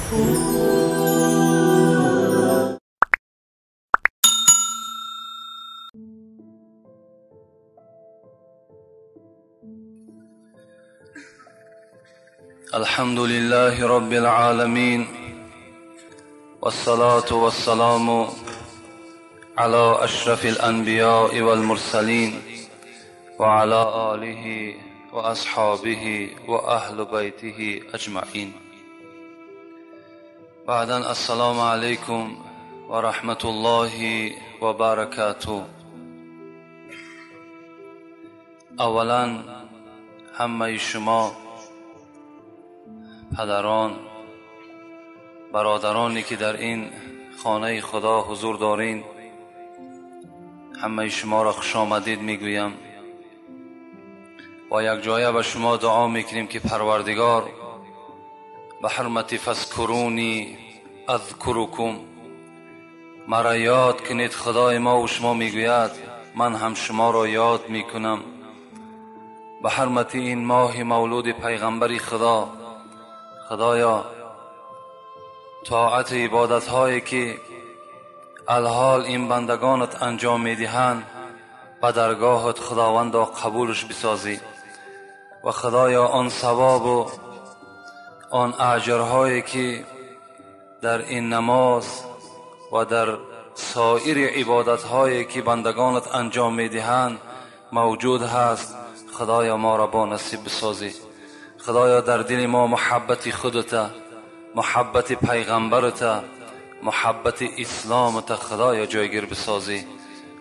الحمد لله رب العالمين والصلاة والسلام على أشرف الأنبياء والمرسلين وعلى آله وأصحابه وأهل بيته أجمعين. بعدا السلام عليكم ورحمة الله وبركاته. اولا همه شما پدران، برادرانی که در این خانه خدا حضور دارین، همه شما را خوش آمدید میگویم و یک جایه به شما دعا میکنیم که پروردگار به حرمت فذکرونی اذکرکم مرا یاد کنید. خدای ما و شما میگوید من هم شما را یاد میکنم. به حرمت این ماه مولود پیغمبر خدا، خدایا طاعت عبادت هایی که الحال این بندگانت انجام میدهند به درگاهت خداوندا قبولش بسازی و خدایا آن ثواب و آن اجرهایی که در این نماز و در سایر عبادت هایی که بندگانت انجام میدهند موجود هست، خدایا ما را با نصیب بسازی. خدایا در دل ما محبت خودت، محبت پیغمبرت، محبت اسلامت خدایا جایگیر بسازی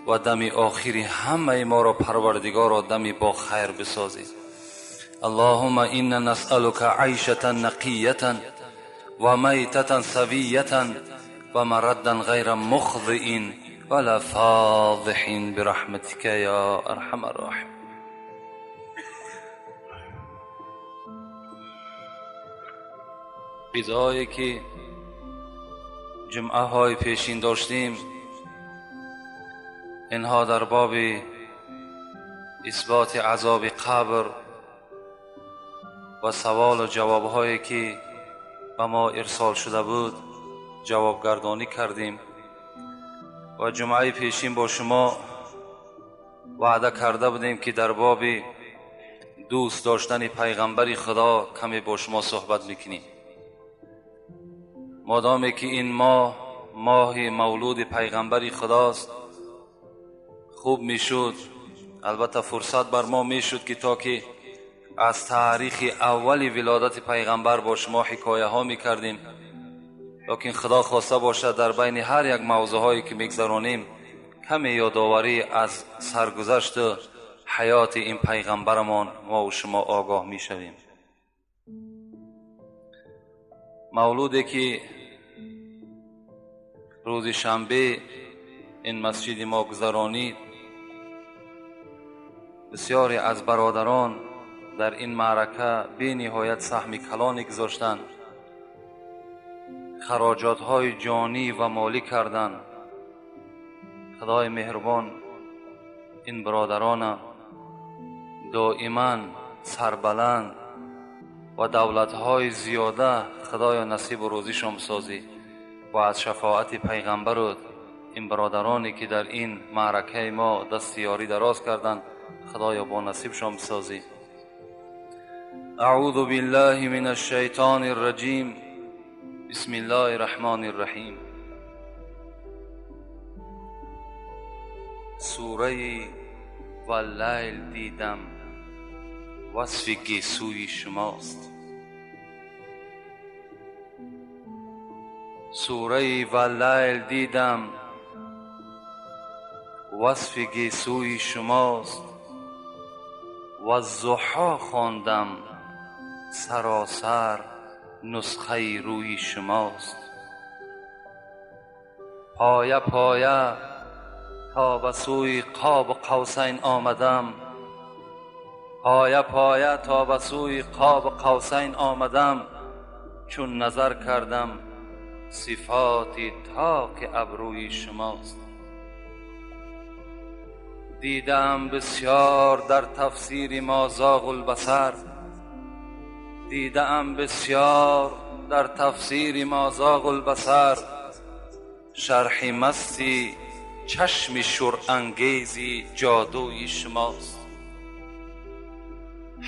و دم آخری همه ما را پروردگار را دمی با خیر بسازی. اللهم إنا نسألك عيشة نقية وميتة سوية ومردا غير مخزئ ولا فاضح برحمتك يا أرحم الراحمين. چیزهایی که جمعه های پیشین داشتیم اینها در باب اثبات عذاب قبر و سوال و جواب هایی که به ما ارسال شده بود جواب گردانی کردیم و جمعه پیشین با شما وعده کرده بودیم که در باب دوست داشتن پیغمبر خدا کمی با شما صحبت میکنیم. مادامی که این ماه ماه مولود پیغمبر خداست، خوب میشد، البته فرصت بر ما میشد که تا که از تاریخ اول ولادت پیغمبر با شما حکایه ها میکردیم، لیکن خدا خواسته باشد در بین هر یک موضوع هایی که میگذرانیم کمی یادآوری از سرگذشت حیات این پیغمبرمان ما و شما آگاه میشویم. مولودی که روز شنبه این مسجد ما گذرانید، بسیاری از برادران در این معرکه بی نهایت سهم کلانی گذاشتند، خراجات های جانی و مالی کردند. خدای مهربان این برادران دائما سربلند و دولت‌های زیاده خدایا نصیب و روزیشان بسازی و از شفاعت پیغمبر این برادرانی که در این معرکه ما دست یاری دراز کردند خدایا با نصیبشان بسازی. اعوذ بالله من الشیطان الرجیم. بسم الله الرحمن الرحیم. سوره واللیل دیدم وصف گیسوی شماست. سوره واللیل دیدم وصف گیسوی شماست و الضحی خواندم سراسر نسخه روی شماست. پایه پایه تا به سوی قاب قوسین آمدم، پایه پایه تا به سوی قاب قوسین آمدم، چون نظر کردم صفات طاق ابروی شماست. دیدم بسیار در تفسیر ما زاغ البصر، دیدم بسیار در تفسیر ما زاغ البصر، شرح مستی چشم شورانگیزی جادوی شماست.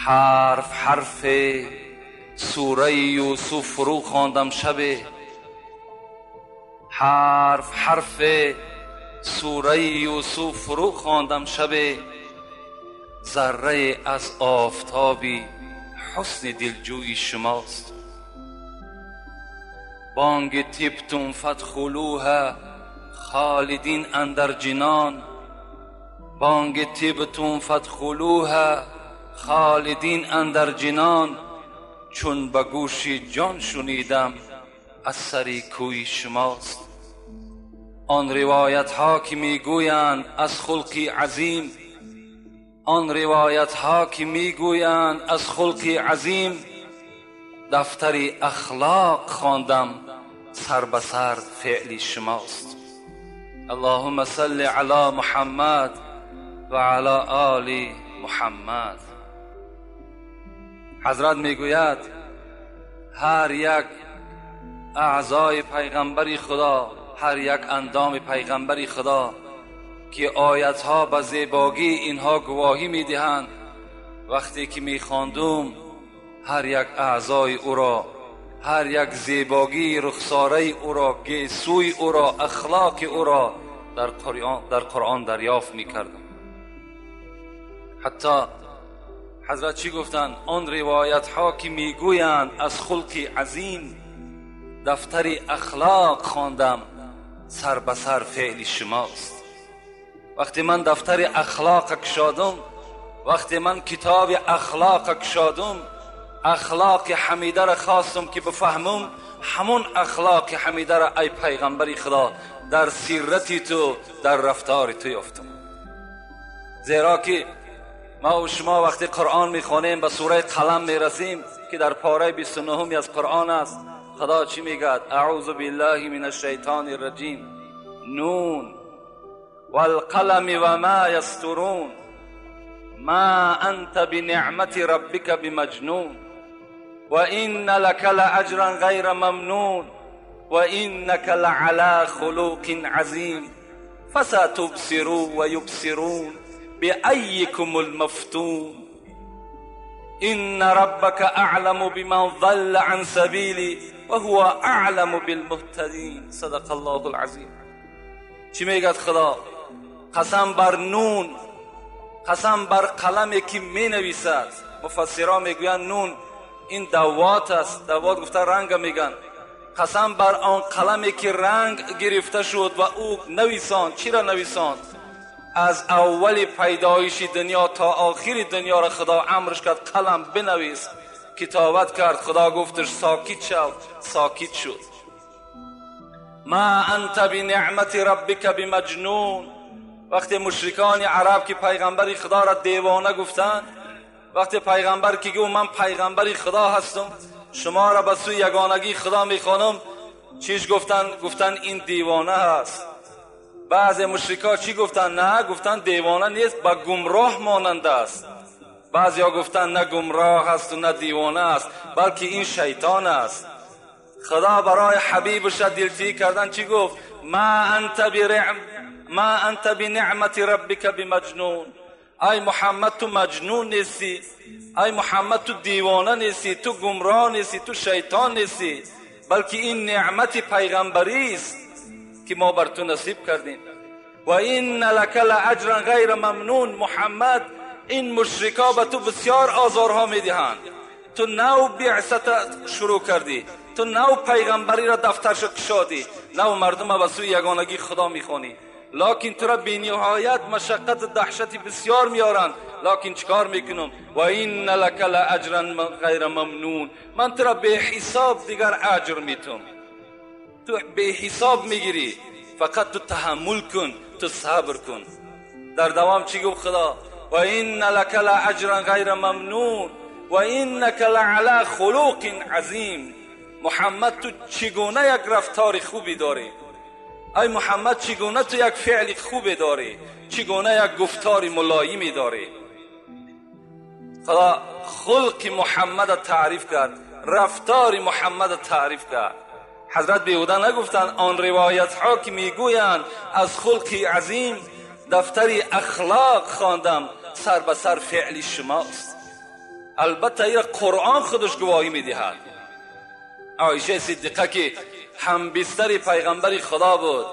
حرف حرف سوره یوسف فرو خواندم شب، حرف حرف سوره یوسف فرو خواندم شب، ذره از آفتابی حسن دلجوی شماست. بانگ طبتم فادخلوها خالدین اندر جنان، بانگ طبتم فادخلوها خالدین اندر جنان، چون به گوش جان شنیدم از سر کوی شماست. آن روایت ها که میگویند از خلق عظیم، آن روایت ها که میگویند از خلق عظیم، دفتر اخلاق خواندم سر به سر فعل شماست. اللهم صل علی محمد و علی آل محمد. حضرت میگوید هر یک اعضای پیغمبری خدا، هر یک اندام پیغمبری خدا که آیت ها به زیباگی اینها گواهی میدهند، وقتی که میخواندم هر یک اعضای او را، هر یک زیباگی رخساره او را، گیسوی او را، اخلاق او را در قرآن دریافت میکردم. حتی حضرت چی گفتند؟ آن روایت ها که میگویند از خلق عظیم، دفتر اخلاق خواندم سر به سر فعل شماست. وقتی من دفتر اخلاق کشادم، وقتی من کتاب اخلاق کشادم، اخلاق حمیده را خواستم که بفهمم، همون اخلاق حمیده را ای پیغمبر خدا در سیرتی تو، در رفتار تو یافتم. زیرا که ما و شما وقتی قرآن میخوانیم به سوره قلم میرسیم که در پاره 29 از قرآن است، خدا چی میگه؟ اعوذ بالله من الشیطان الرجیم، نون والقلم وما یسطرون ما انت بنعمت ربک بمجنون وان لك لاجرا غیر ممنون وانك لعلى خلق عظیم فستبصر ويبصرون بأيكم المفتون إن ربك أعلم بمن ضل عن سبيله وهو أعلم بالمهتدين. صدق الله العظیم. چی میگد خدا؟ قسم بر نون، قسم بر قلمی که می نویسد. مفسران میگویند نون این دوات است، دوات گفته رنگ میگن. قسم بر آن قلمی که رنگ گرفته شد و او نویساند. چی را نویساند؟ از اول پیدایش دنیا تا آخر دنیا را خدا امرش کرد قلم بنویس. کتابت کرد، خدا گفتش ساکت شو، ساکت شد. ما انت بنعمت ربک بمجنون. وقتی مشرکان عرب که پیغمبر خدا را دیوانه گفتند، وقتی پیغمبر که گفت من پیغمبر خدا هستم، شما را به سوی یگانگی خدا میخوانم، چیش گفتن؟ گفتن این دیوانه هست. بعض مشرکا چی گفتن؟ نه، گفتن دیوانه نیست، با گمراه مانند است. بعضیا گفتن نه گمراه است و نه دیوانه است، بلکه این شیطان است. خدا برای حبیبش دلتی کردن چی گفت؟ ما انت بنعمت ربک بمجنون. ای محمد تو مجنون نیستی، ای محمد تو دیوانه نیستی، تو گمراه نیستی، تو شیطان نیستی، بلکه این نعمت پیغمبری است که ما بر تو نصیب کردیم. و این لک لاجرا غیر ممنون. محمد این مشرکا به تو بسیار آزارها میدهند، تو نو بعثت شروع کردی، تو نو پیغمبری را دفترش کشادی، نو مردم به سوی یگانگی خدا میخوانی، لکن تو را بی نهایت مشقت دهشت بسیار میارند. لکن چیکار میکنم؟ و این لک لاجرا غیر ممنون. من تو را به حساب دیگر اجر میتم، تو به حساب میگیری، فقط تو تحمل کن، تو صبر کن. در دوام چی گفت خدا؟ و این لک لاجرا غیر ممنون و انک لعلی خلق عظیم. محمد تو چگونه یک رفتار خوبی داری، ای محمد چگونه تو یک فعل خوبی داری، چگونه یک گفتار ملایمی داری. خدا خلق محمد تعریف کرد، رفتار محمد تعریف کرد. حضرت بیهوده نگفتند آن روایت ها که میگویند از خلق عظیم دفتر اخلاق خواندم، سر به سر فعل شماست. البته این قرآن خودش گواهی میدهد. عایشه صدیقه که هم بستر پیغمبر خدا بود،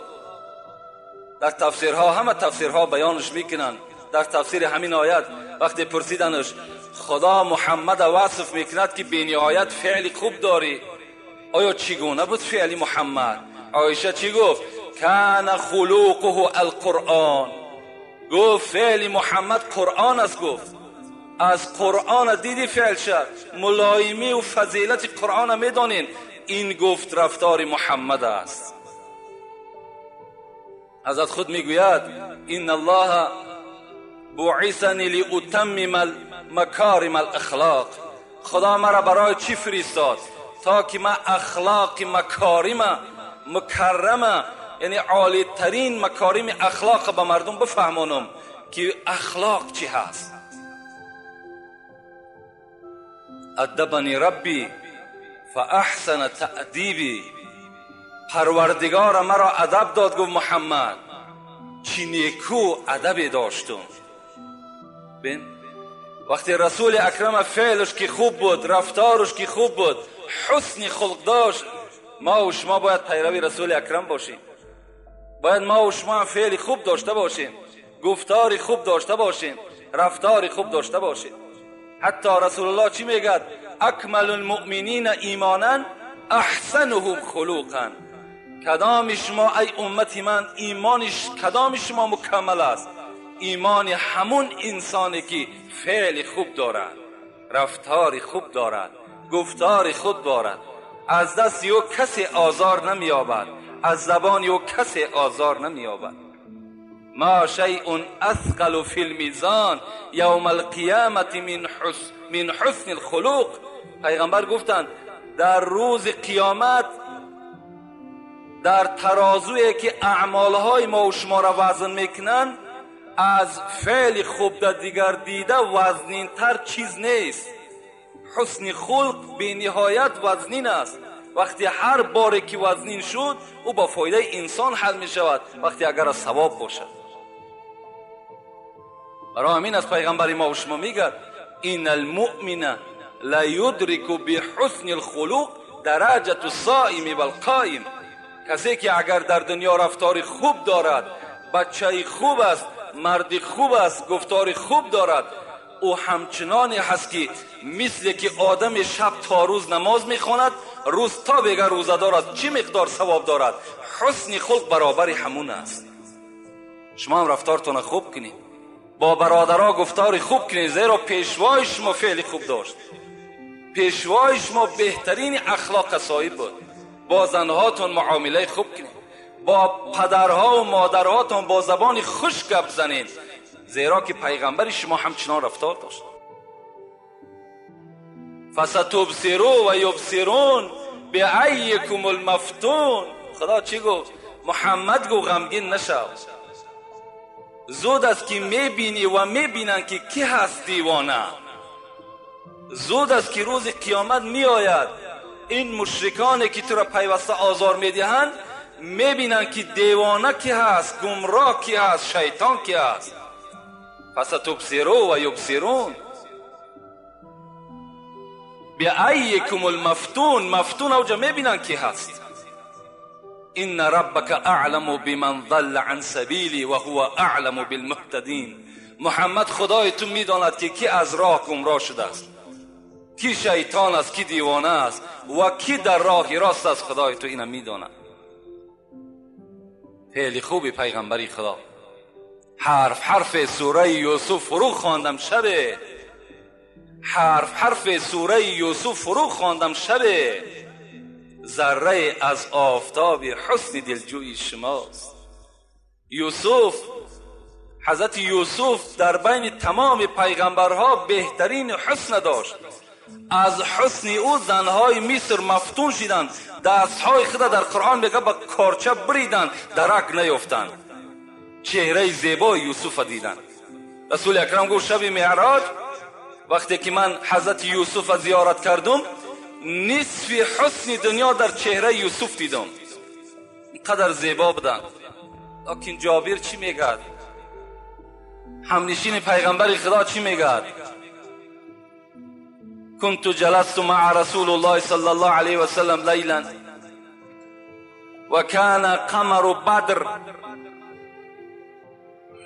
در تفسیرها همه تفسیرها بیانش میکنند. در تفسیر همین آیت وقتی پرسیدنش خدا محمد وصف میکند که بینهایت فعل خوب داری، آیا چگونه بود فعل محمد؟ عایشه چی گفت؟ کان خلقه القرآن. گفت فعل محمد قرآن است. گفت از قرآن دیدی فعل شد، ملایمی و فضیلت قرآن میدانین. این گفت رفتار محمد است. حضرت خود میگوید ان الله بعثنی لاتمم مکارم الاخلاق. خدا مرا برای چی فرستاد؟ تا که من اخلاق مکارم مکرمه، یعنی عالی ترین مکارم اخلاق به مردم بفهمانم که اخلاق چی هست. ادبنی ربی فاحسن تأدیبی. پروردگار مرا ادب داد. گفت محمد چی نیکو ادب داشتم. بین وقتی رسول اکرم فعلش که خوب بود، رفتارش که خوب بود، حسن خلق داشت، ما و شما باید پیروی رسول اکرم باشیم. باید ما و شما هم فعل خوب داشته باشیم، گفتار خوب داشته باشیم، رفتار خوب داشته باشیم. حتی رسول الله چی میگه؟ اکمل المؤمنین ایمانا احسنهم خلقا. کدام شما ای امت من ایمانش کدام شما مکمل است؟ ایمان همون انسانی که فعل خوب دارد، رفتار خوب دارد، گفتار خوب دارد، از دست او کسی آزار نمی‌یابد، از زبان او کسی آزار نمی‌یابد. ما شیء اثقل فی المیزان یوم القیامت من حسن الخلق. پیغمبر گفتند در روز قیامت در ترازویی که اعمالهای ما و شما را وزن میکنند، از فعل خوب در دیگر دیده وزنین تر چیز نیست. حسن خلق بی نهایت وزنین است. وقتی هر باری که وزنین شد او با فایده انسان حل می شود، وقتی اگر از ثواب باشد. برای همین از پیغمبر ما و شما میگه این المؤمن لا یدرک بحسن الخلق درجة الصائم والقائم. کسی که اگر در دنیا رفتار خوب دارد، بچه خوب است، مرد خوب است، گفتار خوب دارد، او همچنانی هست که مثل که آدم شب تا روز نماز میخواند، روز تا بگه روزه دارد، چی مقدار ثواب دارد؟ حسن خلق برابر همون است. شما هم رفتارتون خوب کنید، با برادرها گفتار خوب کنید، زیرا پیشوای شما فعل خوب داشت، پیشوای شما بهترین اخلاق صاحب بود. با زنهاتون معامله خوب کنید، با پدرها و مادرهاتون با زبان خوش گپ زنید، زیرا که پیغمبر شما همچنان رفتار داشت. فستبصروا و یبصرون بعیکم المفتون. خدا چی گفت؟ محمد گفت غمگین نشو، زود است که میبینی و میبینن که کی هست دیوانه. زود است که روز قیامت میآید، این مشرکان که تو را پیوسته آزار میدهند میبینن که دیوانه کی هست، گمراه کی هست، شیطان کی هست. پس تبصروا و یبصرون بعیکم المفتون. مفتون اوجا میبینن کی هست. ان ربک اعلم بمن ضل عن سبیلی و هو اعلم بالمهتدین. محمد خدای تو میداند که کی از راه گمراه شده است، کی شیطان است، کی دیوانه است و کی در راه راست است. خدای تو اینم میداند. فعل خوبی پیغمبری خدا. حرف حرف سوره یوسف فرو خواندم شبه، حرف حرف سوره یوسف فرو خواندم شبه، ذره از آفتاب حسن دلجوی شماست. یوسف، حضرت یوسف در بین تمام پیغمبرها بهترین حسن داشت. از حسن او زنهای مصر مفتون شدند، دستهای خود در قرآن میگه با کارچه بریدند، درک نیافتند. چهره زیبای یوسف دیدند. رسول اکرم گفت شب معراج وقتی که من حضرت یوسف زیارت کردم نصف حسن دنیا در چهره یوسف دیدم، اینقدر زیبا بودن. لیکن جابر چی میگه؟ همنشین پیغمبر خدا چی میگه؟ كنت جلست مع رسول الله صلى الله عليه وسلم ليلا وكان قمر بدر.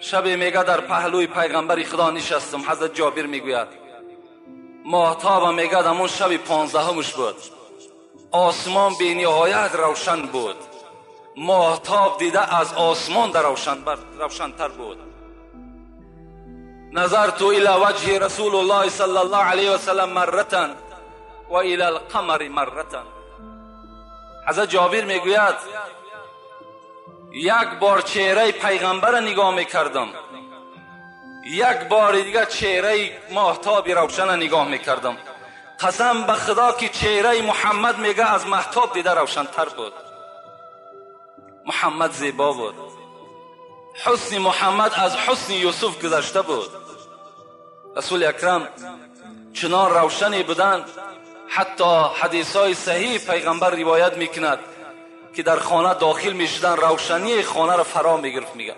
شب میگه در پهلوی پیغمبر خدا نشستم. حضرت جابر میگوید ماهتاب میگه همون شب 15 بود، آسمان به نهایت روشن بود، ماهتاب دیده از آسمان در روشن‌تر بود. نظرت الى وجه رسول الله صلی الله علیه وسلم مرة و الى القمر مرة. حضرت جابر میگوید یک بار چهره پیغمبر نگاه میکردم، یک بار دیگه چهره ماهتاب روشن نگاه میکردم. قسم به خدا که چهره محمد میگه از ماهتاب دیده روشن‌تر بود. محمد زیبا بود، حسن محمد از حسن یوسف گذشته بود. رسول اکرم چنان روشنی بودند، حتی حدیث های صحیح پیغمبر روایت میکند که در خانه داخل میشدن روشنی خانه را فرا میگرفت. میگه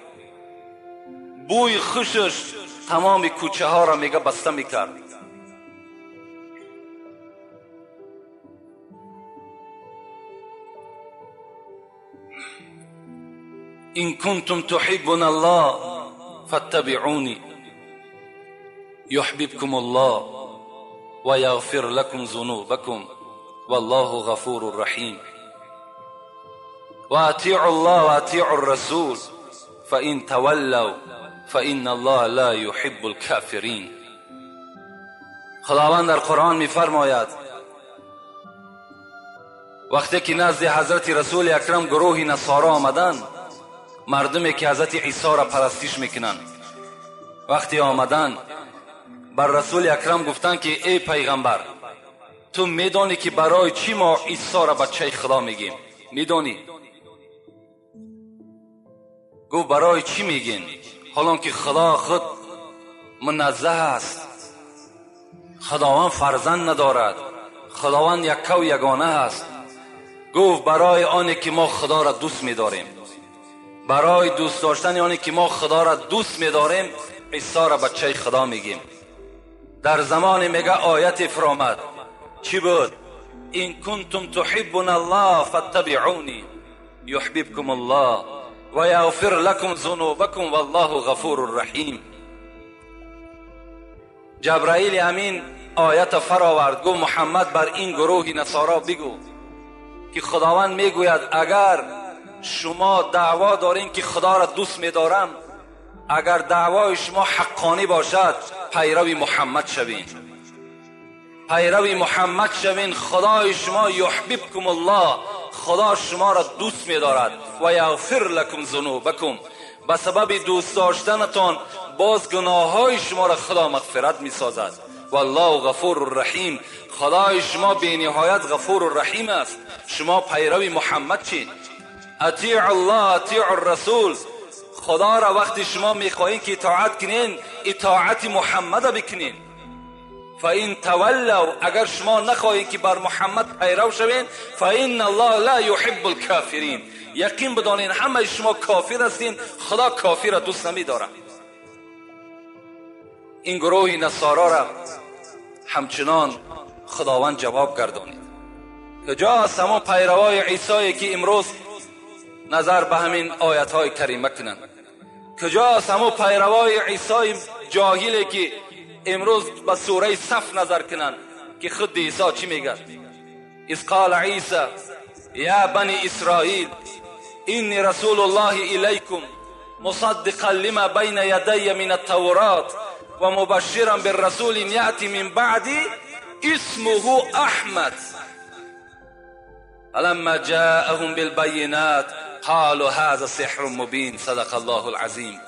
بوی خوشش تمام کوچه ها را میگه بسته میکرد. إن كنتم تحبون الله فاتبعوني يحببكم الله ويغفر لكم ذنوبكم والله غفور رحيم. وأطيعوا الله وأطيعوا الرسول فإن تولوا فإن الله لا يحب الكافرين. خداوند در قرآن می‌فرماید وقتی که نزد حضرت رسول اکرم گروه نصارا آمدند، مردمی که حضرت عیسی را پرستش میکنند، وقتی آمدن بر رسول اکرم گفتند که ای پیغمبر، تو میدانی که برای چی ما عیسی را بچه خدا میگیم؟ میدانی؟ گفت برای چی میگین؟ حالان که خدا خود منزه است، خداوند فرزند ندارد، خداوند یکه و یگانه است. گفت برای آنی که ما خدا را دوست میداریم، برای دوست داشتن آنی که ما خدا را دوست میداریم عیسی را بچه خدا میگیم. در زمان میگه آیت فرامد چی بود؟ این کنتم تحبون الله فاتبعونی یحببکم الله و یغفر لکم ذنوبکم والله غفور رحیم. جبرائیل امین آیت فراورد، گفت محمد بر این گروه نصارا بگو که خداوند میگوید اگر شما دعوا دارین که خدا را دوست میدارم، اگر دعوای شما حقانی باشد پیرو محمد شوین، پیرو محمد شوین، خدای شما یحببکم الله، خدا شما را دوست میدارد و یغفر لکم ذنوبکم، به سبب دوست داشتنتان باز گناههای شما را خدا مغفرت میسازد. والله غفور رحیم، خدای شما بی نهایت غفور رحیم است. شما پیرو محمد چین. اطیع الله اطیع الرسول، خدا را وقتی شما میخواهین که اطاعت کنین اطاعت محمد بکنین. فإن تولوا، اگر شما نخواهین که بر محمد پیرو شوین، فإن الله لا يحب الكافرین، یقین بدانین همه شما کافر هستین، خدا کافر را دوست نمیدارد. این گروه نصارا را همچنان خداوند جواب گردانید. کجاست همان پیروای عیسی که امروز نظر به همین آیت های کریمه کنند؟ کجاست همون پیروای عیسی جاهلی که امروز به سوره صف نظر کنند که خود عیسی چی میگه؟ اذ قال عیسی یا بنی اسرائیل انی رسول الله الیکم مصدقا لما بین یدی من التورات و مبشرا بالرسول یأتی من بعدی اسمه احمد فلما جاءهم بالبینات قالوا هذا سحر مبین صدق الله العظیم.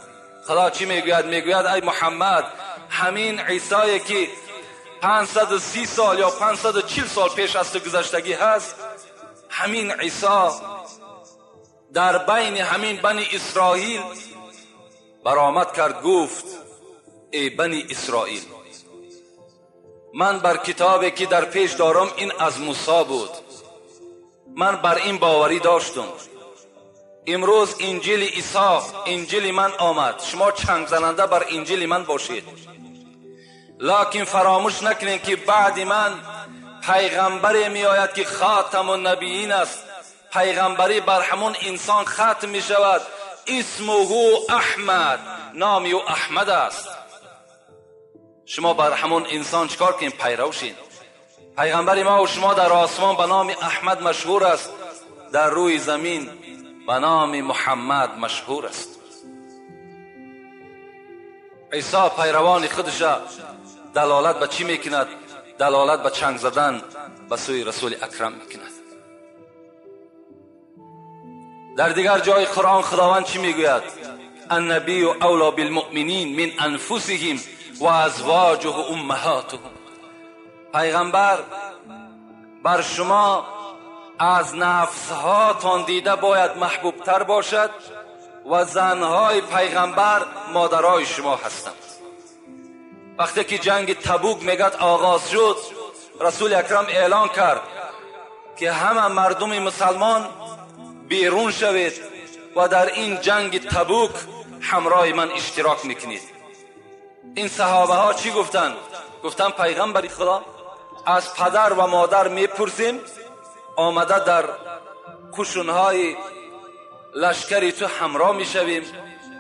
خدا چی میگوید؟ میگوید ای محمد، همین عیسی که 530 سال یا 540 سال پیش از تو گذشتگی هست، همین عیسی در بین همین بنی اسرائیل برآمد کرد، گفت ای بنی اسرائیل، من بر کتابی که در پیش دارم این از موسی بود، من بر این باوری داشتم. امروز انجیل عیسی، انجیل من آمد، شما چنگ زننده بر انجیل من باشید، لکن فراموش نکنید که بعد من پیغمبری می آید که خاتم النبیین است. پیغمبری بر همون انسان ختم می شود. اسمه احمد، نام او احمد است. شما بر همون انسان چکار کنید؟ پیرو شید. پیغمبر ما و شما در آسمان به نام احمد مشهور است، در روی زمین به نام محمد مشهور است. عیسی پیروان خودش دلالت به چی میکند؟ دلالت به چنگ زدن به سوی رسول اکرم میکند. در دیگر جای قرآن خداوند چی میگوید؟ النبی اولا بالمؤمنین من انفسهم و ازواجه امهاتهم. پیغمبر بر شما از نفسهاتان دیده باید محبوبتر باشد و زنهای پیغمبر مادرای شما هستند. وقتی که جنگ تبوک میگد آغاز شد، رسول اکرم اعلان کرد که همه مردم مسلمان بیرون شوید و در این جنگ تبوک همراه من اشتراک میکنید. این صحابه ها چی گفتن؟ گفتن پیغمبر خدا از پدر و مادر میپرسیم، آمده در قشونهای لشکری تو همراه میشویم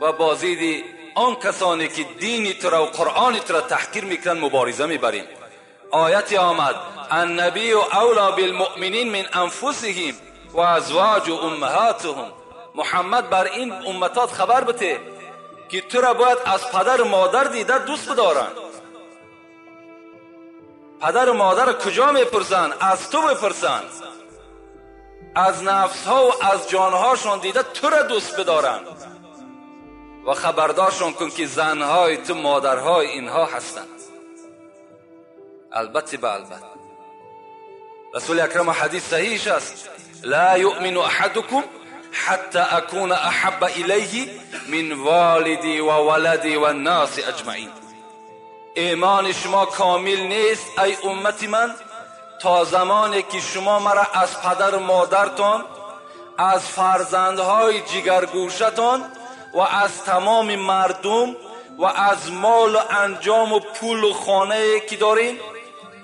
و بازید آن کسانی که دین تو را و قرآن تو را تحقیر میکنن مبارزه میبریم. آیت آمد النبی اولا بالمؤمنین من انفسهم و ازواج امهاتهم. محمد بر این امتات خبر بده که تو را باید از پدر و مادر دیده دوست بدارن. پدر و مادر کجا میپرسن؟ از تو بپرسن. از نفس ها و از جانهاشان دیده تو را دوست بدارن و خبردارشان کن که زنهای تو مادرهای اینها هستند. البته به البته رسول اکرم حدیث صحیح است، لا یؤمن احدکم حتی اکون احب الیه من والدی و ولدی و الناس اجمعین. ایمان شما کامل نیست ای امت من تا زمانی که شما مرا از پدر و مادرتان، از فرزندهای جگرگوشتان و از تمام مردم و از مال و انجام و پول و خانه که دارین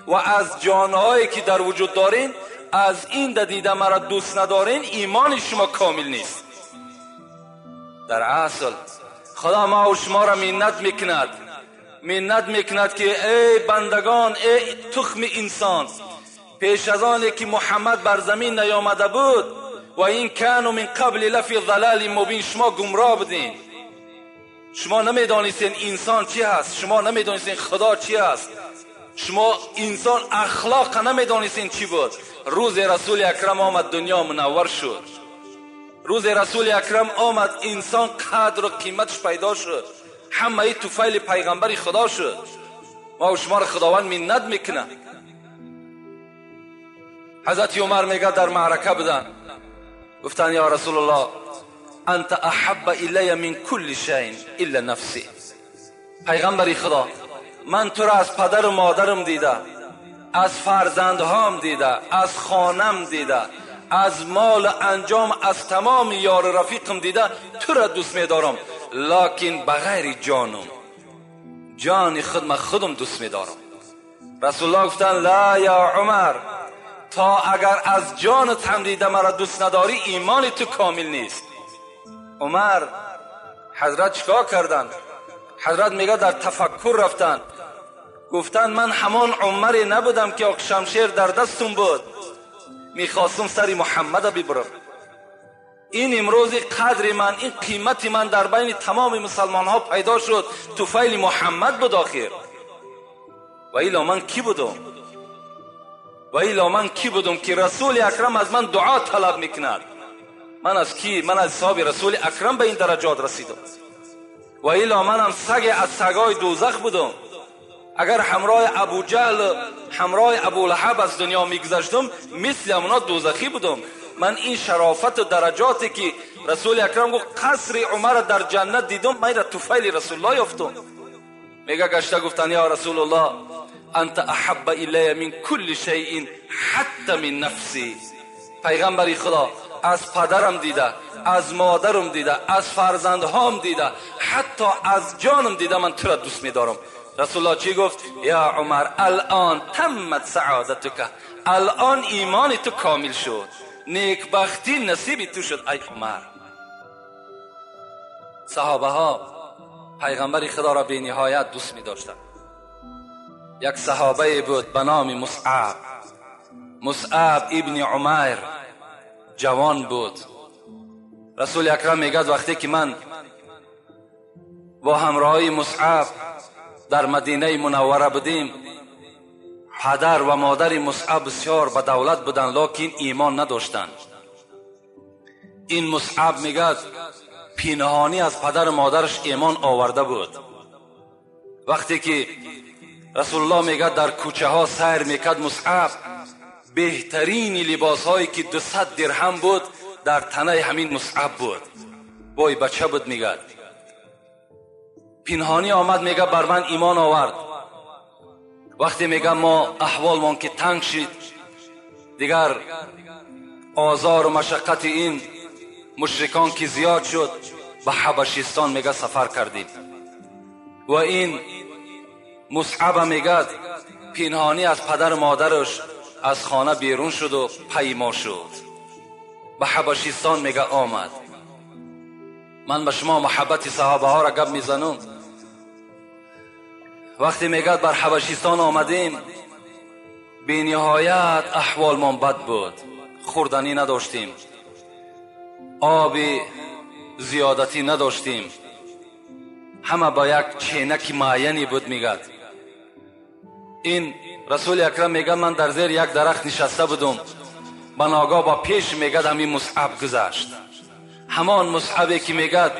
و از جانهایی که در وجود دارین، از این دیده مرا دوست ندارین، ایمان شما کامل نیست. در اصل خدا ما و شما را منت میکند، منت میکند که ای بندگان، ای تخم انسان، پیش از آن که محمد بر زمین نیامده بود و این کانوا من قبل لفی ضلال مبین، شما گمراه بودین، شما نمیدانستین انسان چی هست، شما نمیدانستین خدا چی هست، شما انسان اخلاق نمیدانستین چی بود. روز رسول اکرم آمد، دنیا منور شد. روز رسول اکرم آمد، انسان قدر و قیمتش پیدا شد، همه توفیل پیغمبر خدا شد. ما و شما را خداوند منت میکنه. حضرت عمر میگه در معرکه بودن، گفتن یا رسول الله انت احب الی من کل شیء الا نفسی. پیغمبر خدا من تو را از پدر و مادرم دیده، از فرزندهام دیده، از خانم دیده، از مال انجام، از تمام یار رفیقم دیده، تو را دوست میدارم، لکن بغیر جانم، جان خود من خودم دوست میدارم. رسول الله گفتن لا یا عمر، تا اگر از جانت هم دیده مرا دوست نداری ایمان تو کامل نیست. عمر حضرت چیکار کردن؟ حضرت میگه در تفکر رفتن، گفتن من همان عمری نبودم که شمشیر در دستم بود، میخواستم سر محمد ببرم. این امروز قدر من، این قیمت من در بین تمام مسلمان ها پیدا شد، توفیل محمد بود آخر. و ایلا من کی بودم؟ و ایلا من کی بودم که رسول اکرم از من دعا طلب میکند؟ من از کی؟ من از صحاب رسول اکرم به این درجات رسیدم. و ایلا منم سگ از سگای دوزخ بودم. اگر همراه ابو جهل، همراه ابو لهب از دنیا میگذشتم، مثل اونا دوزخی بودم. من این شرافت و درجاتی که رسول اکرم گفت قصر عمر در جنت دیدم، من را توفیل رسول الله یافتم. میگه گشته گفتن یا رسول الله انت احب الی من کل شیء حتی من نفسی. پیغمبر خدا از پدرم دیده، از مادرم دیده، از فرزندهام دیده، حتی از جانم دیده، من تو را دوست می‌دارم. رسول الله چی گفت؟ یا عمر الان تمت سعادتک، الان ایمان تو کامل شد، نیکبختی نصیب تو شد ای عمر. صحابه ها پیغمبر خدا را به نهایت دوست می داشتند. یک صحابه بود به نام مصعب، مصعب ابن عمیر، جوان بود. رسول اکرم میگد وقتی که من با همراهی مصعب در مدینه منوره بودیم، پدر و مادر مصعب بسیار به دولت بودند، لکن ایمان نداشتند. این مصعب میگد پینهانی از پدر و مادرش ایمان آورده بود. وقتی که رسول الله میگد در کوچه ها سیر میکرد، مصعب بهترین لباس هایی که 200 درهم بود در تنه همین مصعب بود. بای بچه بود. میگد پینهانی آمد، میگه بر من ایمان آورد. وقتی میگه ما احوالمان که تنگ شد، دیگر آزار و مشقت این مشرکان که زیاد شد، به حبشستان میگه سفر کردیم. و این مصعب میگه پینهانی از پدر و مادرش از خانه بیرون شد و پیما شد، به حبشستان میگه آمد. من به شما محبت صحابه ها را گپ میزنم. وقتی میگه بر حبشستان آمدیم، بی نهایت احوالمان بد بود، خوردنی نداشتیم، آب زیادتی نداشتیم، همه با یک چینک معینی بود. میگه این رسول اکرم میگه من در زیر یک درخت نشسته بودم، به ناگاه با پیش میگه همین مصعب گذشت. همان مصعبی که میگه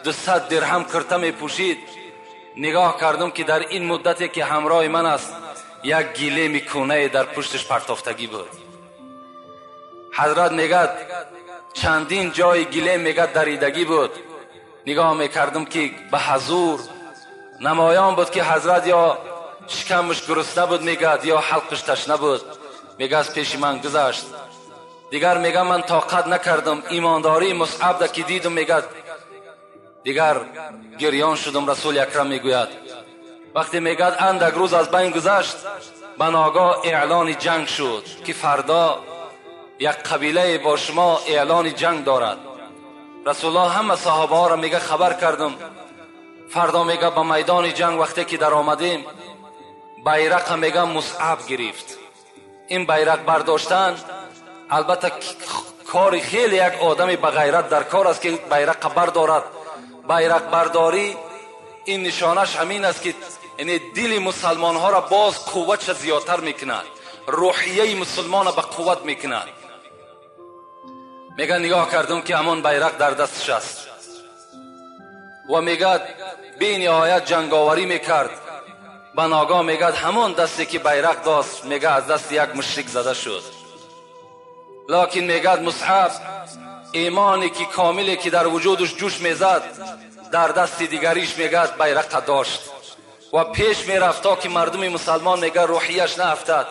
200 درهم کرته میپوشید. نگاه کردم که در این مدتی که همراه من است، یک گیله میکونه در پشتش پرتافتگی بود. حضرت میگه چندین جای گیله میگه دریدگی بود. نگاه میکردم که به حضور نمایان بود که حضرت یا شکمش گرسنه بود میگه، یا حلقش تشنه بود. میگه از پیش من گذشت. دیگر میگه من طاقت نکردم، ایمانداری مصعب ده که دیدم، میگه دیگر گریان شدم. رسول اکرم میگوید وقتی میگه اندک روز از بین گذشت، به ناگاه اعلان جنگ شد که فردا یک قبیله با شما اعلان جنگ دارد. رسول الله همه صحابه ها را میگه خبر کردم، فردا میگه به میدان جنگ وقتی که در آمدیم، بیرق میگه مصعب گرفت. این بیرق برداشتن البته کار خیلی یک آدمی به غیرت در کار است که بیرق بردارد. بیرق برداری این نشانش همین است که یعنی دل مسلمان ها را باز قوتش زیادتر میکند، روحیه مسلمان را به قوت میکند. میگه نگاه کردم که همان بیرق در دستش است و میگه بی نهایت جنگاوری میکرد. به ناگاه میگه همان دستی که بیرق داشت، میگه از دست یک مشرک زده شد. لکن میگه مصعب ایمانی که کاملی که در وجودش جوش میزد، در دست دیگریش میگه بیرق داشت و پیش میرفت تا که مردم مسلمان میگه روحیش نه افتد،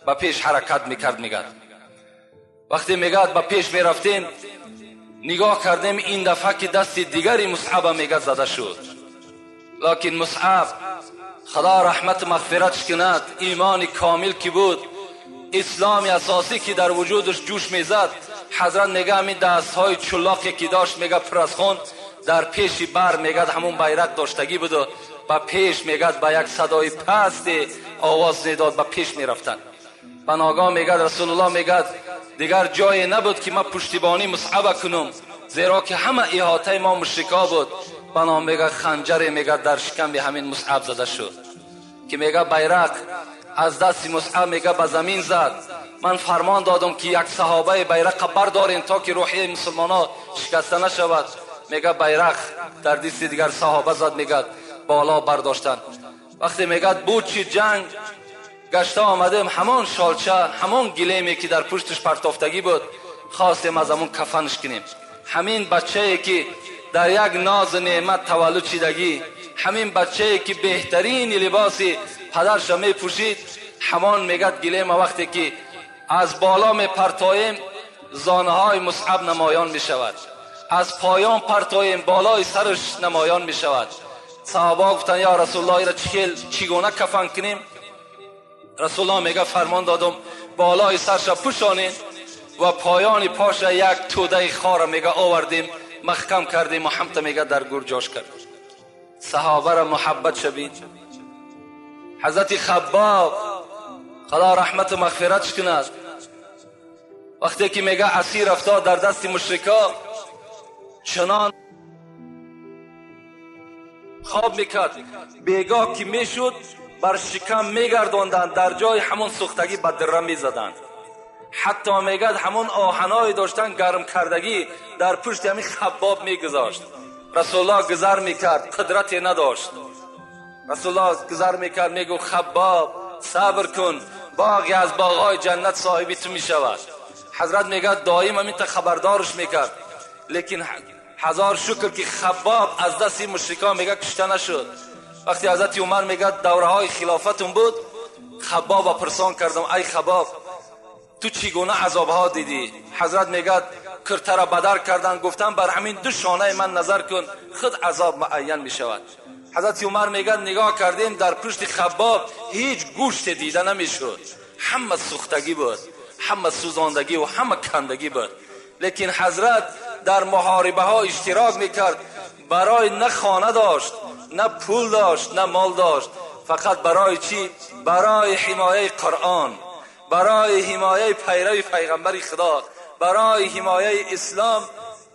به پیش حرکت میکرد. میگه وقتی میگه به پیش میرفتیم، نگاه کردیم این دفعه که دست دیگری مصعب میگه زده شد. لکن مصعب خدا رحمت مغفرتش کند، ایمان کامل که بود، اسلام اساسی که در وجودش جوش میزد، حضرت میگه همین دست های چلاقی که داشت میگه پر از خون، در پیش بر میگه همون بیرق داشتگی بود و به پیش میگه با یک صدای پست آواز میداد، به پیش میرفتن. به ناگاه میگه رسول الله میگه دیگر جای نبود که ما پشتیبانی مصعب کنم، زیرا که همه احاطه ما مشرکا بود. بنا میگه خنجر میگه در شکم به همین مصعب زده شد که میگه بیرق از دست مصعب میگه به زمین زد. من فرمان دادم که یک صحابه بیرق بردارین تا که روحیه مسلمان ها شکسته نشود. میگه بیرق در دست دیگر صحابه زد، میگه بالا برداشتن. وقتی میگه بود چی جنگ گشته آمدیم، همان شالچه، همان گلیمی که در پشتش پرتافتگی بود، خواستیم از همون کفنش کنیم. همین بچه که در یک ناز نعمت تولد شدگی، Ҳамин бачае ки беҳтарин либоси падарша мепӯшид, ҳамон мегӯяд гилема вақте ки аз боло мепартоем, зонаҳои Мусъаб намоён мешавад, аз поён партоем, болои сараш намоён мешавад. Саҳоба гуфтанд: ё Расулуллоҳ, иро чӣ гуна кафан кунем? Расулуллоҳ мегӯяд: фармон додам болои сарша пӯшонем ва поёни поша як тӯдаи хора мега овардем, маҳкам кардем ва ҳамта мега дар гур ҷош кард. Саҳобаро муҳаббат шабид. Ҳазрати Хаббоб, Худо раҳмату мағфиратш кунад, вақте ки мега асир афтод дар дасти мушрикҳо, чунон хоб мекард, бегоҳ ки мешуд бар шикам мегардонданд, дар ҷои ҳамон сӯхтагӣ ба дира мезаданд. Ҳатто мегӯяд ҳамон оҳаное доштан гарм кардагӣ дар пушти ҳамин Хаббоб мегузошт. Расулуллоҳ гузар мекард, қудрате надошт. Расулуллоҳ гузар мекард, мегуфт: Хаббоб, сабр кун, боғе аз боғҳои ҷаннат соҳиби ту мешавад. Ҳазрат мегӯяд доим ҳаминта хабардорш мекард, лекин ҳазор шукр ки Хаббоб аз дасти мушрикон мегӯяд кушта нашуд. Вақте ҳазрати Умар мегӯяд давраҳои хилофатун буд, Хаббобро пурсон кардам: ай Хаббоб, ту чӣ гуна азобҳо дидӣ? Ҳазрат мегӯяд куртаро бадар кардан, гуфтам бар ҳамин ду шонаи ман назар кун, худ азоб муайян мешавад. Ҳазрати Умар мегӯяд нигоҳ кардем, дар пушти Хаббоб ҳеҷ гӯште дида намешуд, ҳама сӯхтагӣ буд, ҳама сӯзондагӣ ва ҳама кандагӣ буд. Лекин ҳазрат дар муҳорибаҳо иштирок мекард, барои на хона дошт, на пул дошт, на мол дошт, фақат барои чӣ? Барои ҳимояи Қуръон, барои ҳимояи пайрави пайғамбари Худо, барои ҳимояи ислом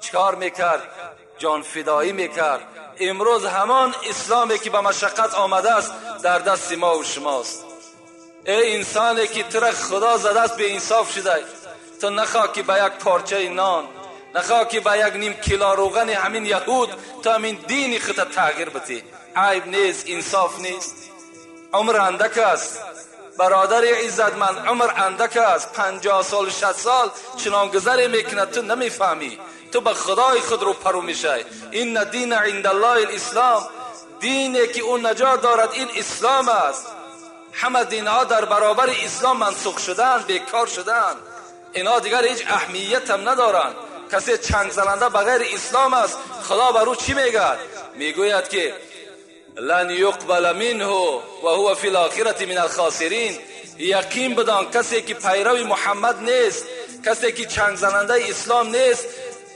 чикор мекард? ҷонфидоӣ мекард. Имрӯз ҳамон исломе ки ба машаққат омадааст дар дасти мо ва шумост. Эй инсоне ки тура Худо задааст, беинсоф шудай, ту нахоҳ ки ба як порчаи нон, нахоҳ ки ба як ним кило рӯғани ҳамин яҳуд ту ҳамин дини худта тағйир бидӣ. Айб нест, инсоф нест. Умр андак аст, бародари иззатманд, умр андак аст. 50 сол, 60 сол чунон гузаре мекунад, ту намефаҳмӣ. Ту ба Худои худ рӯпарӯ мешавӣ. Инна дина индаллоҳи лислом, дине ки ӯ наҷот дорад ин ислом аст. Ҳама динҳо дар баробари ислом мансух шуданд, бекор шуданд. Инҳо дигар ҳеҷ аҳамиятам надоранд. Касе чангзананда ба ғайри ислом аст, Худо бар ӯ чӣ мегӯяд? Мегӯяд ки лан юқбала минҳу ва ҳува фи лохирати мин алхосирин. Яқин бидон касе ки пайрави Муҳаммад нест, касе ки чангзанандаи ислом нест,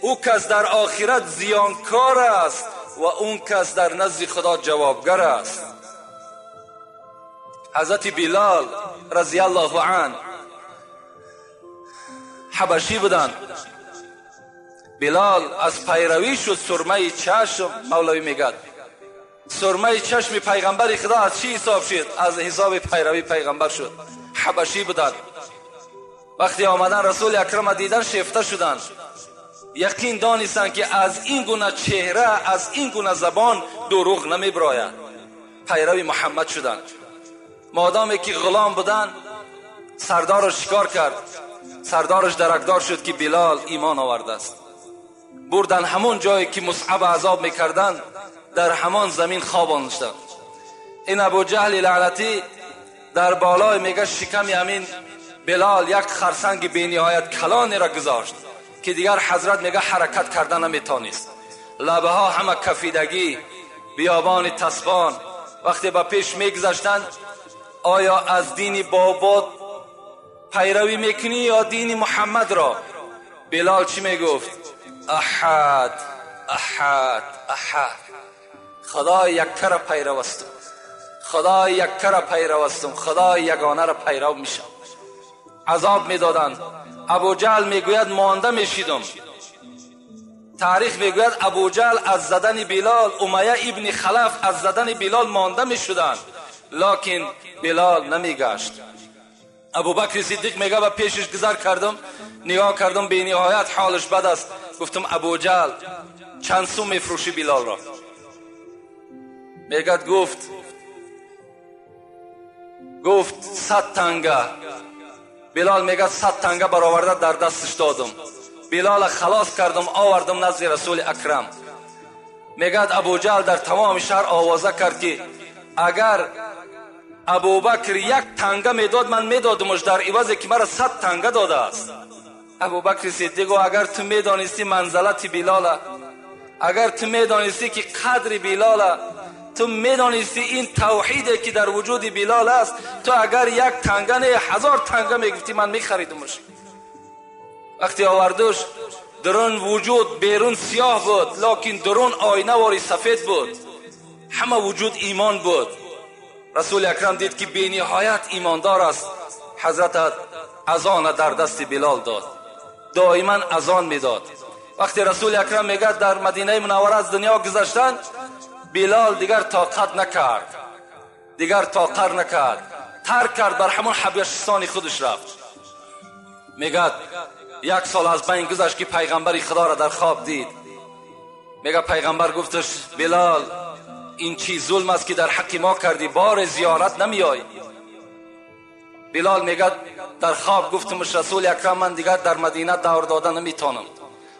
ӯ кас дар охират зиёнкор аст ва он кас дар назди Худо ҷавобгар аст. Ҳазрати Билол разияллоҳу ан ҳабашӣ буданд. Билол аз пайравӣ шуд сурмаи чашм. Мавлавӣ мегӯяд сурмаи чашми пайғамбари Худо аз чӣ ҳисоб шуд? Аз ҳисоби пайравии пайғамбар шуд. Ҳабашӣ буданд. Вақте омадан Расули Акрама дидан, шефта шуданд. Яқин донистанд ки аз ин гуна чеҳра, аз ин гуна забон дурӯғ намебирояд. Пайрави Муҳаммад шуданд. Модоме ки ғулом буданд, сардараш шикор кард. Сардараш даракдор шуд ки Билол имон овардааст. Бурдан ҳамон ҷое ки Мусъаб азоб мекарданд, дар ҳамон замин хобонданд. Ин Абу Ҷаҳли лаънатӣ дар болои мега шиками ҳамин Билол як харсанги бениҳоят калонеро гузошт ки дигар ҳазрат мега ҳаракат карда наметонист. Лабаҳо ҳама кафидагӣ, биёбони тасбон. Вақте ба пеш мегузаштанд, оё аз дини бобот пайравӣ мекунӣ ё дини Муҳаммадро? Билол чӣ мегуфт? Аҳад, аҳад, аҳад. Худои яккара пайрав ҳастам, Худои яккара пайрав ҳастам, Худои ягонаро пайрав мешавам. Азоб медоданд. Абу Ҷаҳл мегӯяд монда мешидам. Таърих мегӯяд Абу Ҷаҳл аз задани Билол, Умайя ибни Халаф аз задани Билол монда мешуданд, лекин Билол намегашт. Абубакри Сиддиқ мегӯяд ба пешаш гузар кардам, нигоҳ кардам, бениҳоят ҳолаш бад аст. Гуфтам Абу Ҷаҳл, чанд сум мефурӯшӣ Билолро? Мегӯяд гуфт 100 танга. Билол мегӯяд 100 танга бароварда дар дасташ додам. Билола халос кардам, овардам назди Расули Акрам. میگد ابوجهل در تمام شهر آوازه کرد که اگر ابوبکر یک تنگه میداد من میدادمش در عوض که مرا 100 تنگه داده است. ابوبکر صدیق اگر تو میدانستی منزلت بلال، اگر تو میدانستی که قدر بلال، تو میدانستی این توحیده که در وجود بلال است، تو اگر یک تنگه نه 1000 تنگه میگفتی من میخریدمش. وقتی آوردش درون وجود بیرون سیاه بود، لکن درون آینه واری سفید بود، همه وجود ایمان بود. رسول اکرم دید که بی نهایت ایماندار است. حضرت اذان در دست بلال داد، دائما اذان میداد. وقتی رسول اکرم میگه در مدینه منوره از دنیا گذشتن، بلال دیگر طاقت نکرد، دیگر طاقت نکرد، ترک کرد، بر همون حبشستان خودش رفت. میگه یک سال از بین گذشت که پیغمبر خدا را در خواب دید. میگه پیغمبر گفتش بلال این چی ظلم است که در حق ما کردی، بار زیارت نمیای. بلال میگه در خواب گفتمش رسول اکرم من دیگر در مدینه دور داده نمیتونم،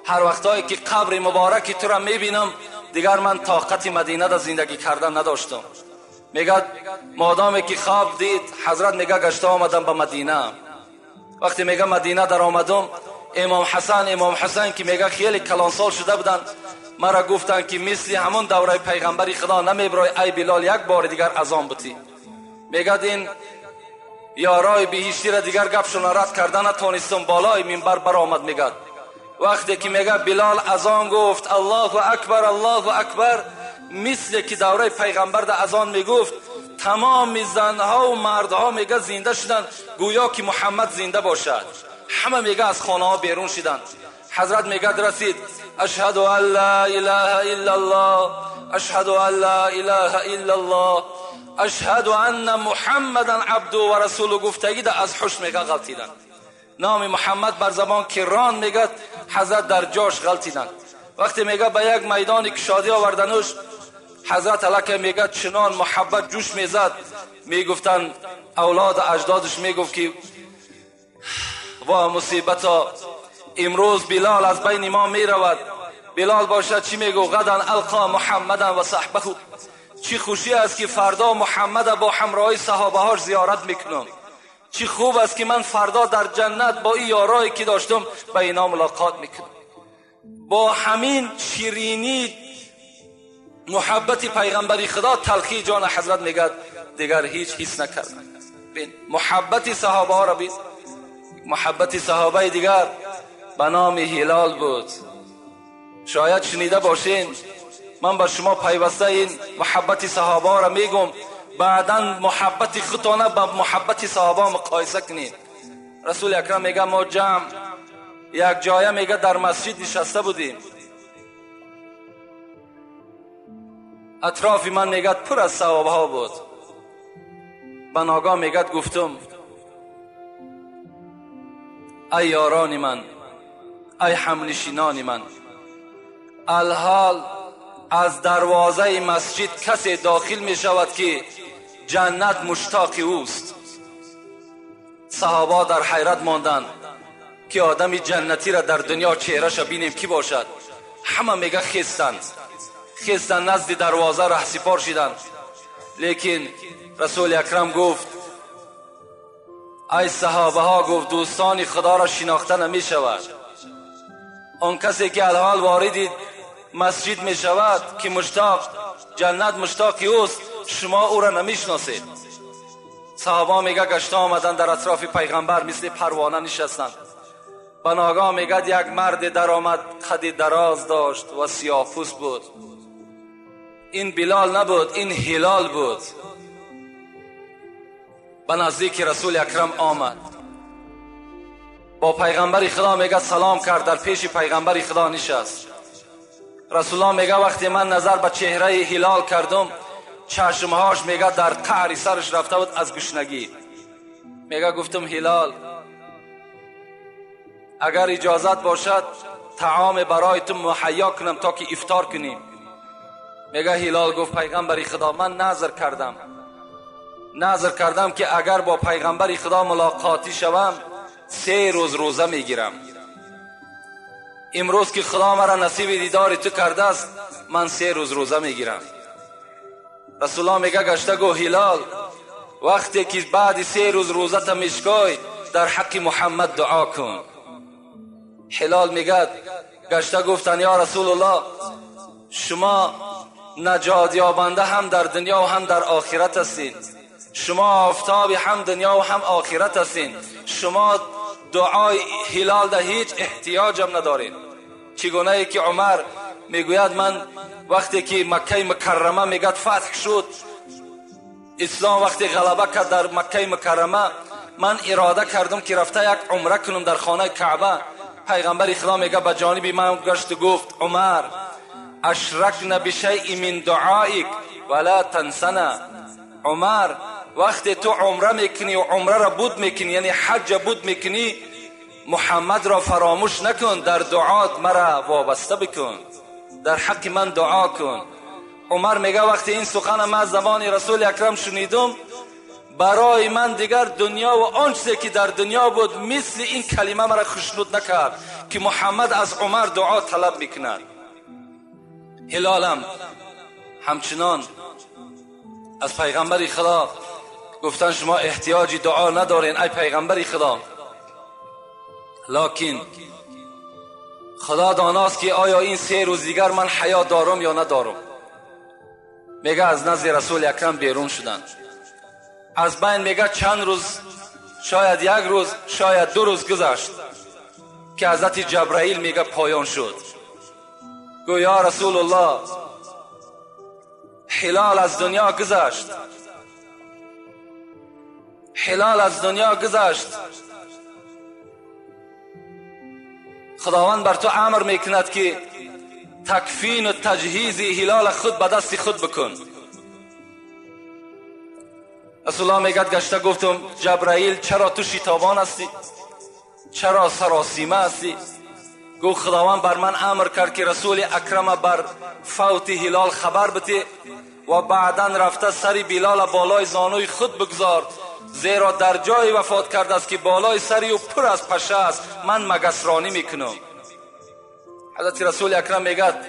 هر وقتایی که قبر مبارک تو را میبینم دیگر من طاقت مدینه در زندگی کردن نداشتم. میگه مادامی که خواب دید حضرت میگه گشته آمدم به مدینه. وقتی میگه مدینه در آمدم، امام حسن که میگه خیلی کلانسال شده بودن، مرا گفتن که مثل همون دوره پیغمبری خدا نمیبرای ای بلال یک بار دیگر اذان بتی. میگه این یارای بهشتی را دیگر گپشون رد کردن نتونستم، بالای منبر برآمد. میگه وقتی که میگه بلال اذان گفت الله اکبر الله اکبر، مثل که دوره پیغمبر در اذان میگفت تمام زنها و مردها میگه زنده شدن، گویا که محمد زنده باشد. همه میگه از خانه ها بیرون شدن. حضرت میگه رسید اشهد ان لا اله الا الله، اشهد ان لا اله الا الله، اشهد ان محمدا عبده و رسوله. گفتگی ده از حش میگه غلطیدن، نام محمد بر زبان که ران میگه حضرت در جاش غلطیدن. وقتی میگه به یک میدان کشادی آوردنش، حضرت علیه میگه چنان محبت جوش میزد، میگفتن اولاد اجدادش میگفت که وا مصیبتا امروز بلال از بین ما میرود. بلال باشد چی میگو؟ غدا القا محمدا و صحبه. چی خوشی است که فردا محمد با همراهی صحابه هاش زیارت میکنم. چی خوب است که من فردا در جنت با این یارایی که داشتم به اینا ملاقات میکنم. با همین شیرینی محبت پیغمبری خدا تلخی جان حضرت میگه دیگر هیچ حس نکردم. بین محبت صحابه ها را بین. محبت صحابه دیگر به نام هلال بود. شاید شنیده باشین من با شما پیوسته این محبت صحابه ها را میگم، بعدا محبت خودتانه با محبت صحابه مقایسه کنید. رسول اکرم میگه ما جمع یک جایه میگه در مسجد نشسته بودیم، اطراف من میگه پر از صحابه ها بود. بناگاه میگه گفتم ای یاران من، ای همنشینان من، الحال از دروازه مسجد کسی داخل می شود که جنت مشتاق اوست. صحابه در حیرت ماندند که آدم جنتی را در دنیا چهره‌اش بینیم کی باشد. همه میگه خیستند نزد دروازه ره سپار شدند. لیکن رسول اکرم گفت ای صحابه ها، گفت دوستان خدا را شناخته نمی شود. آن کسی که الحال وارد مسجد می شود که مشتاق جنت مشتاق اوست، شما او را نمی شناسید. صحابه میگه گشته آمدن در اطراف پیغمبر مثل پروانه نشستند. بناگاه میگه یک مرد در آمد، قد دراز داشت و سیاه پوست بود. این بلال نبود، این هلال بود. به نزدیک رسول اکرم آمد، با پیغمبر خدا میگه سلام کرد، در پیش پیغمبر خدا نشست. رسول الله میگه وقتی من نظر به چهره هلال کردم، چشمهاش میگه در قعر سرش رفته بود از گشنگی. میگه گفتم هلال اگر اجازت باشد طعام برای تو مهیا کنم تا که افطار کنیم. میگه هلال گفت پیغمبر خدا من نذر کردم که اگر با پیغمبر خدا ملاقاتی شوم 3 روز روزه میگیرم. امروز که خدا مرا نصیب دیدار تو کرده است، من 3 روز روزه میگیرم. رسول الله میگه گشته گو هلال وقتی که بعد 3 روز روزه تا میشکای در حق محمد دعا کن. هلال میگه گشته گفتن یا رسول الله شما نجات یابنده هم در دنیا و هم در آخرت هستین، شما آفتاب هم دنیا و هم آخرت هستین، شما دعای هلال در هیچ احتیاجم ندارین. چگونه ای که عمر میگوید من وقتی که مکه مکرمه میگد فتح شد، اسلام وقتی غلبه کرد در مکه مکرمه، من اراده کردم که رفته یک عمره کنم در خانه کعبه. پیغمبر خدا میگه به جانب من گشت گفت عمر اشرکنا بشیء من دعائک ولا تنسنا. عمر وقتی تو عمره میکنی و عمره را بود میکنی، یعنی حج بود میکنی، محمد را فراموش نکن، در دعات مرا وابسته بکن، در حق من دعا کن. عمر میگه وقتی این سخن من از زبان رسول اکرم شنیدم، برای من دیگر دنیا و آن چیزی که در دنیا بود مثل این کلمه مرا خوشنود نکرد که محمد از عمر دعا طلب میکند. هلالم همچنان از پیغمبر خدا گفتن شما احتیاجی دعا ندارین ای پیغمبر خدا، لکن خدا داناست که آیا این 3 روز دیگر من حیات دارم یا ندارم. میگه از نزد رسول اکرم بیرون شدن، از بین میگه چند روز، شاید 1 روز شاید 2 روز گذشت که حضرت جبرائیل میگه پایان شد. گو یا رسول الله هلال از دنیا گذشت، هلال از دنیا گذشت، خداوند بر تو امر میکند که تکفین و تجهیز هلال خود به دست خود بکن. رسول الله میگد گشته گفتم جبرائیل چرا تو شتابان هستی، چرا سراسیمه هستی؟ گفت خداوند بر من امر کرد که رسول اکرم بر فوت هلال خبر بده و بعدا رفته سر بلال بالای زانوی خود بگذار، زیرا در جای وفات کرده است که بالای سری او پر از پشه است، من مگسرانی میکنم. حضرت رسول اکرم میگد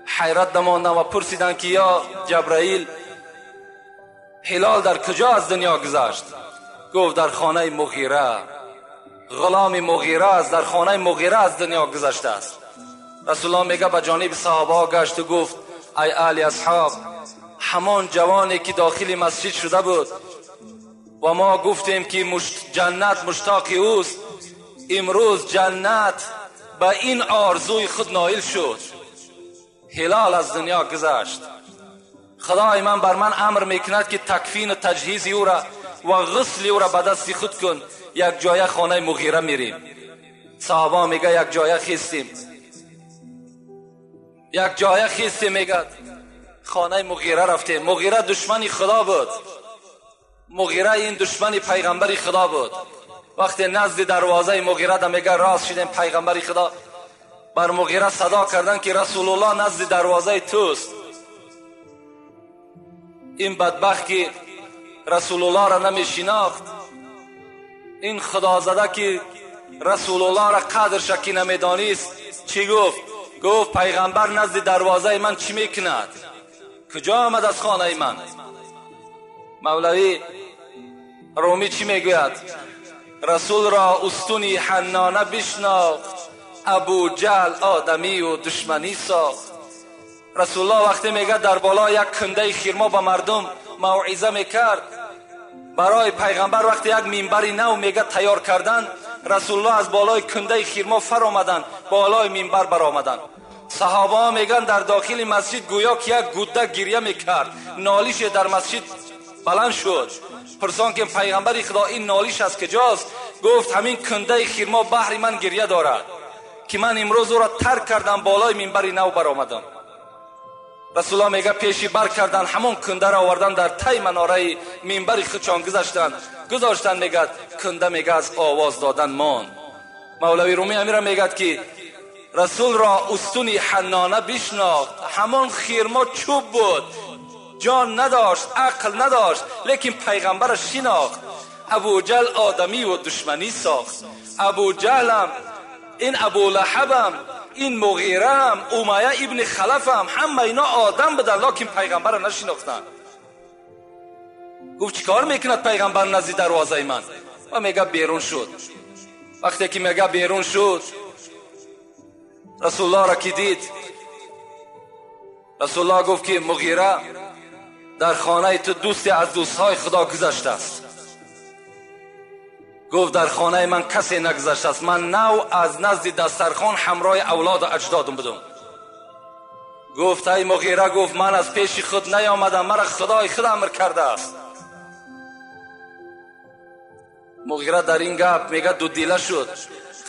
حیرت نماندم و پرسیدن که یا جبرائیل هلال در کجا از دنیا گذشت؟ گفت در خانه مغیره، غلام مغیره است، در خانه مغیره از دنیا گذشته است. رسول الله میگه به جانب صحابه گشت و گفت ای اهل اصحاب، همان جوانی که داخل مسجد شده بود و ما گفتیم که جنت مشتاق اوست، امروز جنت به این آرزوی خود نایل شد. هلال از دنیا گذشت. خدای من بر من امر میکند که تکفین و تجهیز او را و غسل او را به دست خود کن. یک جایه خانه مغیره میریم. صحابه میگه یک جایه خیستیم، یک جایه خیستیم، میگه خانه مغیره رفتیم. مغیره دشمن خدا بود، مغیره این دشمن پیغمبر خدا بود. وقتی نزد دروازه مغیره ده میگه راست شدیم، پیغمبر خدا بر مغیره صدا کردن که رسول الله نزد دروازه توست. این بدبخت که رسول الله را نمیشناخت، این خدا زده که رسول الله را قدرش که نمیدانست، چی گفت؟ گفت پیغمبر نزد دروازه من چی میکند؟ کجا آمد از خانه من؟ مولوی رومی چی میگوید؟ رسول را استونی حنانه بشناخت، ابو جهل آدمی و دشمنی ساخت. رسول الله وقتی میگه در بالا یک کنده خرما به مردم موعظه میکرد، برای پیغمبر وقتی یک منبر نو میگه تیار کردن، رسول الله از بالای کنده خرما فر آمدن، بالای منبر برآمدن. صحابه ها میگن در داخل مسجد گویا که یک گوده گریه میکرد، نالیش در مسجد بلند شد. پرسان که پیغمبر خدا این نالیش از کجاست؟ گفت همین کنده خرما بحر من گریه دارد که من امروز او را ترک کردم، بالای منبر نو برآمدم. رسول الله میگه پیشی بر کردن، همون کنده را آوردن در تای مناره منبر خودشان گذاشتن. میگه کنده میگه از آواز دادن ماند. مولوی رومی امیر میگه که رسول را استونی حنانه بشناخت، همان خرما چوب بود، جان نداشت، عقل نداشت، لیکن پیغمبرش شناخت. ابو جهل آدمی و دشمنی ساخت. ابو جهلم، این ابو لهبم، این مغیره هم، امیه ابن خلف هم، همه اینا آدم بودن، لکن پیغمبر را نشناختن. گفت چیکار میکند پیغمبر نزد دروازه من؟ و میگه بیرون شد. وقتی که میگه بیرون شد، رسول الله را که دید، رسول الله گفت که مغیره در خانه تو دوستی از دوستهای خدا گذشته است. گفت در خانه من کسی نگذشته است، من نو از نزد دسترخوان همراه اولاد و اجدادم بودم. گفت ای مغیره، گفت من از پیش خود نیامدم، مرا خدای خود امر کرده است. مغیره در این گپ میگه دو دیله شد،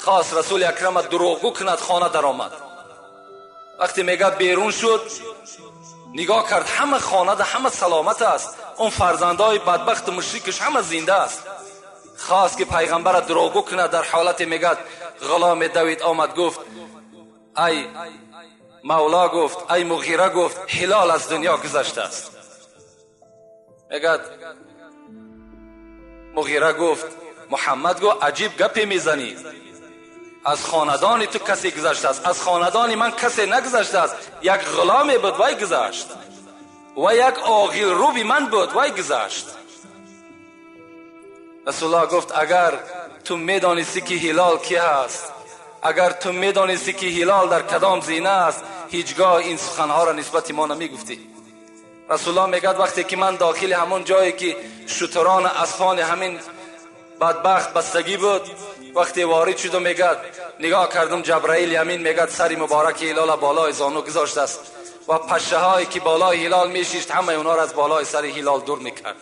خواست رسول اکرم دروغگو کند، خانه در آمد. وقتی میگه بیرون شد، نگاه کرد همه خانه ده همه سلامت است، اون فرزندای بدبخت مشرکش همه زنده است. خواست که پیغمبر دروغگو کند، در حالت میگه غلام دوید آمد، گفت ای مولا، گفت ای مغیره، گفت هلال از دنیا گذشته است. میگه مغیره گفت محمد گفت عجیب گپی میزنی، از خاندان تو کسی گذشته است، از خاندان من کسی نگذشته است، یک غلامی بود وای گذشت و یک آغیل روبی من بود وای گذشت. رسول الله گفت اگر تو میدانستی که هلال کی هست، اگر تو میدانستی که هلال در کدام زینه است، هیچگاه این سخنها را نسبت ما نمیگفتی. رسول الله میگد وقتی که من داخل همون جایی که شتران اسپان همین بدبخت بستگی بود، وقتی وارد شدم میگد نگاه کردم جبرائیل یمین میگد سری مبارک هلال بالای زانو گذاشته است و پشه هایی که بالای هلال میشیشت همه اونا را از بالای سر هلال دور میکرد.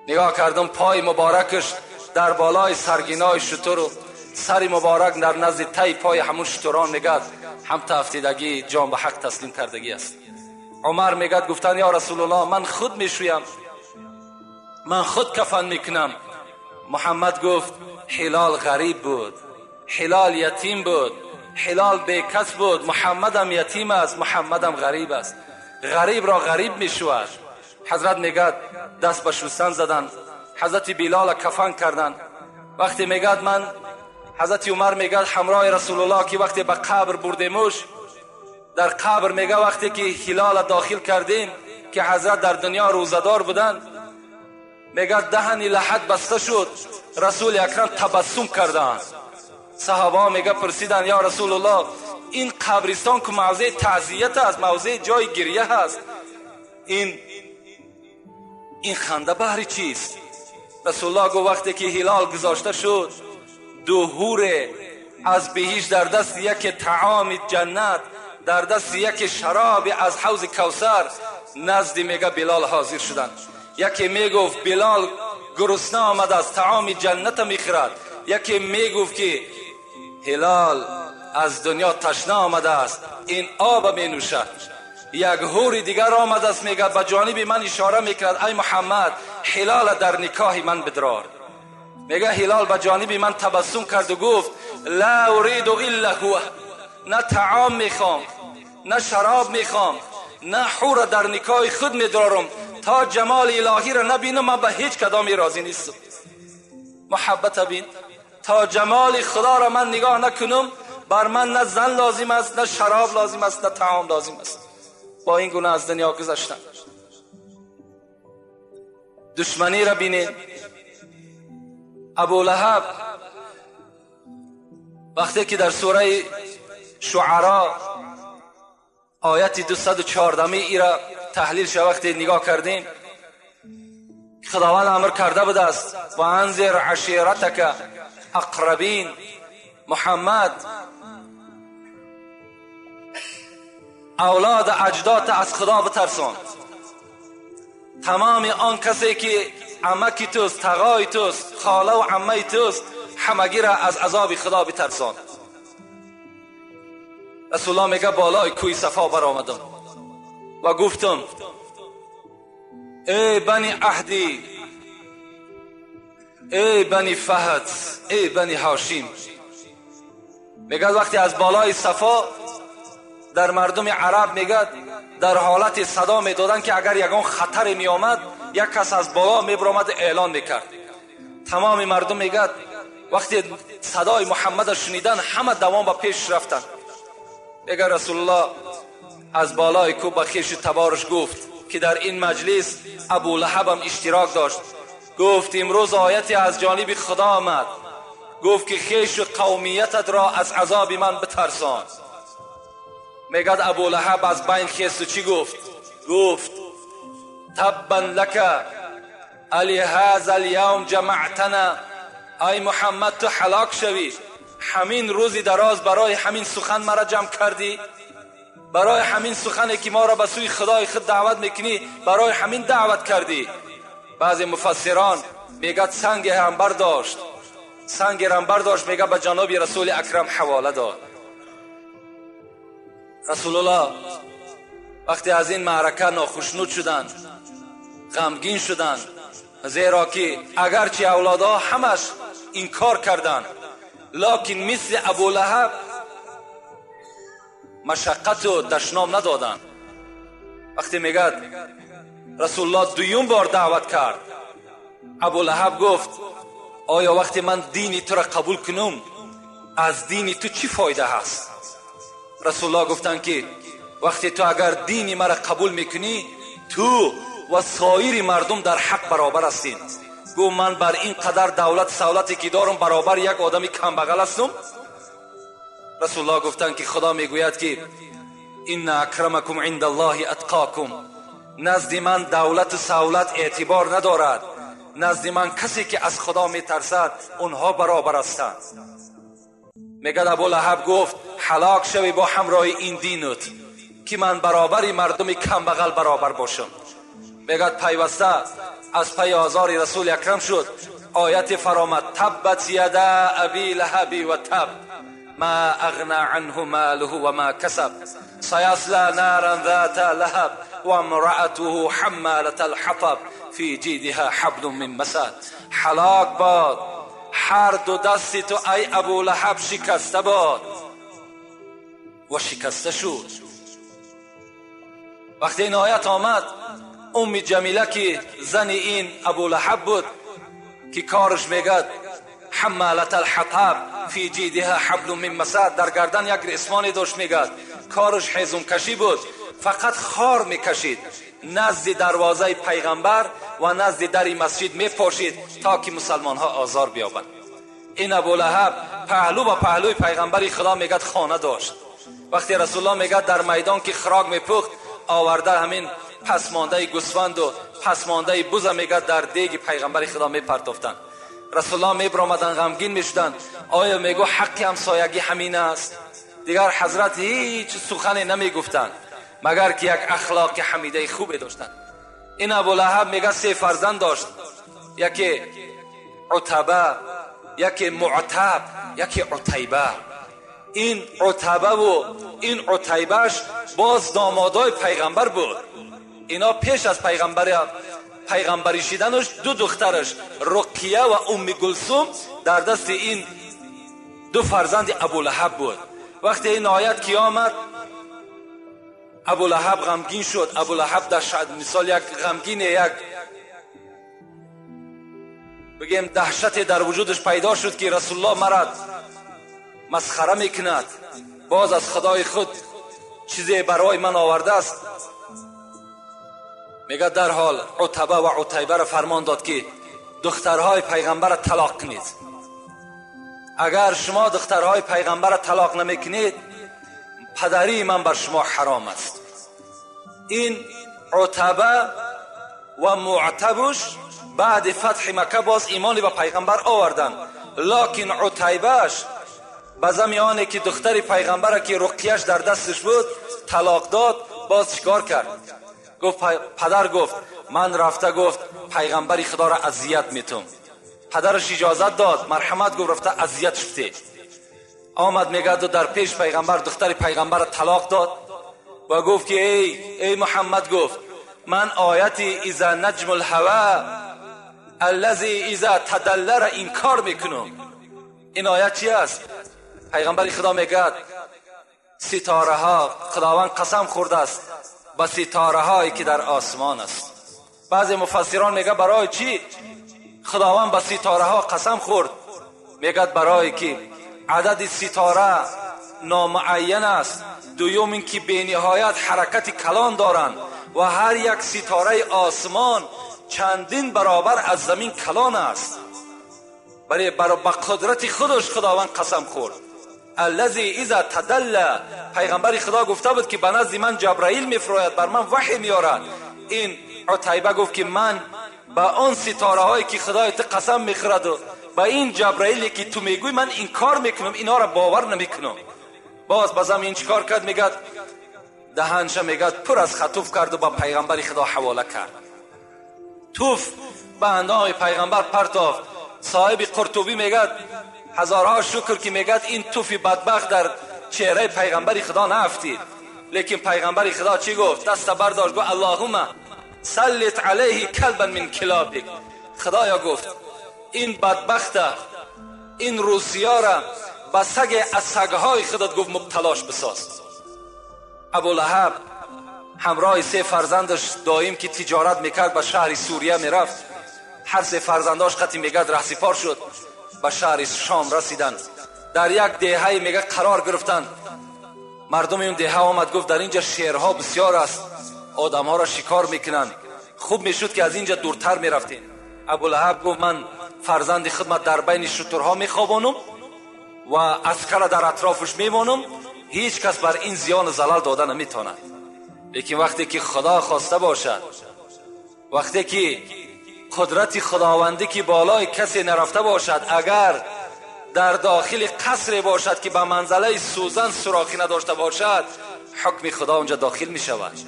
نگاه کردم پای مبارکش در بالای سرگینای شتر و سر مبارک در نزد تای پای همون شتران میگد هم تافتیدگی جان به حق تسلیم کردگی است. عمر میگد گفتن یا رسول الله من خود میشویم، من خود کفن میکنم. محمد گفت هلال غریب بود، هلال یتیم بود، هلال بیکس بود، محمدم یتیم است، محمدم غریب است، غریب را غریب میشود. حضرت میگد دست به شستن زدن، حضرت بلال کفن کردن. وقتی میگد من حضرت عمر میگد همراه رسول الله که وقتی به قبر بردیمش، در قبر میگه وقتی که هلال داخل کردیم که حضرت در دنیا روزدار بودن، میگه دهن لحد بسته شد، رسول اکرم تبسم کردند. صحابه میگه پرسیدن یا رسول الله این قبرستان که موضع تعزیت است، موضع جای گریه هست، این خنده بهر چیست؟ رسول الله گفت وقتی که هلال گذاشته شد، دو حور از بهشت در دست یک طعام جنت، در دست یک شراب از حوض کوثر نزد میگه بلال حاضر شدند. یکی میگفت بلال گرسنه آمد از طعام جنت میخورد، یکی میگفت که هلال از دنیا تشنه آمده است، این آب مینوشد. یک حور دیگر آمده است میگه به جانب من اشاره میکرد ای محمد هلال در نکاح من بدرار. میگه هلال به جانب من تبسم کرد و گفت لا اريد الا هو، نه طعام میخوام، نه شراب میخوام، نه حور در نکاح خود میدرارم، تا جمال الهی را نبینم من به هیچ کدامی راضی نیستم. محبت بین، تا جمال خدا را من نگاه نکنم بر من نه زن لازم است، نه شراب لازم است، نه طعام لازم است. با این گونه از دنیا گذشتم. دشمنی را بینید. ابو لهب وقتی که در سوره شعرا آیت 214 ای را تحلیل شد، وقتی نگاه کردیم خداوند امر کرده بوده است و انذر عشیرتک اقربین، محمد اولاد اجداد از خدا بترسان. تمام آن کسی که عمکی توست، تغای توست، خاله و عمه توست، همگی را از عذاب خدا بترسان. رسول الله میگه بالای کوی صفا برآمدم و گفتم ای بنی عهدی، ای بنی فهد، ای بنی هاشم. میگه وقتی از بالای صفا در مردم عرب میگه در حالت صدا میدادن که اگر یگان خطر میآمد یک کس از بالا میبرآمد اعلان میکرد. تمام مردم میگه وقتی صدای محمد شنیدن همه دوام به پیش رفتن. میگه رسول الله از بالای کوه به خویش تبارش گفت که در این مجلس ابو لهب هم اشتراک داشت. گفت امروز آیتی از جانب خدا آمد، گفت که خویش و قومیتت را از عذاب من بترسان. میگد ابو لهب از بین خیست و چی گفت؟ گفت تبا لک الی هذا الیوم جمعتنا، ای محمد تو هلاک شوی، همین روزی دراز برای همین سخن مرا جمع کردی، برای همین سخنی که ما را به سوی خدای خود دعوت میکنی برای همین دعوت کردی. بعضی مفسران میگد سنگ هم برداشت، سنگ هم برداشت، میگه به جناب رسول اکرم حواله داد. رسول الله وقتی از این معرکه ناخشنود شدند، غمگین شدند، زیرا که اگرچه اولادها همش انکار کردند، لکن مثل ابو لهب مشقت و دشنام ندادند. وقتی میگد رسول الله دویم بار دعوت کرد، ابو لهب گفت آیا وقتی من دینی تو را قبول کنم از دینی تو چی فایده هست؟ رسول الله گفتند که وقتی تو اگر دینی مرا قبول میکنی تو و سایر مردم در حق برابر هستین. گفت من بر این قدر دولت سولتی که دارم برابر یک آدمی کمبغل هستم؟ رسول الله گفتند که خدا میگوید که ان اکرمکم عند الله اتقاکم، نزد من دولت و سولت اعتبار ندارد، نزد من کسی که از خدا میترسد اونها برابر هستند. میگد ابو لهب گفت هلاک شوی با همراه این دینت که من برابری مردم کمبغل برابر باشم. میگد پیوسته از پی آزار رسول اکرم شد. آیت فرامد تبت یدا ابی لهب و تب ما اغنى عنه ماله و ما کسب سیصلی نارا ذات لهب و امرأته حمالة الحطب فی جیدها حبل من مسد. هلاک باد هر دو دستی تو ای ابو لهب، شکسته باد. و شکسته شد. وقتی این آیت آمد، ام جمیله که زن این ابو لهب بود که کارش میگد حمالة الحطب فی جیدها حبل من مسد، در گردن یک رسمانی داشت، میگد کارش حیزم کشی بود، فقط خار میکشید، نزد دروازه پیغمبر و نزد در مسجد میپاشید تا که مسلمان ها آزار بیابند. این ابو لهب پهلو با پهلوی پیغمبر خدا میگد خانه داشت. وقتی رسول الله میگد در میدان که خراک میپخت، آورده همین پسمانده گوسفند و پسمانده بز میگد در دیگ پیغمبر خدا میپرتافتند. رسول الله میبرآمدن، غمگین میشدند. آیا میگو حق همسایگی همین است؟ دیگر حضرت هیچ سخنی نمیگفتند مگر که یک اخلاق حمیده خوبی داشتند. این ابو لهب میگه سه فرزند داشت، یکی عتبه، یکی معتب، یکی عتیبه. این عتبه و این عتیبهش باز دامادای پیغمبر بود. اینا پیش از پیغمبری شدنش دو دخترش رقیه و ام گلثوم در دست این دو فرزند ابو لهب بود. وقتی این آیت که آمد، ابو لهب غمگین شد. ابو لهب در مثال یک غمگین، یک بگیم دهشت در وجودش پیدا شد که رسول الله مرا مسخره میکند، باز از خدای خود چیزی برای من آورده است. میگه در حال عتبه و عتیبه را فرمان داد که دخترهای پیغمبر را طلاق کنید. اگر شما دخترهای پیغمبر را طلاق نمیکنید، پدری من بر شما حرام است. این عتبه و معتبش بعد فتح مکه باز ایمانی به پیغمبر آوردن، لکن عتیبهش به زمیانه که دختر پیغمبر که رقیهش در دستش بود طلاق داد، باز چیکار کرد؟ گفت پدر گفت من رفته گفت پیغمبری خدا را اذیت میتم. پدرش اجازت داد، مرحمت گفت رفته اذیت شده. آمد میگه در پیش پیغمبر دختر پیغمبر طلاق داد و گفت که ای محمد، گفت من آیتی اذا نجم الهوى الذی اذا تدل را انکار میکنم. این آیت چی است؟ پیغمبر خدا میگه ستاره ها، خداوند قسم خورده است به ستاره هایی که در آسمان است. بعضی مفسران میگه برای چی خداوند به ستاره ها قسم خورد؟ میگه برای که عدد ستاره نامعین است، دوم اینکه به نهایت حرکت کلان دارند و هر یک ستاره آسمان چندین برابر از زمین کلان است. برای با قدرت خودش خداوند قسم خورد. الذی اذا تدل، پیغمبر خدا گفته بود که به نزد من جبرائیل میفراید، بر من وحی میارد. این عتیبه گفت که من به آن ستاره هایی که خدای تو قسم میخورد و به این جبرائیلی که تو میگوی من انکار میکنم، اینا را باور نمیکنم. باز بازم این چیکار کرد؟ میگد دهنش میگد پر از خطوف کرد و با پیغمبر خدا حواله کرد. توف به اندام پیغمبر پرتافت. صاحب قرطبی میگد هزارها شکر که میگد این توفی بدبخت در چهره پیغمبر خدا نافتید. لیکن پیغمبر خدا چی گفت؟ دست برداشت گفت اللهم سلط علیه کلبا من کلابک. خدایا گفت این بدبخت، این روسیا را به سگ از سگهای خودت گفت مبتلاش بساز. ابولهب همراه سه فرزندش دایم که تجارت میکرد به شهر سوریه میرفت. هر سه فرزنداش قطعی میگد رهسپار شد، به شهر شام رسیدن. در یک دهه میگه قرار گرفتن. مردم اون دهه آمد گفت در اینجا شیرها بسیار است، آدمها را شکار میکنن، خوب میشد که از اینجا دورتر میرفتین. ابولهب گفت من فرزند خدمت در بین شترها میخوابانم و عسکر در اطرافش میمانم، هیچ کس بر این زیان و زلل داده نمیتواند. لیکن وقتی که خدا خواسته باشد، وقتی که قدرت خداوندی که بالای کسی نرفته باشد، اگر در داخل قصر باشد که به منزله سوزن سوراخی نداشته باشد، حکم خدا اونجا داخل می شود.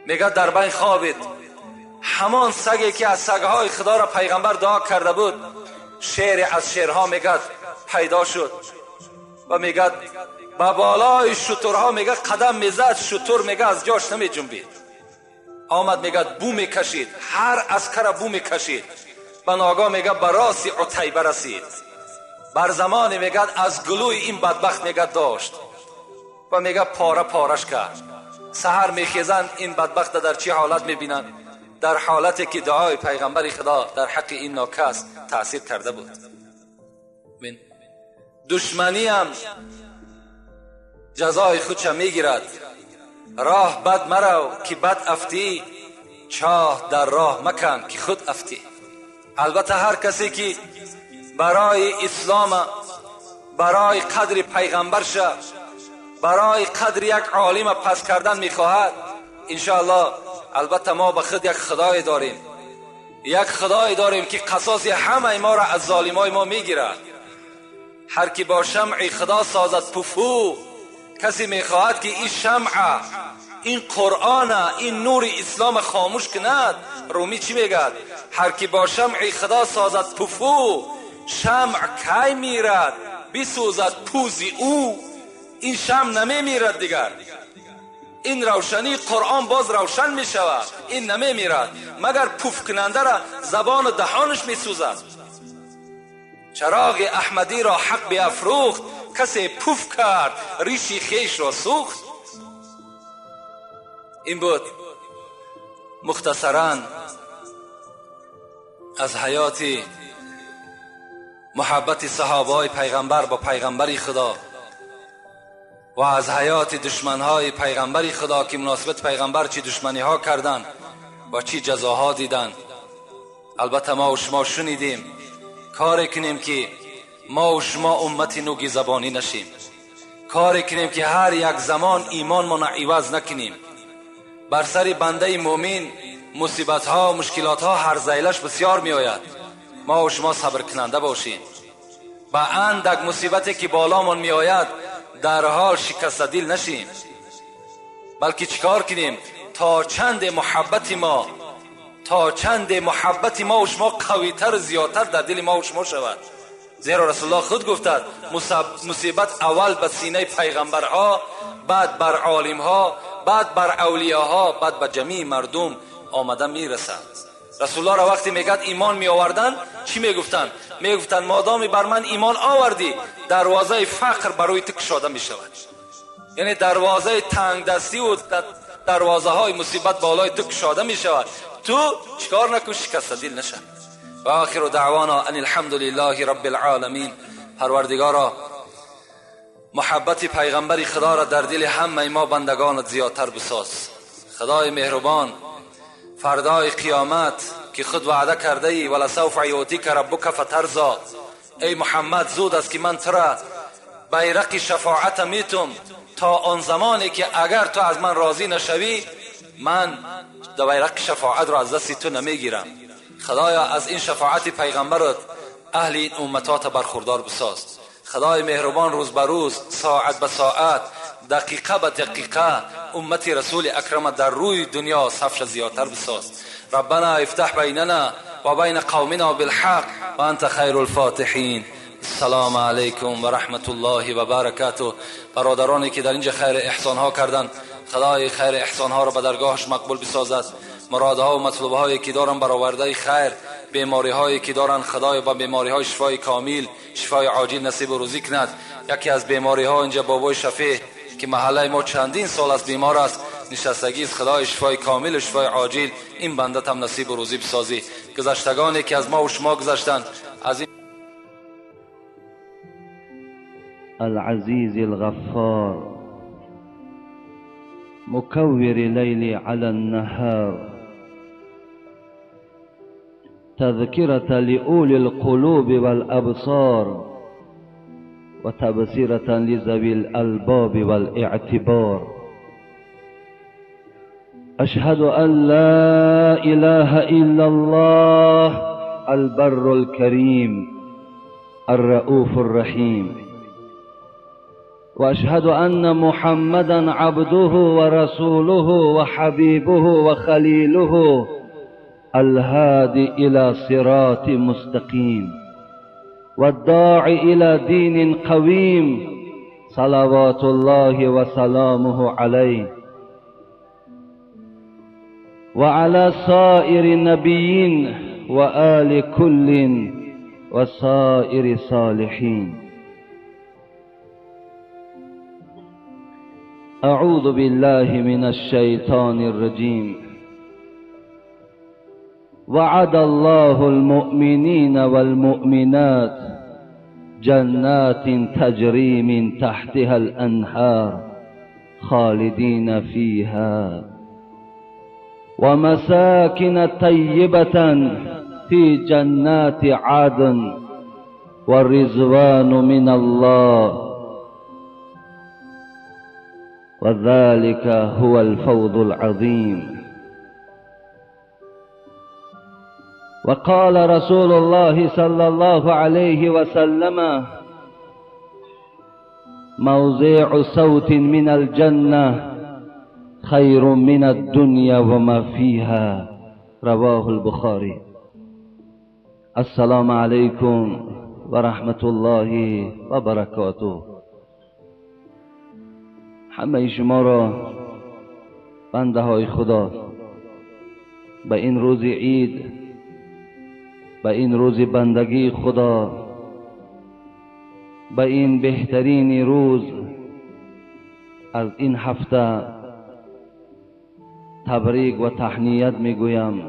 میگه در بین خوابید، همان سگی که از سگهای خدا را پیغمبر دعا کرده بود، شعر از شعرها میگه پیدا شد و میگه به بالای شترها میگه قدم میزد، شتر میگه از جاش نمی جنبید. آمد میگه بو میکشید، هر عسکر بو میکشید. به ناگاه میگه به راس عتیبه رسید. بر زمان میگه از گلوی این بدبخت میگه داشت و میگه پاره پارش کرد. سحر میخیزند این بدبخت در چه حالت میبینند؟ در حالتی که دعای پیغمبر خدا در حق این ناکس تاثیر کرده بود. دشمنی هم جزای خودش میگیرد. راه بد مرو که بد افتی، چاه در راه مکن که خود افتی. البته هر کسی که برای اسلام، برای قدر پیغمبر شه، برای قدر یک عالم پس کردن میخواهد، انشاءالله البته ما به خود یک خدای داریم، یک خدای داریم که قصاص همه ما را از ظالمای ما میگیرد. هر کی با شمع خدا سازد پفو، کسی میخواهد که این شمع، این قرآن، این نور اسلام خاموش کند. رومی چی میگد؟ هر کی با شمع خدا سازد پفو، شمع کی میرد بسوزد پوزی او. این شمع نمیمیرد دیگر، این روشنی قرآن باز روشن میشود، این نمیمیرد، مگر پف کننده را زبان و دهانش میسوزد. چراغ احمدی را حق بیافروخت، کسی پف کرد ریشی خیش را سوخت. این بود مختصرا از حیات محبت صحابه پیغمبر با پیغمبر خدا و از حیات دشمنهای پیغمبر خدا که مناسبت پیغمبر چی دشمنی ها کردن و چی جزاها دیدن. البته ما و شما شنیدیم، کار کنیم که ما و شما امت نوگی زبانی نشیم، کار کنیم که هر یک زمان ایمان ما عوض نکنیم. بر سر بنده مؤمن مصیبت ها و مشکلات ها هر زیلش بسیار می آید. ما و شما صبر کننده باشیم. به اندک مصیبتی که بالامان می آید در حال شکست دل نشیم، بلکه چیکار کنیم تا چند محبت ما، تا چند محبت ما و شما قویتر و زیادتر در دل ما و شما شود. زیرا رسول الله خود گفتد مصیبت اول به سینه پیغمبرها، بعد بر عالمها، بعد بر اولیاها، بعد به جمیع مردم آمده میرسد. رسول الله را وقتی میگد ایمان می آوردن چی میگفتن؟ میگفتن مادامی بر من ایمان آوردی دروازه فقر برای تو کشاده میشود، یعنی دروازه تنگ دستی و دروازه های مصیبت بالای تو کشاده میشود. تو چیکار نکن، شکست دل نشه. و آخر دعوانا ان الحمد لله رب العالمین. پروردگارا محبت پیغمبر خدا را در دل همه ما بندگانت زیادتر بساز. خدای مهربان، فردای قیامت که خود وعده کرده ای، ولسوف یعطیک ربک فترضی، ای محمد زود است که من تو را بیرق شفاعت میتم تا آن زمانی که اگر تو از من راضی نشوی من بیرق شفاعت را از دست تو نمیگیرم. خدایا از این شفاعت پیغمبرت اهل این امتات برخوردار بساز. خدای مهربان، روز به روز، ساعت به ساعت، دقیقه به دقیقه امت رسول اکرم در روی دنیا صفش زیادتر بساز. ربنا افتح بیننا و بین قومنا بالحق و انت خیر الفاتحین. السلام علیکم و رحمت الله و برکاته. برادرانی که در اینجا خیر احسان ها کردند، خدای خیر احسان ها را به درگاهش مقبول بسازد. مرادها و مطلوب هایی که دارن برآورده خیر، بیماری هایی که دارن خدای با بیماری های شفای کامل، شفای عاجل نصیب و روزی کند. یکی از بیماری ها اینجا بابای شفیع که محله ما چندین سال از بیمار است، نشستگی است. خدای شفای کامل و شفای عاجل این بنده هم نصیب و روزی بسازی. گذشتگانی که از ما و شما گذشتند از این العزیز الغفار مكور الليل على النهار تذكرة لأولي القلوب والأبصار وتبصرة لذوي الألباب والاعتبار. أشهد أن لا إله إلا الله البر الكريم الرؤوف الرحيم، وأشهد أن محمدا عبده ورسوله وحبيبه وخليله الهادي إلى صراط مستقيم والداعي إلى دين قويم، صلوات الله وسلامه عليه وعلى سائر النبيين وآل كل وسائر صالحين. أعوذ بالله من الشيطان الرجيم. وعد الله المؤمنين والمؤمنات جنات تجري من تحتها الأنهار خالدين فيها ومساكن طيبة في جنات عدن والرضوان من الله وذلك هو الفوز العظيم. وقال رسول الله صلى الله عليه وسلم: موضع صوت من الجنة خير من الدنيا وما فيها. رواه البخاري. السلام عليكم ورحمة الله وبركاته. همه شما را بنده های خدا به این روز عید، به این روز بندگی خدا، به این بهترین روز از این هفته تبریک و تهنیت میگویم.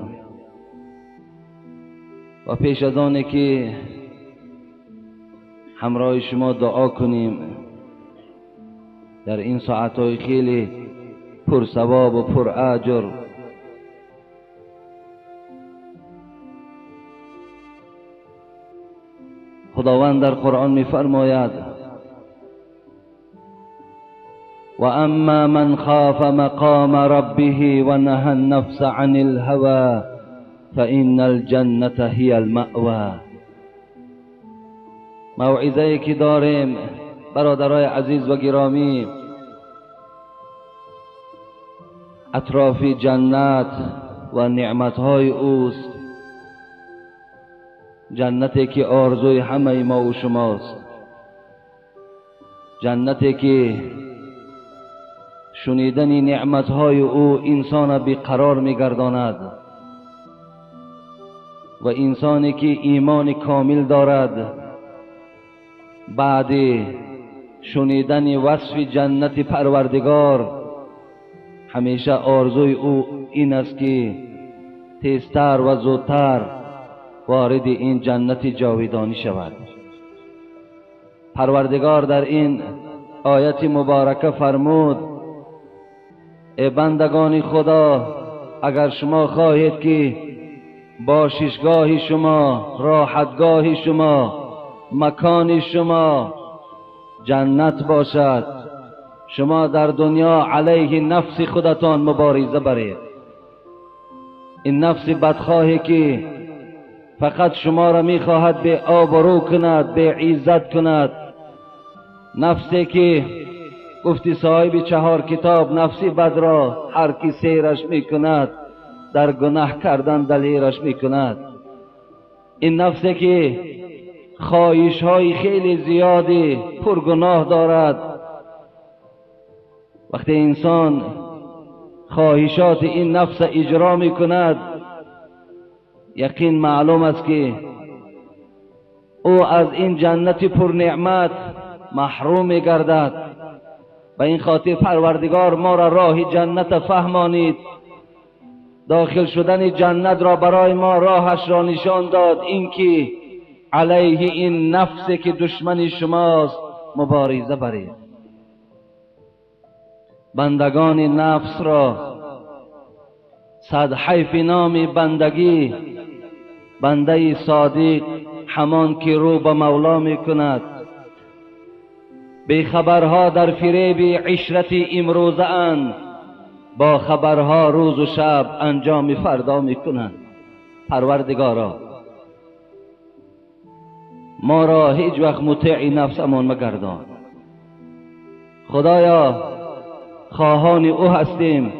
و پیش از آن که همراه شما دعا کنیم در این ساعتهای خیلی پر ثواب و پر اجر، خداوند در قرآن می‌فرماید: و اما من خاف مقام ربه و نهى النفس عن الهوى فإن الجنة هي المأوى. موعظه‌ای که داریم برادرای عزیز و گرامی، اطراف جنت و نعمتهای اوست، جنتی که آرزوی همه ما و شماست، جنتی که شنیدن نعمتهای او انسان بیقرار میگرداند و انسانی که ایمان کامل دارد بعد شنیدن وصف جنت پروردگار همیشه آرزوی او این است که تیزتر و زودتر وارد این جنت جاویدانی شود. پروردگار در این آیت مبارکه فرمود: ای بندگان خدا، اگر شما خواهید که باششگاه شما، راحتگاه شما، مکان شما جنت باشد، شما در دنیا علیه نفس خودتان مبارزه برید. این نفس بدخواهی که فقط شما را میخواهد به آبرو کند، به عزت کند، نفسی که گفتی صاحب 4 کتاب، نفسی بد را هر کی سیرش میکند در گناه کردن دلیرش میکند. این نفسی که خواهش های خیلی زیادی پرگناه دارد، وقتی انسان خواهشات این نفس اجرا میکند، یقین معلوم است که او از این جنت پر نعمت محروم میگردد. به این خاطر پروردگار ما را راه جنت فهمانید، داخل شدن جنت را برای ما راهش را نشان داد، اینکه علیه این نفس که دشمن شماست مبارزه برید. بندگان نفس را صد حیف نام بندگی، بنده صادق همان که رو به مولا میکند. بیخبرها در فریب عشرت امروزه اند، با خبرها روز و شب انجام فردا میکنند. پروردگارا ما را هیچ وقت مطیع نفسمان مگردان. خدایا خواهان او هستیم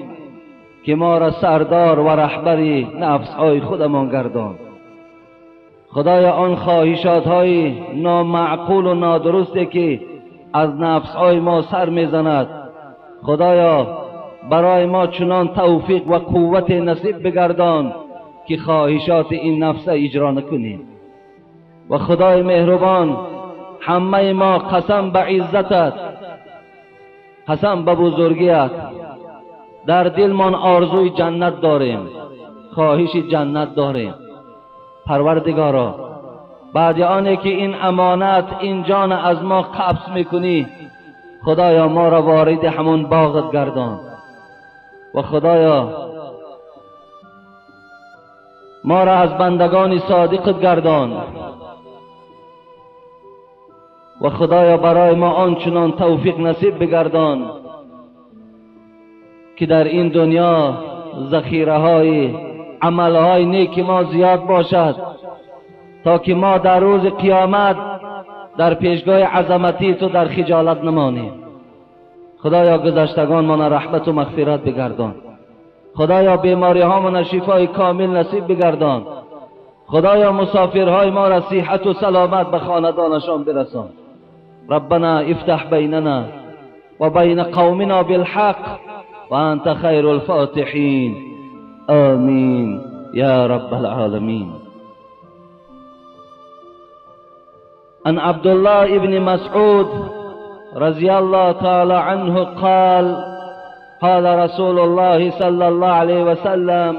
که ما را سردار و رهبر نفسهای خودمان گردان. خدایا آن خواهشات های نامعقول و نادرستی که از نفسهای ما سر میزند، خدایا برای ما چنان توفیق و قوت نصیب بگردان که خواهشات این نفس اجرا نکنیم. و خدای مهربان همه ما قسم به عزتت، قسم به بزرگیت، در دلمان آرزوی جنت داریم، خواهش جنت داریم. پروردگارا بعد آنه که این امانت، این جان از ما قبض میکنی، خدایا ما را وارد همون باغت گردان. و خدایا ما را از بندگان صادقت گردان. و خدایا برای ما آنچنان توفیق نصیب بگردان که در این دنیا ذخیره های عمل های نیک ما زیاد باشد، تا که ما در روز قیامت در پیشگاه عظمتی تو در خجالت نمانیم. خدایا گذشتگان ما رحمت و مغفرت بگردان. خدایا بیماری ها شفای کامل نصیب بگردان. خدایا مسافرهای ما را صحت و سلامت به خاندانشان برسان. ربنا افتح بیننا و بین قومنا بالحق و انت خیر الفاتحین. آمین یا رب العالمین. عن عبد الله ابن مسعود رضي الله تعالى عنه قال: قال رسول الله صلى الله عليه وسلم: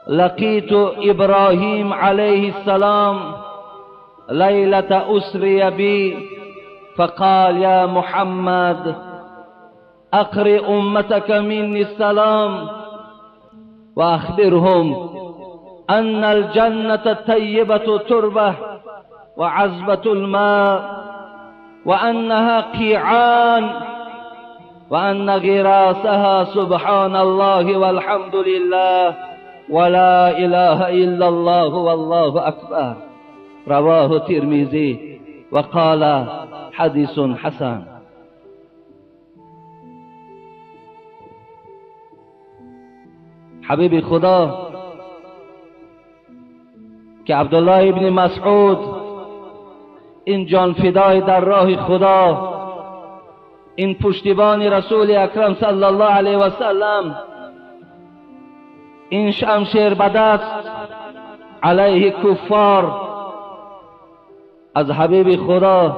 لقيت إبراهيم عليه السلام ليلة أسري بي فقال: يا محمد أقرئ أمتك مني السلام وأخبرهم أن الجنة الطيبة تربة وعذبة الماء وأنها قيعان وأن غراسها سبحان الله والحمد لله ولا إله إلا الله والله أكبر. رواه الترمذي وقال حديث حسن. حبیب خدا که عبدالله ابن مسعود، این جان فدای در راه خدا، این پشتیبان رسول اکرم صلی الله علیه و سلم، این شمشیر به دست علیه کفار، از حبیب خدا،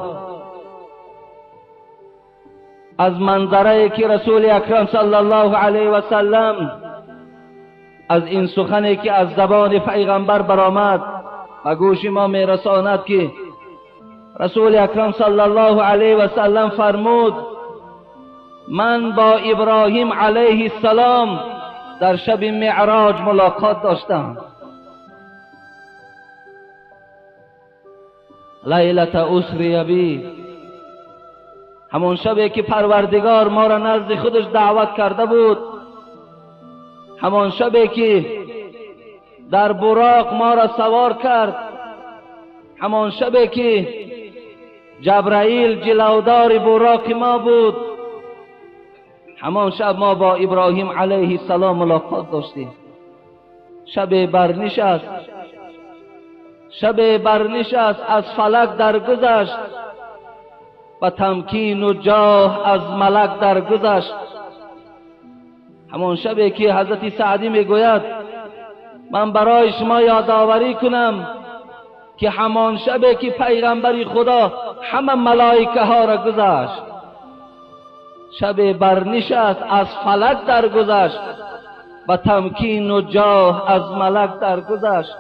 از منظره که رسول اکرم صلی الله علیه و سلم، از این سخنی که از زبان پیغمبر برآمد و گوش ما میرساند که رسول اکرم صلی الله علیه و سلم فرمود من با ابراهیم علیه السلام در شب معراج ملاقات داشتم. لیلة اسری بی، همون شبی که پروردگار ما را نزد خودش دعوت کرده بود، همان شبی که در براق ما را سوار کرد، همان شبی که جبرائیل جلودار براق ما بود، همان شب ما با ابراهیم علیه السلام ملاقات داشتیم. شب برنشست، شب برنشست، از فلک درگذشت، و تمکین و جاه از ملک درگذشت. همان شبی که حضرت سعدی میگوید من برای شما یادآوری کنم که همان شبی که پیغمبر خدا همه ملائکه ها را گذشت، شب برنشست، از فلک درگذشت، و تمکین و جاه از ملک درگذشت.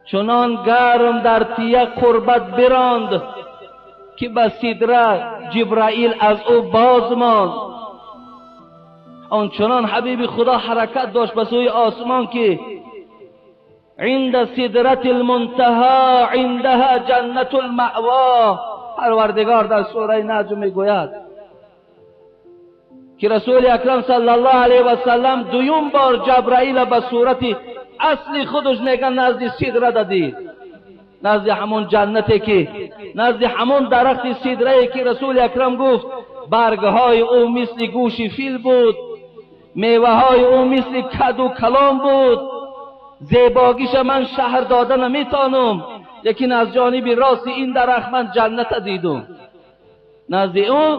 چنان گرم در تیه قربت براند که به سدره جبرائیل از او باز ماند. آنچنان حبیب خدا حرکت داشت به سوی آسمان که عند سدرة المنتهى عندها جنة المأوا. پروردگار در سوره نجم میگوید که رسول اکرم صلی الله علیه و سلم دویم بار جبرائیل به صورت اصلی خودش میگن نزد سدره دید، نزد همون جنتی که نزد همون درخت سدره که رسول اکرم گفت برگهای او مثل گوش فیل بود، میوه های او مثل کد و کلام بود، زیباگیش من شهر داده نمیتانم، لیکن از جانب راست این درخت من جنت دیدم. نزد او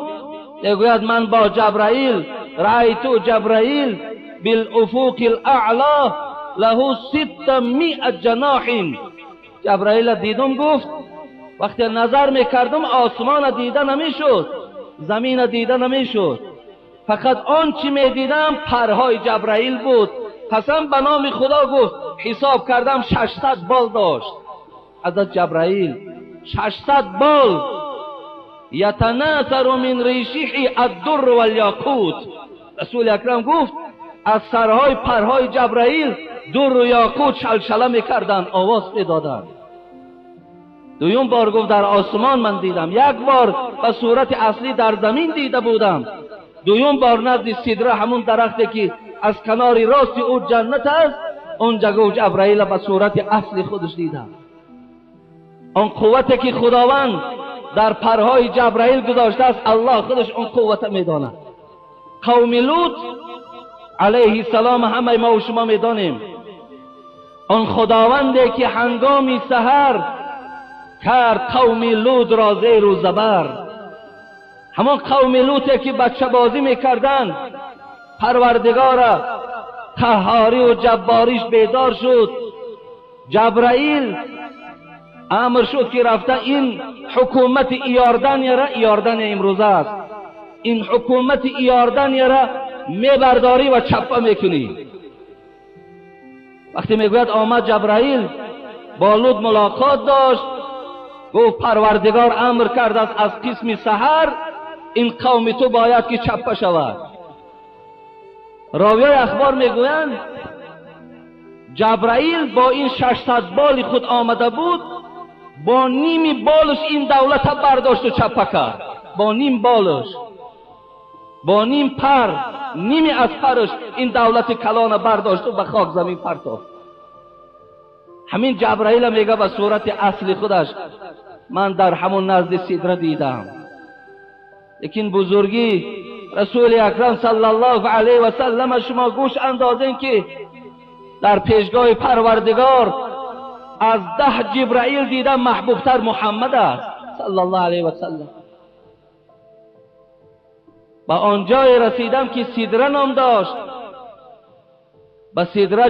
میگوید من با جبرائیل رأیت جبرائیل بالافق الاعلی له 600 جناح. جبرائیل دیدم، گفت وقتی نظر میکردم آسمان دیده نمیشد، زمین دیده نمیشد، فقط آن چی میدیدم پرهای جبرائیل بود. قسم به نام خدا گفت حساب کردم 600 بال داشت حضرت جبرائیل، 600 بال. یتناثر من ریشه الدر والیاقوت. رسول اکرم گفت از سرهای پرهای جبرائیل در و یاقوت شلشله میکردند، آواز میدادند. دویم بار گفت در آسمان من دیدم، یک بار به صورت اصلی در زمین دیده بودم، دویم بار نزد سدره همون درختی که از کنار راست او جنت است، اونجا گفت جبرائیل به صورت اصلی خودش دیدم. آن قوتی که خداوند در پرهای جبرائیل گذاشته است، الله خودش اون قوت میداند. قوم لوط علیه السلام همه ما و شما میدانیم، آن خداوندی که هنگام سحر کرد قوم لوط را زیر و زبر، همان قوم لوطی که بچه بازی میکردند، پروردگار قهاری و جباریش بیدار شد. جبرائیل امر شد که رفته این حکومت ایاردنیا را، ایاردن امروزه است، این حکومت ایاردنیا را میبرداری و چپه میکنی. وقتی میگوید آمد جبرائیل با لوط ملاقات داشت، گفت پروردگار امر کرد است از قسم سحر این قوم تو باید که چپه شود. راویای اخبار میگویند جبرائیل با این 600 بال خود آمده بود، با نیم بالش این دولت برداشت و چپه کرد، با نیم بالش، با نیم پر، نیمی از پرش این دولت کلان برداشت و به خاک زمین پرتافت. همین جبرائیل میگه به صورت اصلی خودش من در همون نزد سدره دیدم. لیکن بزرگی رسول اکرم صلی الله علیه و سلم شما گوش اندازین که در پیشگاه پروردگار از 10 جبرائیل دیدم محبوبتر محمد است صلی الله علیه و سلم. به آنجای رسیدم که سدره نام داشت، به سدره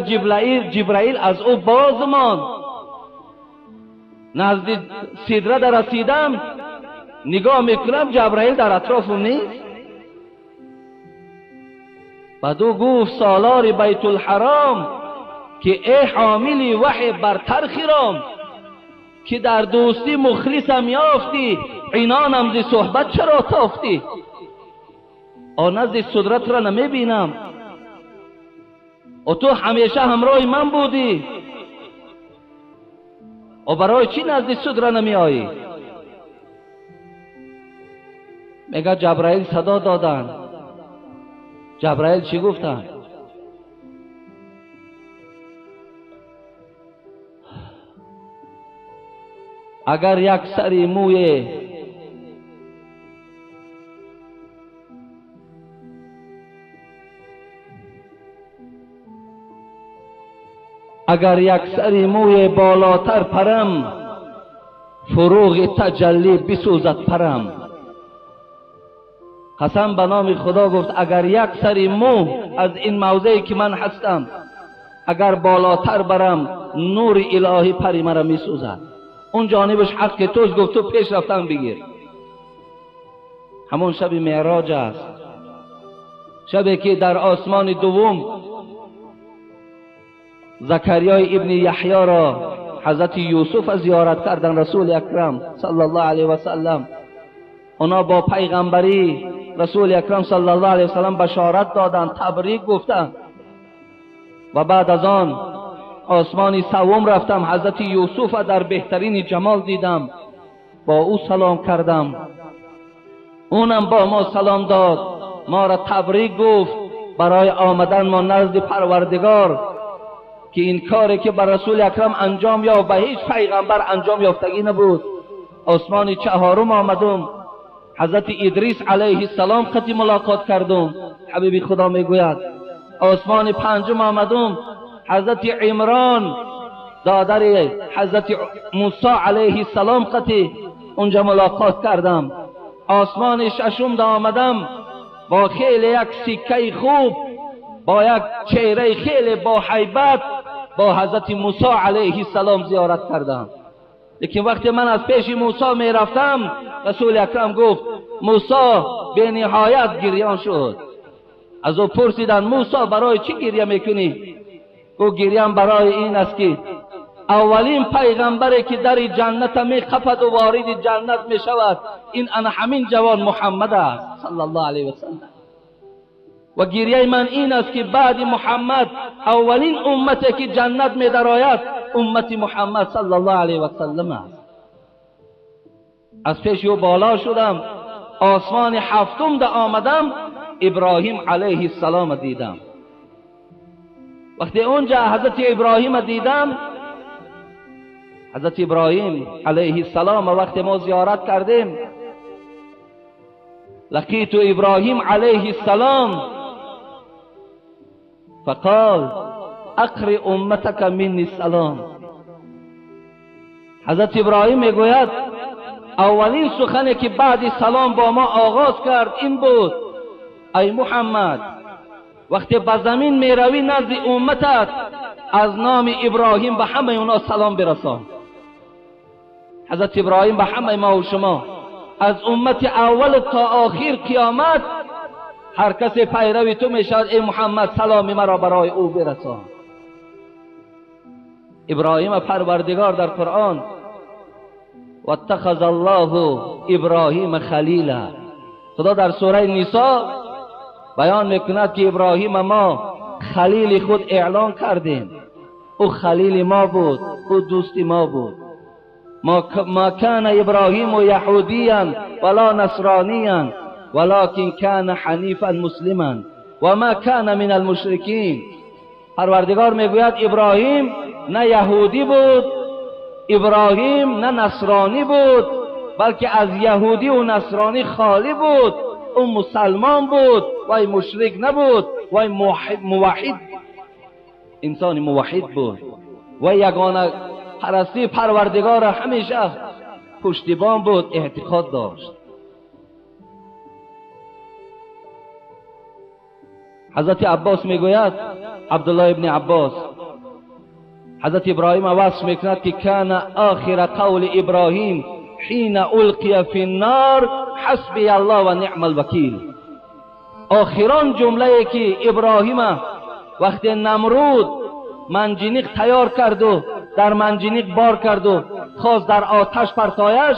جبرائیل از او باز ماند. نزد سدره در رسیدم، نگاه میکنم جبرائیل در اطرافم نیست. بعد او گفت سالار بیت الحرام که ای حامل وحی برتر خرام، که در دوستی مخلصم یافتی، عنانم ز صحبت چرا تافتی؟ آن نزد صدرت را نمیبینم، و تو همیشه همراه من بودی، و برای چی نزد صدر نمی آیی؟ میگه جبرائیل صدا دادن. جبرائیل چی گفتن؟ اگر یک سری موی اگر یک سری موی بالاتر پرم، فروغ تجلی بسوزد پرم. قسم به نام خدا گفت اگر یک سری مو از این موضعی که من هستم اگر بالاتر برم، نور الهی پری مرا میسوزد. اون جانبش حق توست، گفت تو پیش رفتن بگیر. همون شب معراج است، شبی که در آسمان دوم زکریای ابن یحیی را حضرت یوسف زیارت کردن رسول اکرم صلی الله علیه و سلم. اونا با پیغمبری رسول اکرم صلی الله علیه و سلم بشارت دادند، تبریک گفتند. و بعد از آن آسمان سوم رفتم، حضرت یوسف در بهترین جمال دیدم، با او سلام کردم، اونم با ما سلام داد، ما را تبریک گفت برای آمدن ما نزد پروردگار، که این کاری که بر رسول اکرم انجام یافت به هیچ پیغمبر انجام یافتگی نبود. آسمان چهارم آمدم، حضرت ادریس علیه السلام قطی ملاقات کردم، حبیب خدا میگوید. آسمان پنجم آمدم، حضرت عمران دادر حضرت موسی علیه السلام قطی اونجا ملاقات کردم. آسمان ششم دا آمدم، با خیلی یک سکه خوب، با یک چهره خیلی با هیبت با حضرت موسی علیه السلام زیارت کردم. لیکن وقتی من از پیش موسی می رفتم، رسول اکرم گفت موسی به نهایت گریان شد. از او پرسیدن موسی برای چی گریه میکنی؟ او گریان برای این است که اولین پیغمبری که در جنت می خپد و وارد جنت می شود این انا همین جوان محمد است صلی الله علیه و سلم. و گریه من این است که بعد محمد اولین امتی که جنت می درآید امت محمد صلی الله علیه و سلم است. از پیش او بالا شدم، آسمان هفتم ده آمدم، ابراهیم علیه السلام دیدم. وقتی اونجا حضرت ابراهیم دیدم، حضرت ابراهیم علیه السلام وقتی ما زیارت کردیم، لقیت ابراهیم علیه السلام فقال اقرئ امتک منی السلام. حضرت ابراهیم میگوید اولین سخنی که بعد سلام با ما آغاز کرد این بود: ای محمد، وقتی به زمین میروی نزد امتت از نام ابراهیم به همه اونا سلام برسان. حضرت ابراهیم به همه ما و شما از امت اول تا آخر قیامت هر کسی پیروی تو میشود ای محمد سلام مرا برای او برسان. ابراهیم پروردگار در قرآن واتخذ الله ابراهیم خلیلا، خدا در سوره نساء بیان میکند که ابراهیم ما خلیل خود اعلان کردیم، او خلیل ما بود، او دوست ما بود. ما کان ابراهیم یهودیا ولا نصرانیا ولكن کان حنیفا مسلما و ما کان من المشرکین. پروردگار میگوید ابراهیم نه یهودی بود، ابراهیم نه نصرانی بود، بلکه از یهودی و نصرانی خالی بود، او مسلمان بود و مشرک نبود و موحد، انسان موحد بود و یگانه پرستی پروردگار همیشه پشتیبان بود، اعتقاد داشت. حضرت عباس میگوید، عبدالله ابن عباس، حضرت ابراهیم وصف میکند که کان آخر قول ابراهیم حین القی فی النار حسبی الله و نعم الوکیل. آخران جمله که ابراهیم وقتی نمرود منجنیق تیار کرد و در منجنیق بار کرد و خواست در آتش پرتایش،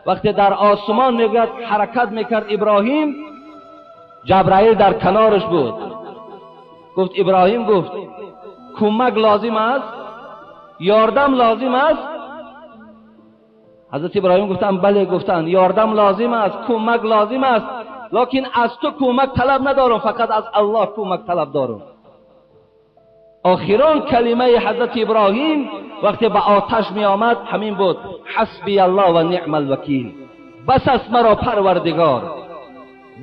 وقتی در آسمان میگوید حرکت میکرد ابراهیم، جبرائیل در کنارش بود. گفت ابراهیم، گفت کمک لازم است، یاردم لازم است؟ حضرت ابراهیم گفتند بله. گفتند یاردم لازم است، کمک لازم است، لکن از تو کمک طلب ندارم، فقط از الله کمک طلب دارم. آخران کلمه حضرت ابراهیم وقتی به آتش می آمد همین بود: حسبی الله و نعم الوکیل. بس است مرا پروردگار،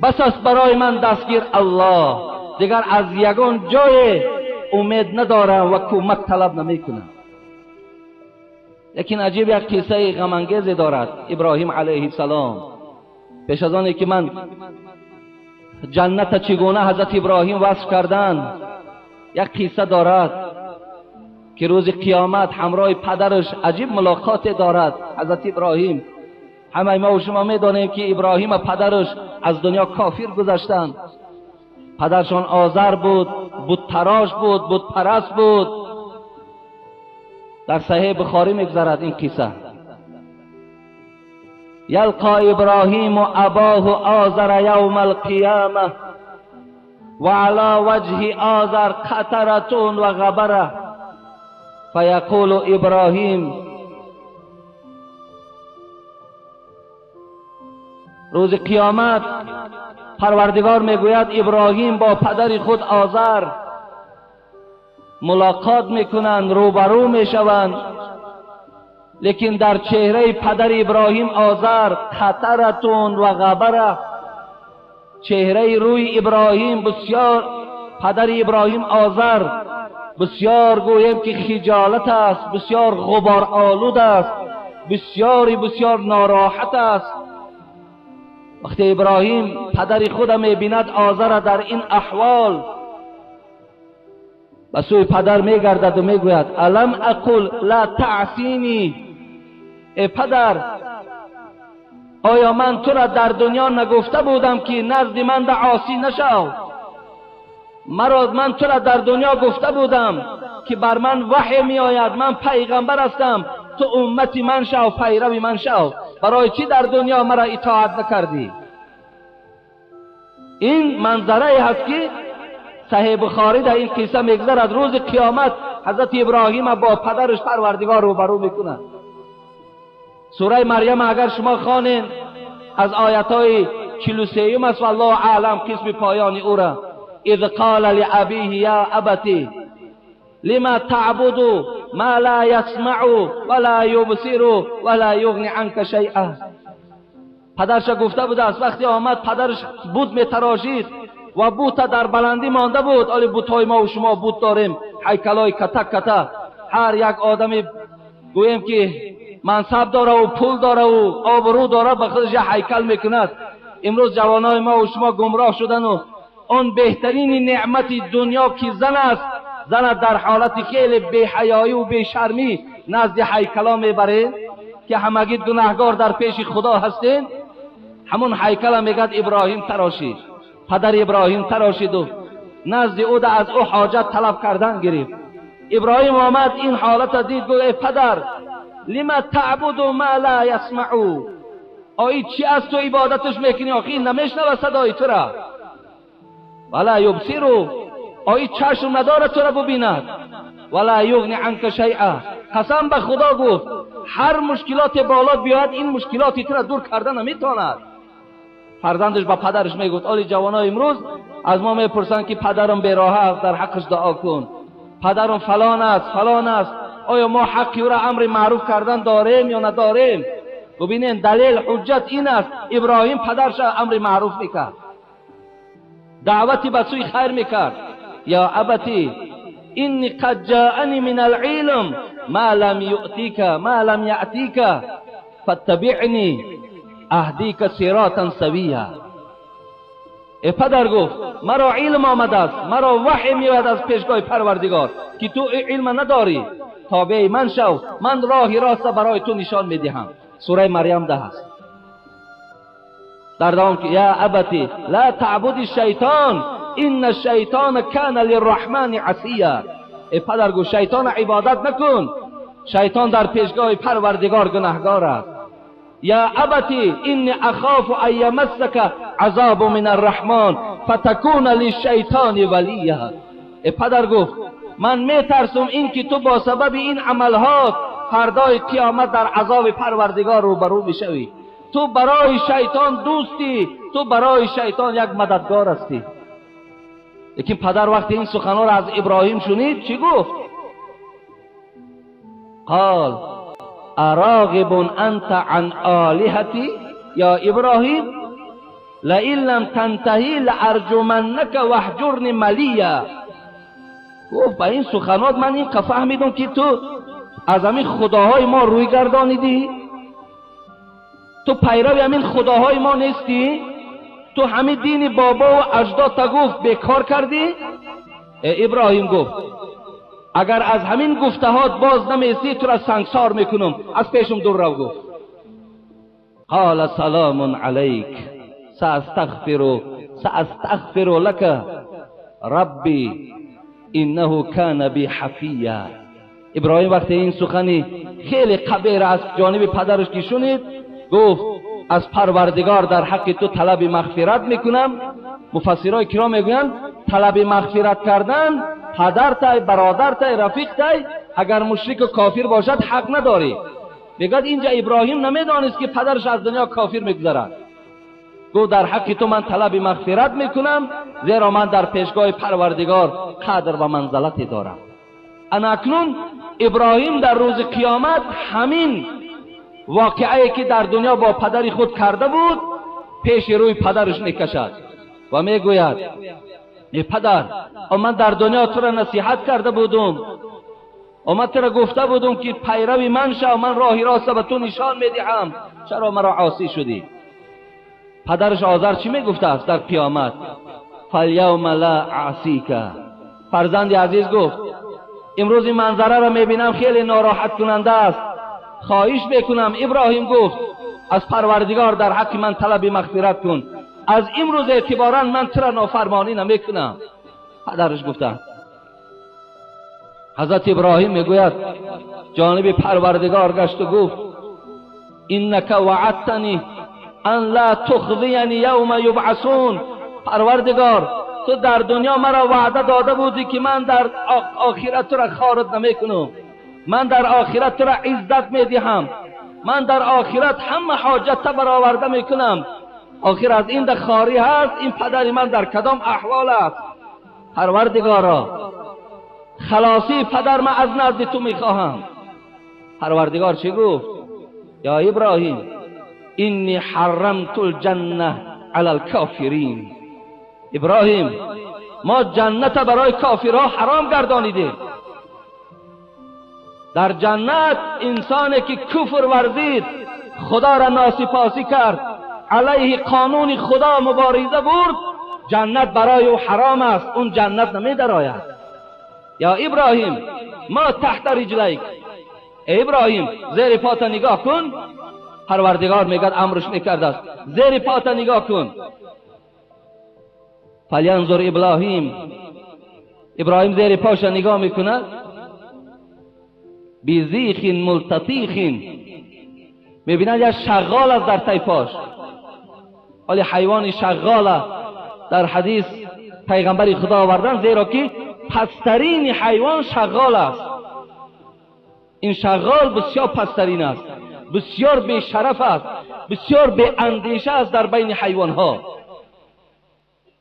بس است برای من دستگیر الله، دیگر از یگان جای امید ندارم و کمک طلب نمی کنم. لیکن عجیب یک قصه غم انگیزی دارد ابراهیم علیه السلام. پیش از آنی که من جنت چگونه حضرت ابراهیم وصف کردن، یک قصه دارد که روز قیامت همراه پدرش عجیب ملاقات دارد حضرت ابراهیم. همه ما و شما میدانیم که ابراهیم و پدرش از دنیا کافر گذشتند. پدرشان آذر بود، بت تراش بود، بت پرست بود. در صحیح بخاری میگذرد این قصه. یلقا ابراهیم اباه آذر یوم القیامه و علی وجه آذر قطرة و غبره فیقول ابراهیم. روز قیامت پروردگار میگوید ابراهیم با پدر خود آذر ملاقات میکنند، روبرو میشوند، لیکن در چهره پدر ابراهیم آذر قطرتون و غبره، چهره روی ابراهیم بسیار، پدر ابراهیم آذر بسیار گویم که خجالت است، بسیار غبار آلود است، بسیار بسیار ناراحت است. وقتی ابراهیم پدر خود میبیند آذر در این احوال، به سوی پدر میگردد و میگوید الم اقل لا تعصینی، ای پدر آیا من تو را در دنیا نگفته بودم که نزد من در عاصی نشو؟ مرا من تو را در دنیا گفته بودم که بر من وحی می آید، من پیغمبر هستم، تو امتی من شو، پیرو من شو، برای چی در دنیا مرا اطاعت نکردی؟ این منظره هست که صحیح بخاری در این قصه میگذرد. روز قیامت حضرت ابراهیم با پدرش پروردگار روبرو میکند. سوره مریم اگر شما خوانین از آیت های 43 است و الله اعلم قسم پایان او را. اذ قال لابیه یا ابتی لما تعبد ما لا یسمع ولا یبصر ولا یغنی عنک شیئا. پدرش گفته بوده است وقتی آمد پدرش بت میتراشید و بت در بلندی مانده بود. آلی بت‌های ما و شما بت داریم، هیکلای کته کته، هر یک آدمی گوییم که منصب داره و پول داره و آبرو داره به خودش یک هیکل میکند. امروز جوانای ما و شما گمراه شدن و آن بهترین نعمت دنیا که زن است، زن در حالت خیلی بی‌حیایی و بی‌شرمی نزد هیکلا میبره که همگی گناهگار در پیش خدا هستین. همون هیکل میگد ابراهیم تراشید، پدر ابراهیم تراشید و نزد او از او حاجت طلب کردن گرفت. ابراهیم آمد این حالت دید، گفت ای پدر لما تعبد ما لا یسمع، آی چی از تو عبادتش میکنی؟ آخی نمیشنوه صدای تو را، ولا یبصر، آی چشم نداره تو را ببیند، ولا یغنی عنک شیئا. قسم به خدا گفت هر مشکلات بالا بیاید این مشکلات تو را دور کرده نمیتواند. فرزندش به پدرش میگفت. آلی جوانای امروز از ما میپرسند که پدرم بیراه است، در حقش دعا کن، پدرم فلان است فلان است، آیا ما حقی او را امر معروف کردن داریم یا نداریم؟ ببینین دلیل حجت این است. ابراهیم پدرش امر معروف میکرد، دعوتی به سوی خیر میکرد. یا ابتی انی قد جاءنی من العلم ما لم یؤتیک ما لم یأتیک فاتبعنی اهدیک صراطا سویا. ای پدر گفت مرا علم آمده است، مرا وحی میآید از پیشگاه پروردگار که تو علم نداری، تابع من شو، من راه راست برای تو نشان میدهم. سوره مریم 10 است. در دوام که یا ابتی لا تعبد الشیطان ان الشیطان کان للرحمن عصیا. ای پدر گفت شیطان عبادت نکن، شیطان در پیشگاه پروردگار گناهگار است. یا ابتی انی اخاف ان یمسک عذاب من الرحمن فتکون للشیطان ولیا. ای پدر گفت من میترسم این که تو با سبب این عملها فردای قیامت در عذاب پروردگار روبرو میشوی. تو برای شیطان دوستی، تو برای شیطان یک مددگار هستی. لیکن پدر وقتی این سخنها را از ابراهیم شنید چی گفت؟ قال اراغب انت عن آلهتی یا ابراهیم لئن لم تنتهی لارجمنک واهجرنی ملیا. گفت با این سخنات من این فهمیدم که تو از همین خداهای ما روی گردانیدی، تو پیرو همین خداهای ما نیستی، تو همین دین بابا و اجداد تا گفت بیکار کردی. ابراهیم گفت اگر از همین گفتهات باز نمیسی تو را سنگسار میکنم، از پیشم دور رو. گفت قال سلام علیک ساستغفر لك ربی انه کان بی حفیا. ابراهیم وقتی این سخنی خیلی قبیح را از جانب پدرش که شنید گفت از پروردگار در حق تو طلب مغفرت میکنم. مفسرای کرام میگویند طلب مغفرت کردن پدر تای، برادر تای، رفیق تای، اگر مشرک و کافر باشد حق نداری. میگوید اینجا ابراهیم نمیدانست که پدرش از دنیا کافر میگذرد. گفت در حق تو من طلب مغفرت میکنم، زیرا من در پیشگاه پروردگار قدر و منزلتی دارم. انا اکنون ابراهیم در روز قیامت همین واقعه که در دنیا با پدر خود کرده بود پیش روی پدرش میکشد و میگوید ای پدر، من در دنیا تو را نصیحت کرده بودم، من تو را گفته بودم که پیرو من شو، من راه راست به تو نشان میدهم، چرا مرا عاصی شدی؟ پدرش آذر چی میگفته است در قیامت؟ فالیوم لا اعصیک. فرزند عزیز گفت امروز این منظره را میبینم خیلی ناراحت کننده است، خواهش میکنم. ابراهیم گفت از پروردگار در حق من طلب مغفرت کن، از امروز اعتبارا من تو را نافرمانی نمیکنم. پدرش گفته. حضرت ابراهیم میگوید جانب پروردگار گشت و گفت انک وعدتنی ان لا تخزینی یوم یبعثون. پروردگار تو در دنیا مرا وعده داده بودی که من در آخرت تو را خارج نمیکنم، من در آخرت تو را عزت میدهم، من در آخرت همه حاجت برآورده میکنم. آخر از این در خاری هست، این پدر من در کدام احوال است؟ پروردگارا خلاصی پدر من از نزد تو میخواهم. پروردگار چی گفت؟ یا ابراهیم انی حرمت الجنه علی الکافرین. ابراهیم ما جنت برای کافرها حرام گردانیدیم. در جنت انسانی که کفر ورزید، خدا را ناسپاسی کرد، علیه قانون خدا مبارزه برد، جنت برای او حرام است، اون جنت نمی درآید. یا ابراهیم ما تحت رجلیک، ای ابراهیم زیر پات نگاه کن. پروردگار میگد امرش میکرده است زیر پات نگاه کن. فلینظر ابراهیم، ابراهیم زیر پاش نگاه میکند، بیزیخ ملتطیخ، میبیند یک شغال است در تای پاش. ولی حیوان شغال در حدیث پیغمبر خدا آوردن، زیرا که پسترین حیوان شغال است. این شغال بسیار پسترین است، بسیار بی شرف است، بسیار بی اندیشه است در بین حیوان ها.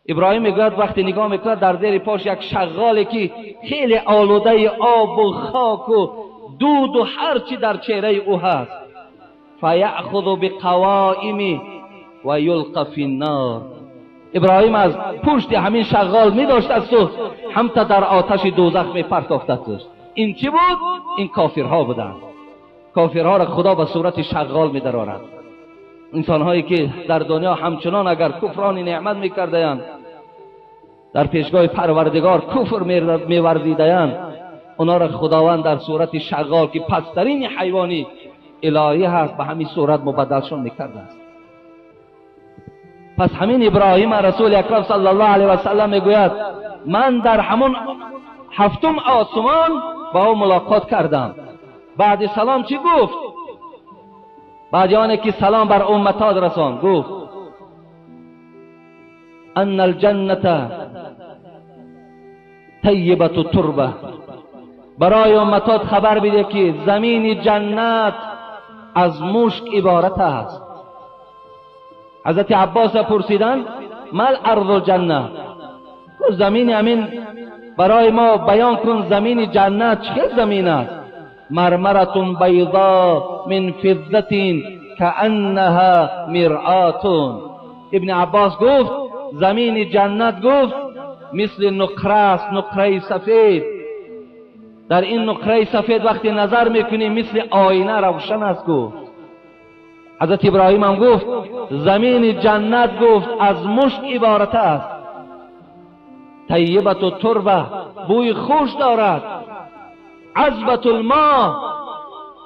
ابراهیم میگوید وقتی نگاه میکند در زیر پاش یک شغالی که خیلی آلوده آب و خاک و دود و هرچی در چهره او هست. فیأخذ بقوائم و یلقى فی النار. ابراهیم از پشت همین شغال می داشت است و هم تا در آتش دوزخ می پرتافت است. این چی بود؟ این کافرها بودند. کافرها را خدا به صورت شغال می درآورد. انسانهایی که در دنیا همچنان اگر کفران نعمت میکردند، در پیشگاه پروردگار کفر میورزیدند، اونا را خداوند در صورت شغال که پسترین حیوانی الهی هست به همین صورت مبدلشون میکرده است. پس همین ابراهیم رسول اکرم صلی الله علیه و سلم میگوید من در همون هفتم آسمان با او ملاقات کردم. بعد سلام چی گفت؟ بعد آنه که سلام بر امتات رساند گفت ان الجنة طیبة التربة. برای امتات خبر بده که زمین جنت از مشک عبارت است. حضرت عباس پرسیدن مل ارض الجنه؟ زمین امین برای ما بیان کن زمین جنت چه زمین است؟ مرمرة بیضا من فضة كأنها مرآة. ابن عباس گفت زمین جنت گفت مثل نقره است، نقره سفید. در این نقره سفید وقتی نظر میکنی مثل آینه روشن است گفت. حضرت ابراهیم هم گفت زمین جنت گفت از مشک عبارت است. طیبة التربه، بوی خوش دارد. عذبة الماء،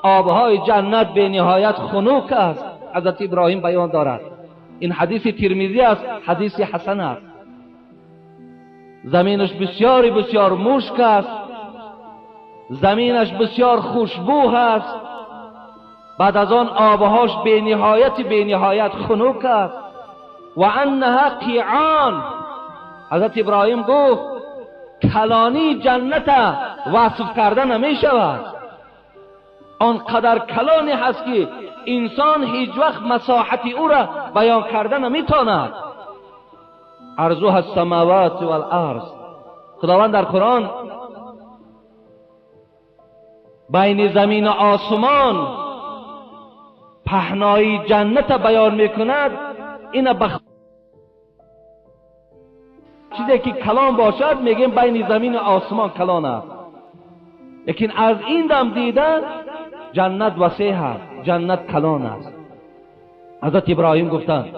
آبهای جنت به نهایت خنک است. حضرت ابراهیم بیان دارد. این حدیث ترمذی است، حدیث حسن است. زمینش بسیار بسیار مشک است، زمینش بسیار خوشبو است. بعد از آن آبهاش به نهایت به نهایت خنک است. و انها قیعان. حضرت ابراهیم گفت کلانی جنت وصف کرده نمی شود، آنقدر کلانی هست که انسان هیچ وقت مساحت او را بیان کرده نمیتواند. عرضها السماوات والارض. خداوند در قرآن بین زمین و آسمان پهنای جنت بیان میکند. این چیزی که کلان باشد میگیم بین زمین و آسمان کلان است، لیکن از این دم دیدن جنت وسیع است، جنت کلان است. حضرت ابراهیم گفتند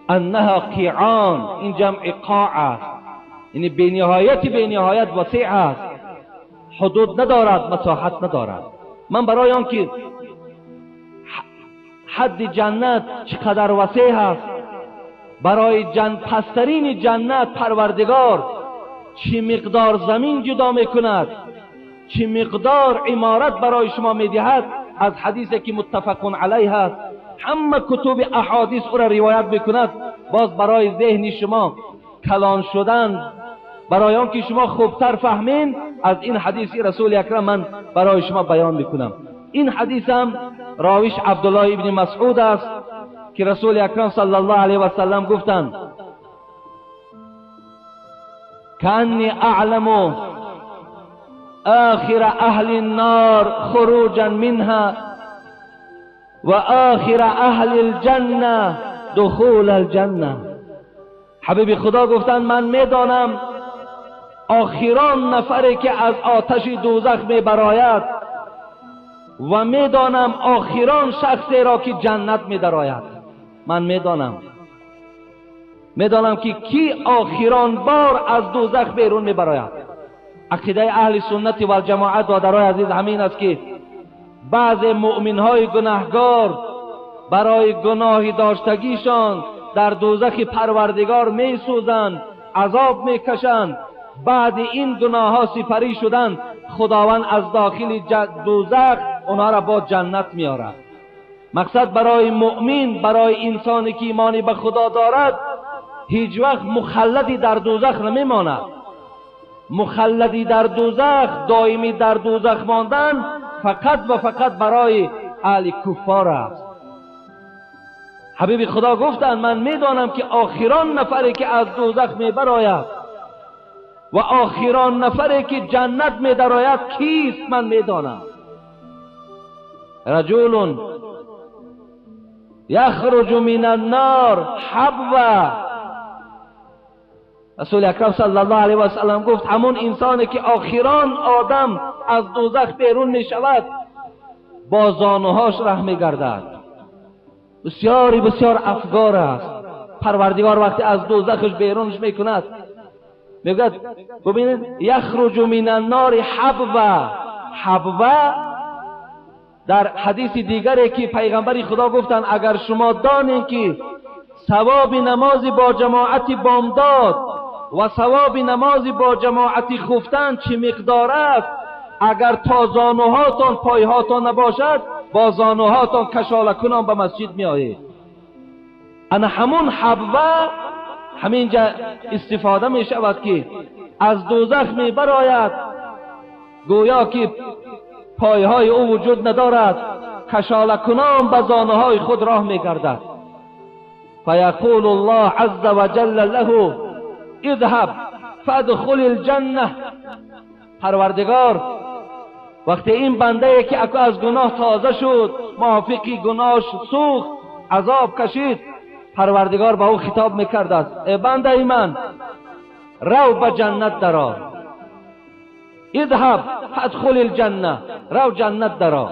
انها قیعان، این جمع قاع است، یعنی به نهایت به نهایت وسیع است، حدود ندارد، مساحت ندارد. من برای آن که حد جنت چقدر وسیع است، برای پسترین جنت پروردگار چه مقدار زمین جدا میکند، چه مقدار عمارت برای شما میدهد، از حدیثی که متفق علیه است، همه کتب احادیث او را روایت میکند. باز برای ذهن شما کلان شدن، برای آن که شما خوبتر فهمین، از این حدیث رسول اکرم من برای شما بیان میکنم. این حدیث هم راویش عبدالله ابن مسعود است که رسول اکرم صلی الله علیه و سلم گفتند کانی اعلم آخر اهل النار خروجا منها و آخر اهل الجنه دخول الجنه. حبیب خدا گفتند من میدانم آخران نفری که از آتش دوزخ میبراید و میدانم آخران شخصی را که جنت میدراید. من میدانم که کی آخران بار از دوزخ بیرون میبراید. عقیده اهل سنت و الجماعت و درای عزیز همین است که بعض مؤمنهای گناهگار برای گناه داشتگیشان در دوزخ پروردگار میسوزند، عذاب میکشند. بعد این گناه ها سپری شدن، خداوند از داخل دوزخ اونها را با جنت میارد. مقصد برای مؤمن، برای انسانی که ایمانی به خدا دارد، هیچ وقت مخلدی در دوزخ نمیماند. مخلدی در دوزخ، دائمی در دوزخ ماندن فقط و فقط برای اهل کفار است. حبیب خدا گفتند من میدانم که آخران نفری که از دوزخ میبراید و آخران نفری که جنت میدراید کیست؟ من میدانم. رجل یخرج من النار حبوا. رسول اکرم صلی الله علیه و سلم گفت همون انسانی که آخران آدم از دوزخ بیرون می شود با زانوهاش ره می گردد. بسیاری بسیار افگار است. پروردگار وقتی از دوزخش بیرونش می کند میگوید ببینید یخرج من النار حبوا. حبوا در حدیث دیگری که پیغمبر خدا گفتند اگر شما دانید که ثواب نماز با جماعت بامداد و ثواب نماز با جماعت خفتن چه مقدار است، اگر تا زانوهاتان پایهاتان نباشد با زانوهاتان کشاله کنان به مسجد می آیید. انا همون حبوه همینجا استفاده می شود که از دوزخ می براید، گویا که پایهای او وجود ندارد، کشاله کنان به زانوهای خود راه می گردد. فیقول الله عز وجل له اذهب فادخل الجنه. پروردگار وقتی این بنده که اکو از گناه تازه شد، موافقی گناهش سوخت، عذاب کشید، پروردگار با او خطاب میکرد است: ای بنده من، رو به جنت درآ. اذهب فادخل الجنه، رو جنت درآ.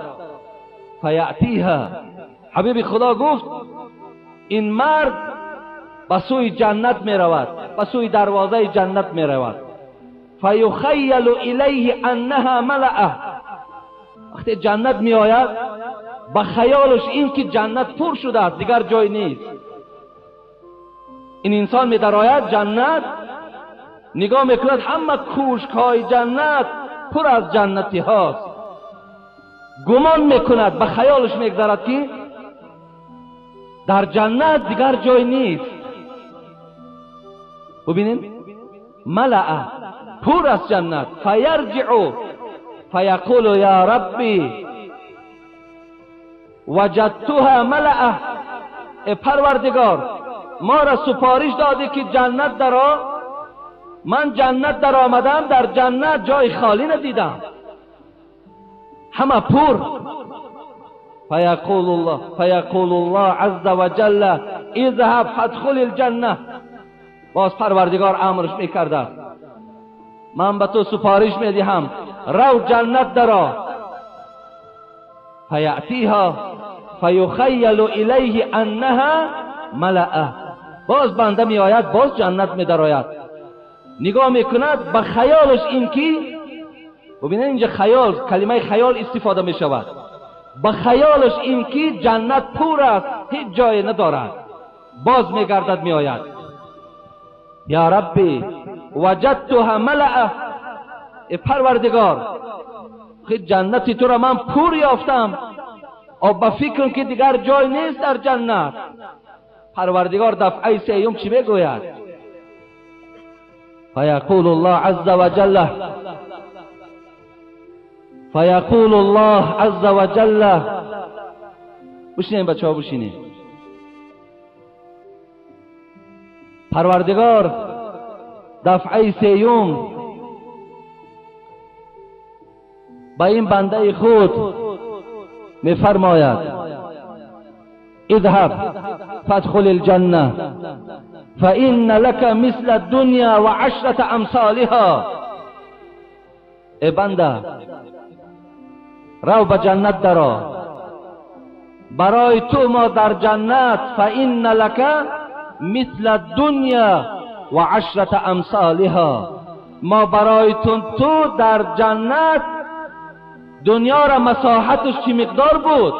فیأتیها. حبیب خدا گفت این مرد به سوی جنت می رود، به سوی دروازه جنت می رود. فیخیل الیه انها ملأه. وقتی جنت می آید به خیالش این که جنت پر شده است، دیگر جای نیست. این انسان می درآید جنت، نگاه میکند همه کوشک های جنت پر از جنتی هاست. گمان میکند، به خیالش میگذرد که در جنت دیگر جای نیست. ببینید ملأ، پر از جنت. فیرجع فیقول یا ربی وجدتها ملأ. ای پروردگار، ما را سپارش دادی که جنت درآ، من جنت در آمدم، در جنت جای خالی ندیدم، همه پر. فیقول الله عز وجل اذهب فادخل الجنه. باز پروردگار امرش میکرده است: من به تو سپارش میدهم، رو جنت درآ. فیأتیها فیخیل الیه انها ملأ. باز بنده میآید، باز جنت میدرآید، نگاه میکند به خیالش این که، ببینید اینجا خیال، کلمه خیال استفاده میشود، به خیالش این که جنت پر است، هیچ جای ندارد. باز میگردد میآید: یا ربی وجدتها ملأ. ای پروردگار، جنتی تو را من پر یافتم، او به فکرم که دیگر جای نیست در جنت. پروردگار دفعه سیوم چی میگوید؟ فیقول الله عز وجل، فیقول الله عز وجل. بشینیم بچه ها، بشینیم. پروردگار دفعه سیوم به این بنده خود میفرماید: اذهب فادخل الجنه فإن لك مثل الدنيا وعشرة امثالها. ای بنده، رو به جنت درآ، برای تو ما در جنت فإن لك مثل الدنيا وعشرة امثالها، ما برای تو در جنت دنیا را مساحتش چی مقدار بود؟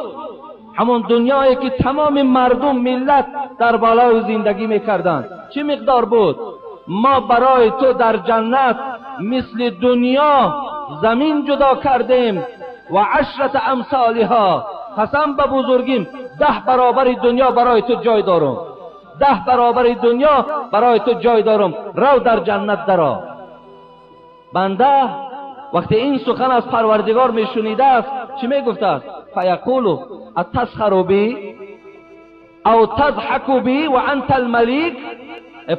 همون دنیایی که تمام مردم ملت در بالای زندگی میکردند چی مقدار بود؟ ما برای تو در جنت مثل دنیا زمین جدا کردیم و عشرت امثالها، قسم به بزرگیم 10 برابر دنیا برای تو جای دارم، 10 برابر دنیا برای تو جای دارم، رو در جنت درآ. بنده وقتی این سخن از پروردگار میشنیده است چی میگفته است؟ فیقولو اتسخر بی او تضحک بی و انت الملیک.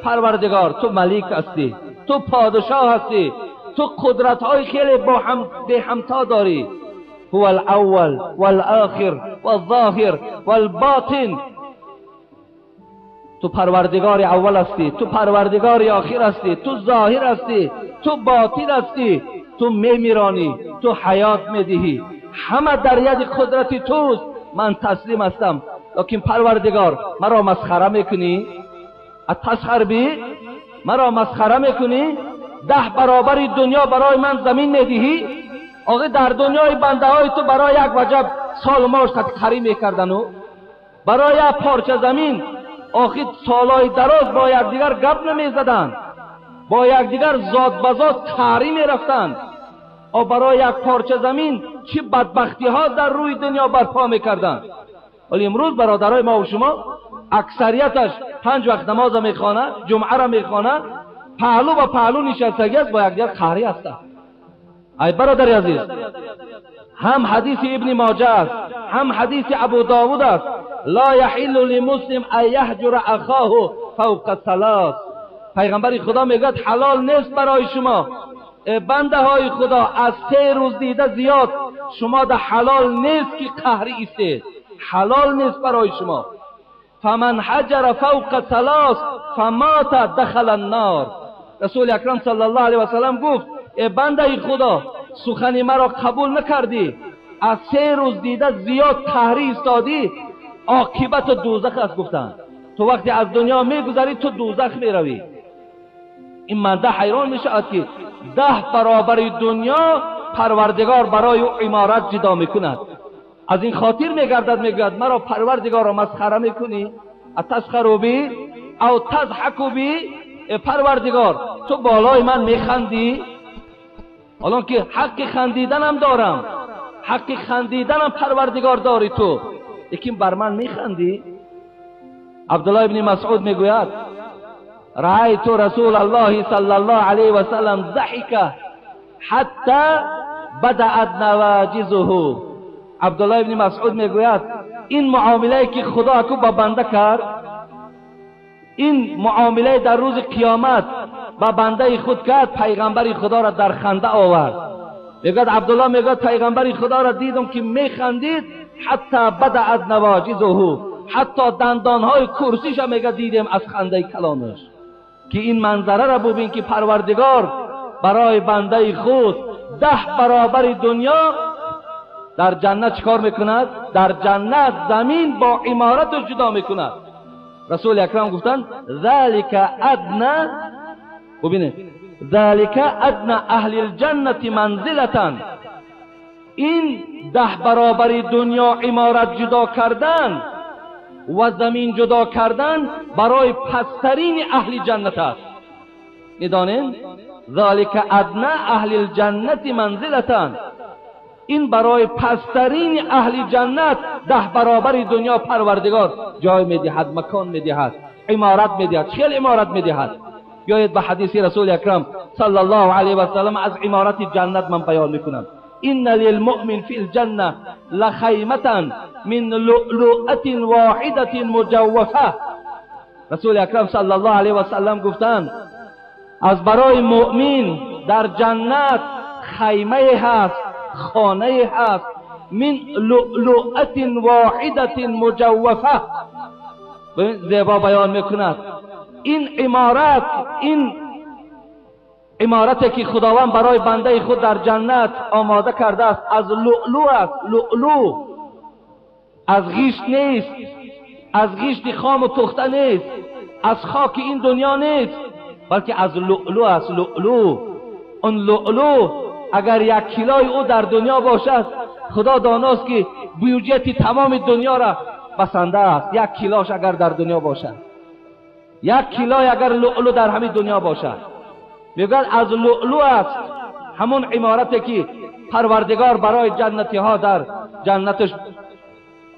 پروردگار تو ملیک هستی، تو پادشاه هستی، تو قدرت های خیلی با هم به همتا داری. هو الاول والآخر والظاهر والباطن. تو پروردگار اول هستی، تو پروردگار آخر هستی، تو ظاهر هستی، تو باطن هستی، تو میمیرانی، تو حیات میدهی، همه در ید قدرت توست، من تسلیم هستم. لیکن پروردگار مرا مسخره میکنی؟ اتسخر بی؟ مرا مسخره میکنی؟ 10 برابر دنیا برای من زمین میدهی؟ آقا در دنیای بنده های تو برای یک وجب سال ماش خری میکردن و برای یک پارچه زمین آخر سالهای دراز با یکدیگر گپ نمیزدند، با یکدیگر زاد به زاد تری میرفتند. برای یک پارچه زمین چه بدبختی ها در روی دنیا برپا میکردند. ولی امروز برادرای ما و شما اکثریتش 5 وقت نماز میخوانه، جمعه را میخوانه، پهلو با پهلو نشستگی است، با یکدیگر قهری هستند. ای برادر عزیز، هم حدیث ابن ماجه است، هم حدیث ابو داود است، لا یحل لمسلم ان یهجر اخاه فوق ثلاث. پیغمبر خدا میگوید حلال نیست برای شما بنده های خدا از 3 روز دیده زیاد شما ده حلال نیست که قهری ایستید، حلال نیست برای شما. فمن حجر فوق ثلاث فمات دخل النار. رسول اکرم صلی الله علیه و سلم گفت ای بنده خدا، سخن مرا قبول نکردی، از 3 روز دیده زیاد قهری ایستادی، عاقبت دوزخ است. گفتند تو وقتی از دنیا میگذری تو دوزخ میروی. این منده حیران میشود که 10 برابر دنیا پروردگار برای او عمارت جدا میکند. از این خاطر میگردد میگوید مرا پروردگار را مسخره میکنی؟ اتسخر بی او تضحک بی؟ پروردگار تو بالای من میخندی؟ حالا که حق خندیدنم دارم، حق خندیدنم پروردگار داری تو، لیکن بر من میخندی؟ عبدالله ابن مسعود میگوید رأیت رسول الله صلی الله علیه و سلم ضحک حتی بدأت نواجذه. عبدالله ابن مسعود میگوید این معامله که خدا کو با بنده کرد، این معامله در روز قیامت با بنده خود کرد، پیغمبر خدا را در خنده آورد. میگوید عبدالله میگوید پیغمبر خدا را دیدم که میخندید حتی بدأت نواجذه، حتی دندانهای کرسیش میگه دیدیم از خنده کلامش. که این منظره را ببین که پروردگار برای بنده خود 10 برابر دنیا در جنت چکار میکند؟ در جنت زمین با عمارت جدا میکند. رسول اکرم گفتند ذلک ادنی، ببینید ذلک ادنی اهل الجنة منزلة. این 10 برابر دنیا عمارت جدا کردن و زمین جدا کردن برای پسترین اهل جنت است. میدانین ذلک ادنی اهل الجنة منزلة، این برای پسترین اهل جنت 10 برابر دنیا پروردگار جای میدهد، مکان میدهد، عمارت میدهد. خیلی عمارت میدهد. بیایید به حدیث رسول اکرم صلی الله علیه و سلم از عمارت جنت من بیان میکنم. ان للمؤمن فی الجنة لخیمة من لؤلؤة واحدة مجوفة. رسول اکرم صلی الله علیه و سلم گفتند از برای مؤمن در جنت خیمه هست، خانه هست، من لؤلؤة واحدة مجوفة. زیبا بیان میکند این عمارت، این عمارتی که خداوند برای بنده خود در جنت آماده کرده است از لؤلؤ است. لؤلؤ از گیشت نیست، از گیشت خام و پخته نیست، از خاک این دنیا نیست، بلکه از لؤلؤ است. لؤلؤ، اون لؤلؤ اگر 1 کیلوی او در دنیا باشد، خدا داناست که بیوجیت تمام دنیا را بسنده است. 1 کیلوش اگر در دنیا باشد، 1 کیلوی اگر لؤلؤ در همین دنیا باشد، میگوید از لؤلؤ است همون عمارتی که پروردگار برای جنتی ها در جنتش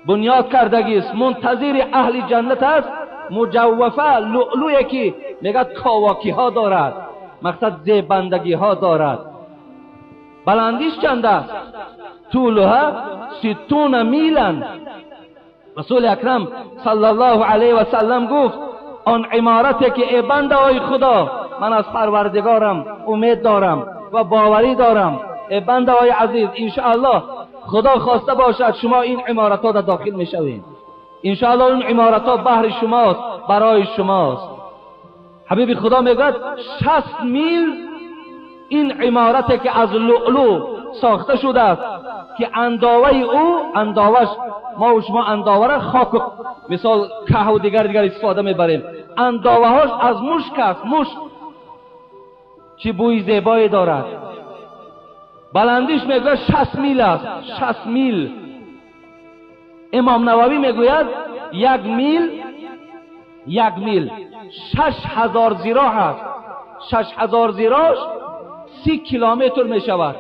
بنیاد کردگی است، منتظر اهل جنت است. مجوفه، لؤلؤی که میگد کاواکی ها دارد، مقصد زیبندگی ها دارد. بلندیش چند است؟ طولها 60 میلا. رسول اکرم صلی الله علیه و سلم گفت آن عمارتی که ای بنده های خدا، من از پروردگارم امید دارم و باوری دارم، ای بنده های عزیز انشاءالله خدا خواسته باشد شما این عمارت ها داخل میشوید، انشاءالله اون عمارت ها بهر شماست، برای شماست. حبیب خدا میگوید 60 میل این عمارتی که از لؤلؤ ساخته شده است که انداوه او، انداوش ما و شما انداوه را خاک مثال که و دیگر استفاده میبریم، انداوه هاش از مشک است. مشک چه بوی زیبایی دارد. بلندیش میگوید 60 میل است، 60 میل. امام نووی میگوید 1 میل، 1 میل 6000 ذراع است. 6000 ذراع 30 کیلومتر می شود.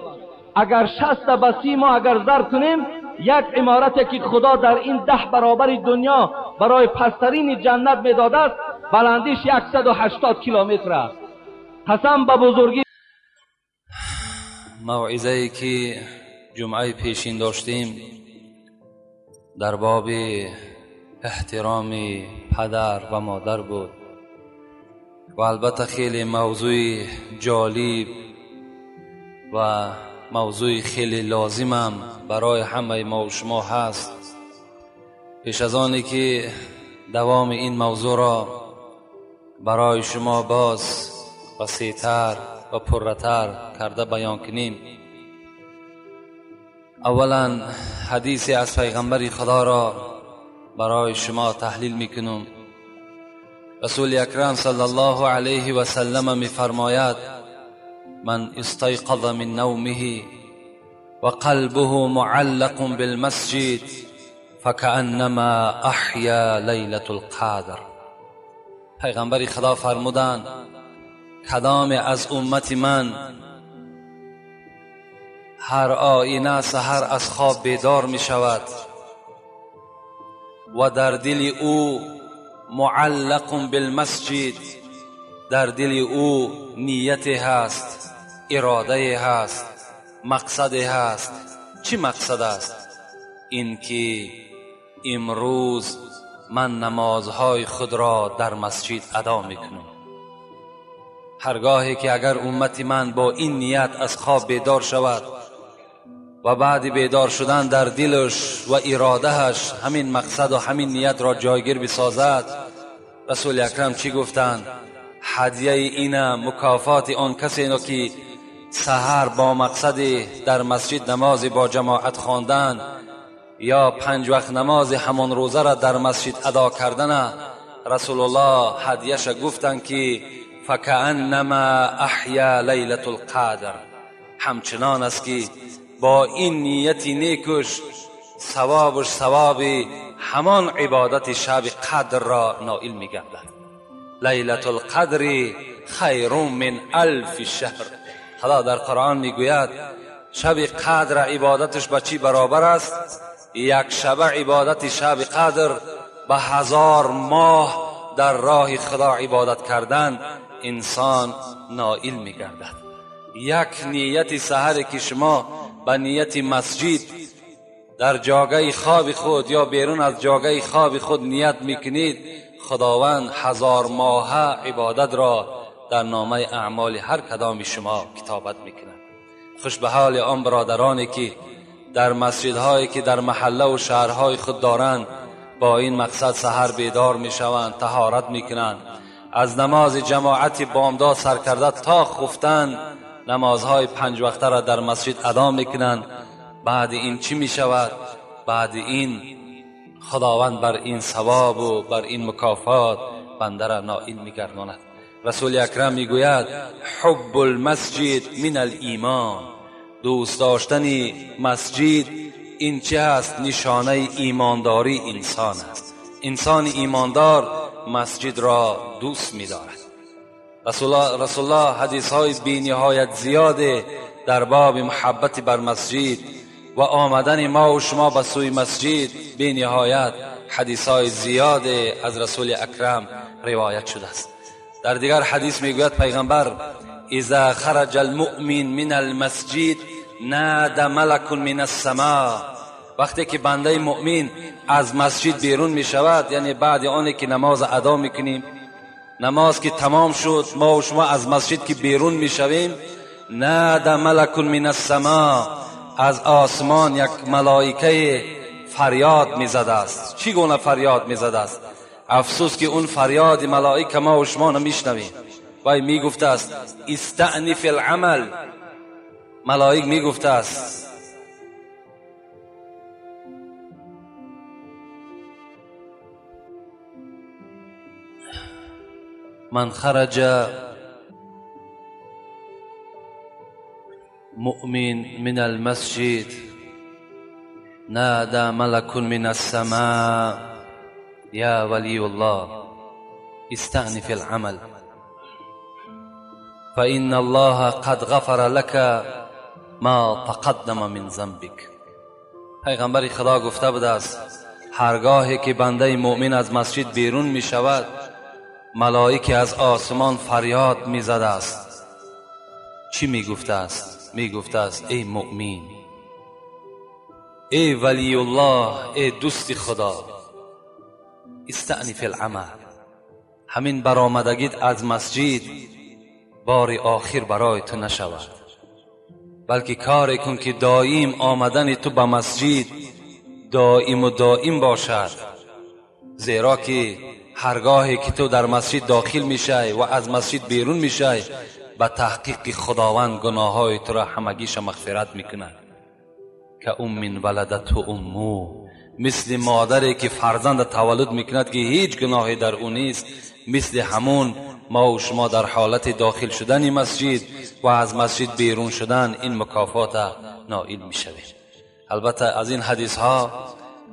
اگر 60 به 30 ما اگر ضرب کنیم، یک عمارتی که خدا در این 10 برابر دنیا برای پسترین جنت میداده است، بلندیش 180 کیلومتر است. قسم به بزرگی. موعظه‌ای که جمعه پیشین داشتیم در باب احترام پدر و مادر بود و البته خیلی موضوع جالب و موضوع خیلی لازمم برای همه ما و شما هست. پیش از آنی که دوام این موضوع را برای شما باز وسیع‌تر و پرتر کرده بیان کنیم، اولا حدیثی از پیغمبر خدا را برای شما تحلیل میکنم. رسول اکرم صلی الله علیه و سلم میفرماید: من استيقظ من نومه وقلبه معلق بالمسجد فكأنما احیا لیلة القدر. پیغمبر خدا فرمودند کدام از امت من هر آینه سحر از خواب بیدار می شود و در دل او معلق بالمسجد، در دل او نیت هست، اراده هست، مقصد هست. چی مقصد است؟ اینکه امروز من نمازهای خود را در مسجد ادا میکنم. هرگاهی که اگر امت من با این نیت از خواب بیدار شود و بعد بیدار شدن در دلش و ارادهش همین مقصد و همین نیت را جایگیر بسازد، رسول اکرم چی گفتند؟ هدیه اینه، مکافات آن کسی اینو که سحر با مقصد در مسجد نماز با جماعت خواندن یا 5 وقت نماز همان روزه را در مسجد ادا کردن، رسول الله هدیهش گفتند که فکأنما احیا لیلة القدر، همچنان است که با این نیت نیکش ثوابش ثواب همان عبادت شب قدر را نائل میگردد. لیلة القدر خیر من الف شهر. خدا در قرآن میگوید شب قدر عبادتش به چی برابر است؟ یک شب عبادت شب قدر به 1000 ماه در راه خدا عبادت کردن انسان نائل میگردد. یک نیت سحر که شما به نیت مسجد در جاگه خواب خود یا بیرون از جاگه خواب خود نیت میکنید، خداوند 1000 ماه عبادت را در نامه اعمال هر کدام شما کتابت میکند. خوش به حال آن برادرانی که در مسجدهایی که در محله و شهرهای خود دارند با این مقصد سحر بیدار میشوند، طهارت میکنند، از نماز جماعت بامداد سر کرده تا خفتن نمازهای 5 وقته را در مسجد ادا میکنند. بعد این چی میشود؟ بعد این خداوند بر این ثواب و بر این مکافات بنده را نائل میگرداند. رسول اکرم میگوید حب المسجد من الایمان، دوست داشتن مسجد این چه هست؟ نشانه ایمانداری انسان است. انسان ایماندار مسجد را دوست می‌دارد. رسول الله حدیث های بی نهایت زیاد در باب محبت بر مسجد و آمدن ما و شما به سوی مسجد بی نهایت حدیث های زیاد از رسول اکرم روایت شده است. در دیگر حدیث میگوید پیغمبر اذا خرج المؤمن من المسجد نادى ملک من السماء، وقتی که بنده مؤمن از مسجد بیرون می شود، یعنی بعد آنی که نماز ادا میکنیم، نماز که تمام شد، ما و شما از مسجد که بیرون می شویم، نادى ملک من السماء، از آسمان یک ملائکه فریاد می زده است. چی گونه فریاد می زده است؟ افسوس که اون فریاد ملائکه ما و شما نمیشنویم. وای می گفته است استعنف العمل، ملائک می گفته است من خرج مؤمن من المسجد نادى ملك من السماء يا ولي الله استأنف العمل فإن الله قد غفر لك ما تقدم من ذنبك. پیغمبر خدا گفته بوده است هرگاهی که بنده مؤمن از مسجد بیرون می شود، ملائکه از آسمان فریاد می زده است. چی می گفته است؟ می گفته است ای مؤمن، ای ولی الله، ای دوست خدا، استأنف العمل، همین برآمدگیت از مسجد بار آخر برای تو نشود، بلکه کاری کن که دائم آمدن تو به مسجد دائم و دائم باشد، زیرا که هرگاهی که تو در مسجد داخل میشی و از مسجد بیرون میشی، به تحقیق خداوند گناههای تو را همگیش مغفرت میکند. که ام ولدته امه، مثل مادری که فرزند تولد میکند که هیچ گناهی در او نیست، مثل همون ما و شما در حالت داخل شدن مسجد و از مسجد بیرون شدن این مکافات نائل میشویم. البته از این حدیث ها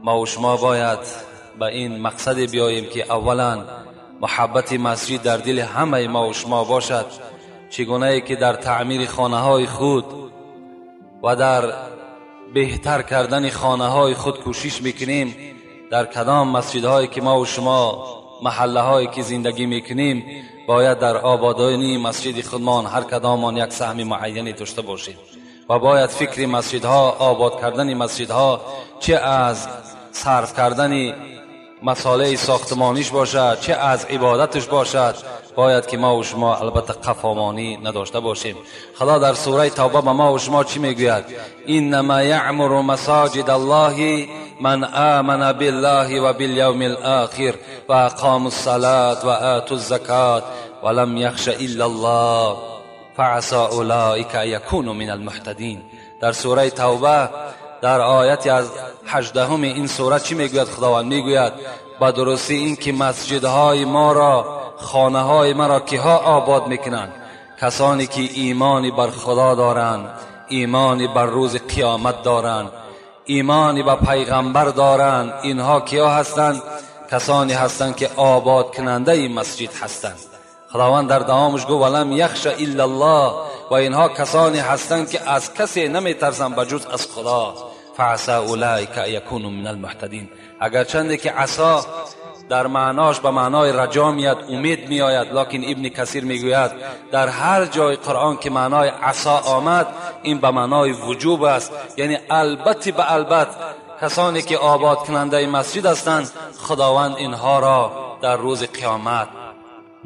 ما و شما باید به این مقصد بیاییم که اولا محبت مسجد در دل همه ما و شما باشد، چگونه ای که در تعمیر خانه های خود و در بهتر کردن خانه های خود کوشش میکنیم، در کدام مسجدهایی که ما و شما محله هایی که زندگی میکنیم باید در آبادانی مسجد خودمان هر کدامان یک سهم معینی داشته باشیم و باید فکر مسجدها، آباد کردن مسجدها، چه از صرف کردن مساله ساختمانیش باشد، چه از عبادتش باشد، باید که ما و شما البته قفامانی نداشته باشیم. خدا در سوره توبه به ما و شما چی میگوید؟ انما یعمر مساجد الله من آمن بالله و بالیوم الاخر و اقام الصلاة و آتوا الزکاة ولم یخش الا الله فعسى اولئک ان یکونوا من المهتدین. در سوره توبه در آیت از 18 این سوره چی میگوید؟ خداوند میگوید با درستی این که مسجدهای ما را، خانه های ما را کیها آباد میکنند؟ کسانی که ایمانی بر خدا دارند، ایمانی بر روز قیامت دارند، ایمانی به پیغمبر دارند. اینها کیا هستند؟ کسانی هستند که آباد کننده این مسجد هستند. خداوند در دوامش گفت ولم یخش الا الله، و اینها کسانی هستند که از کسی نمیترسند بجز از خدا. فعسى اولئک ان یکونوا من المهتدین. اگرچند که عصا در معناش به معنای رجا میاد، امید میآید، لکن ابن کثیر میگوید در هر جای قرآن که معنای عصا آمد این به معنای وجوب است، یعنی البته به البته کسانی که آباد کننده مسجد هستند خداوند اینها را در روز قیامت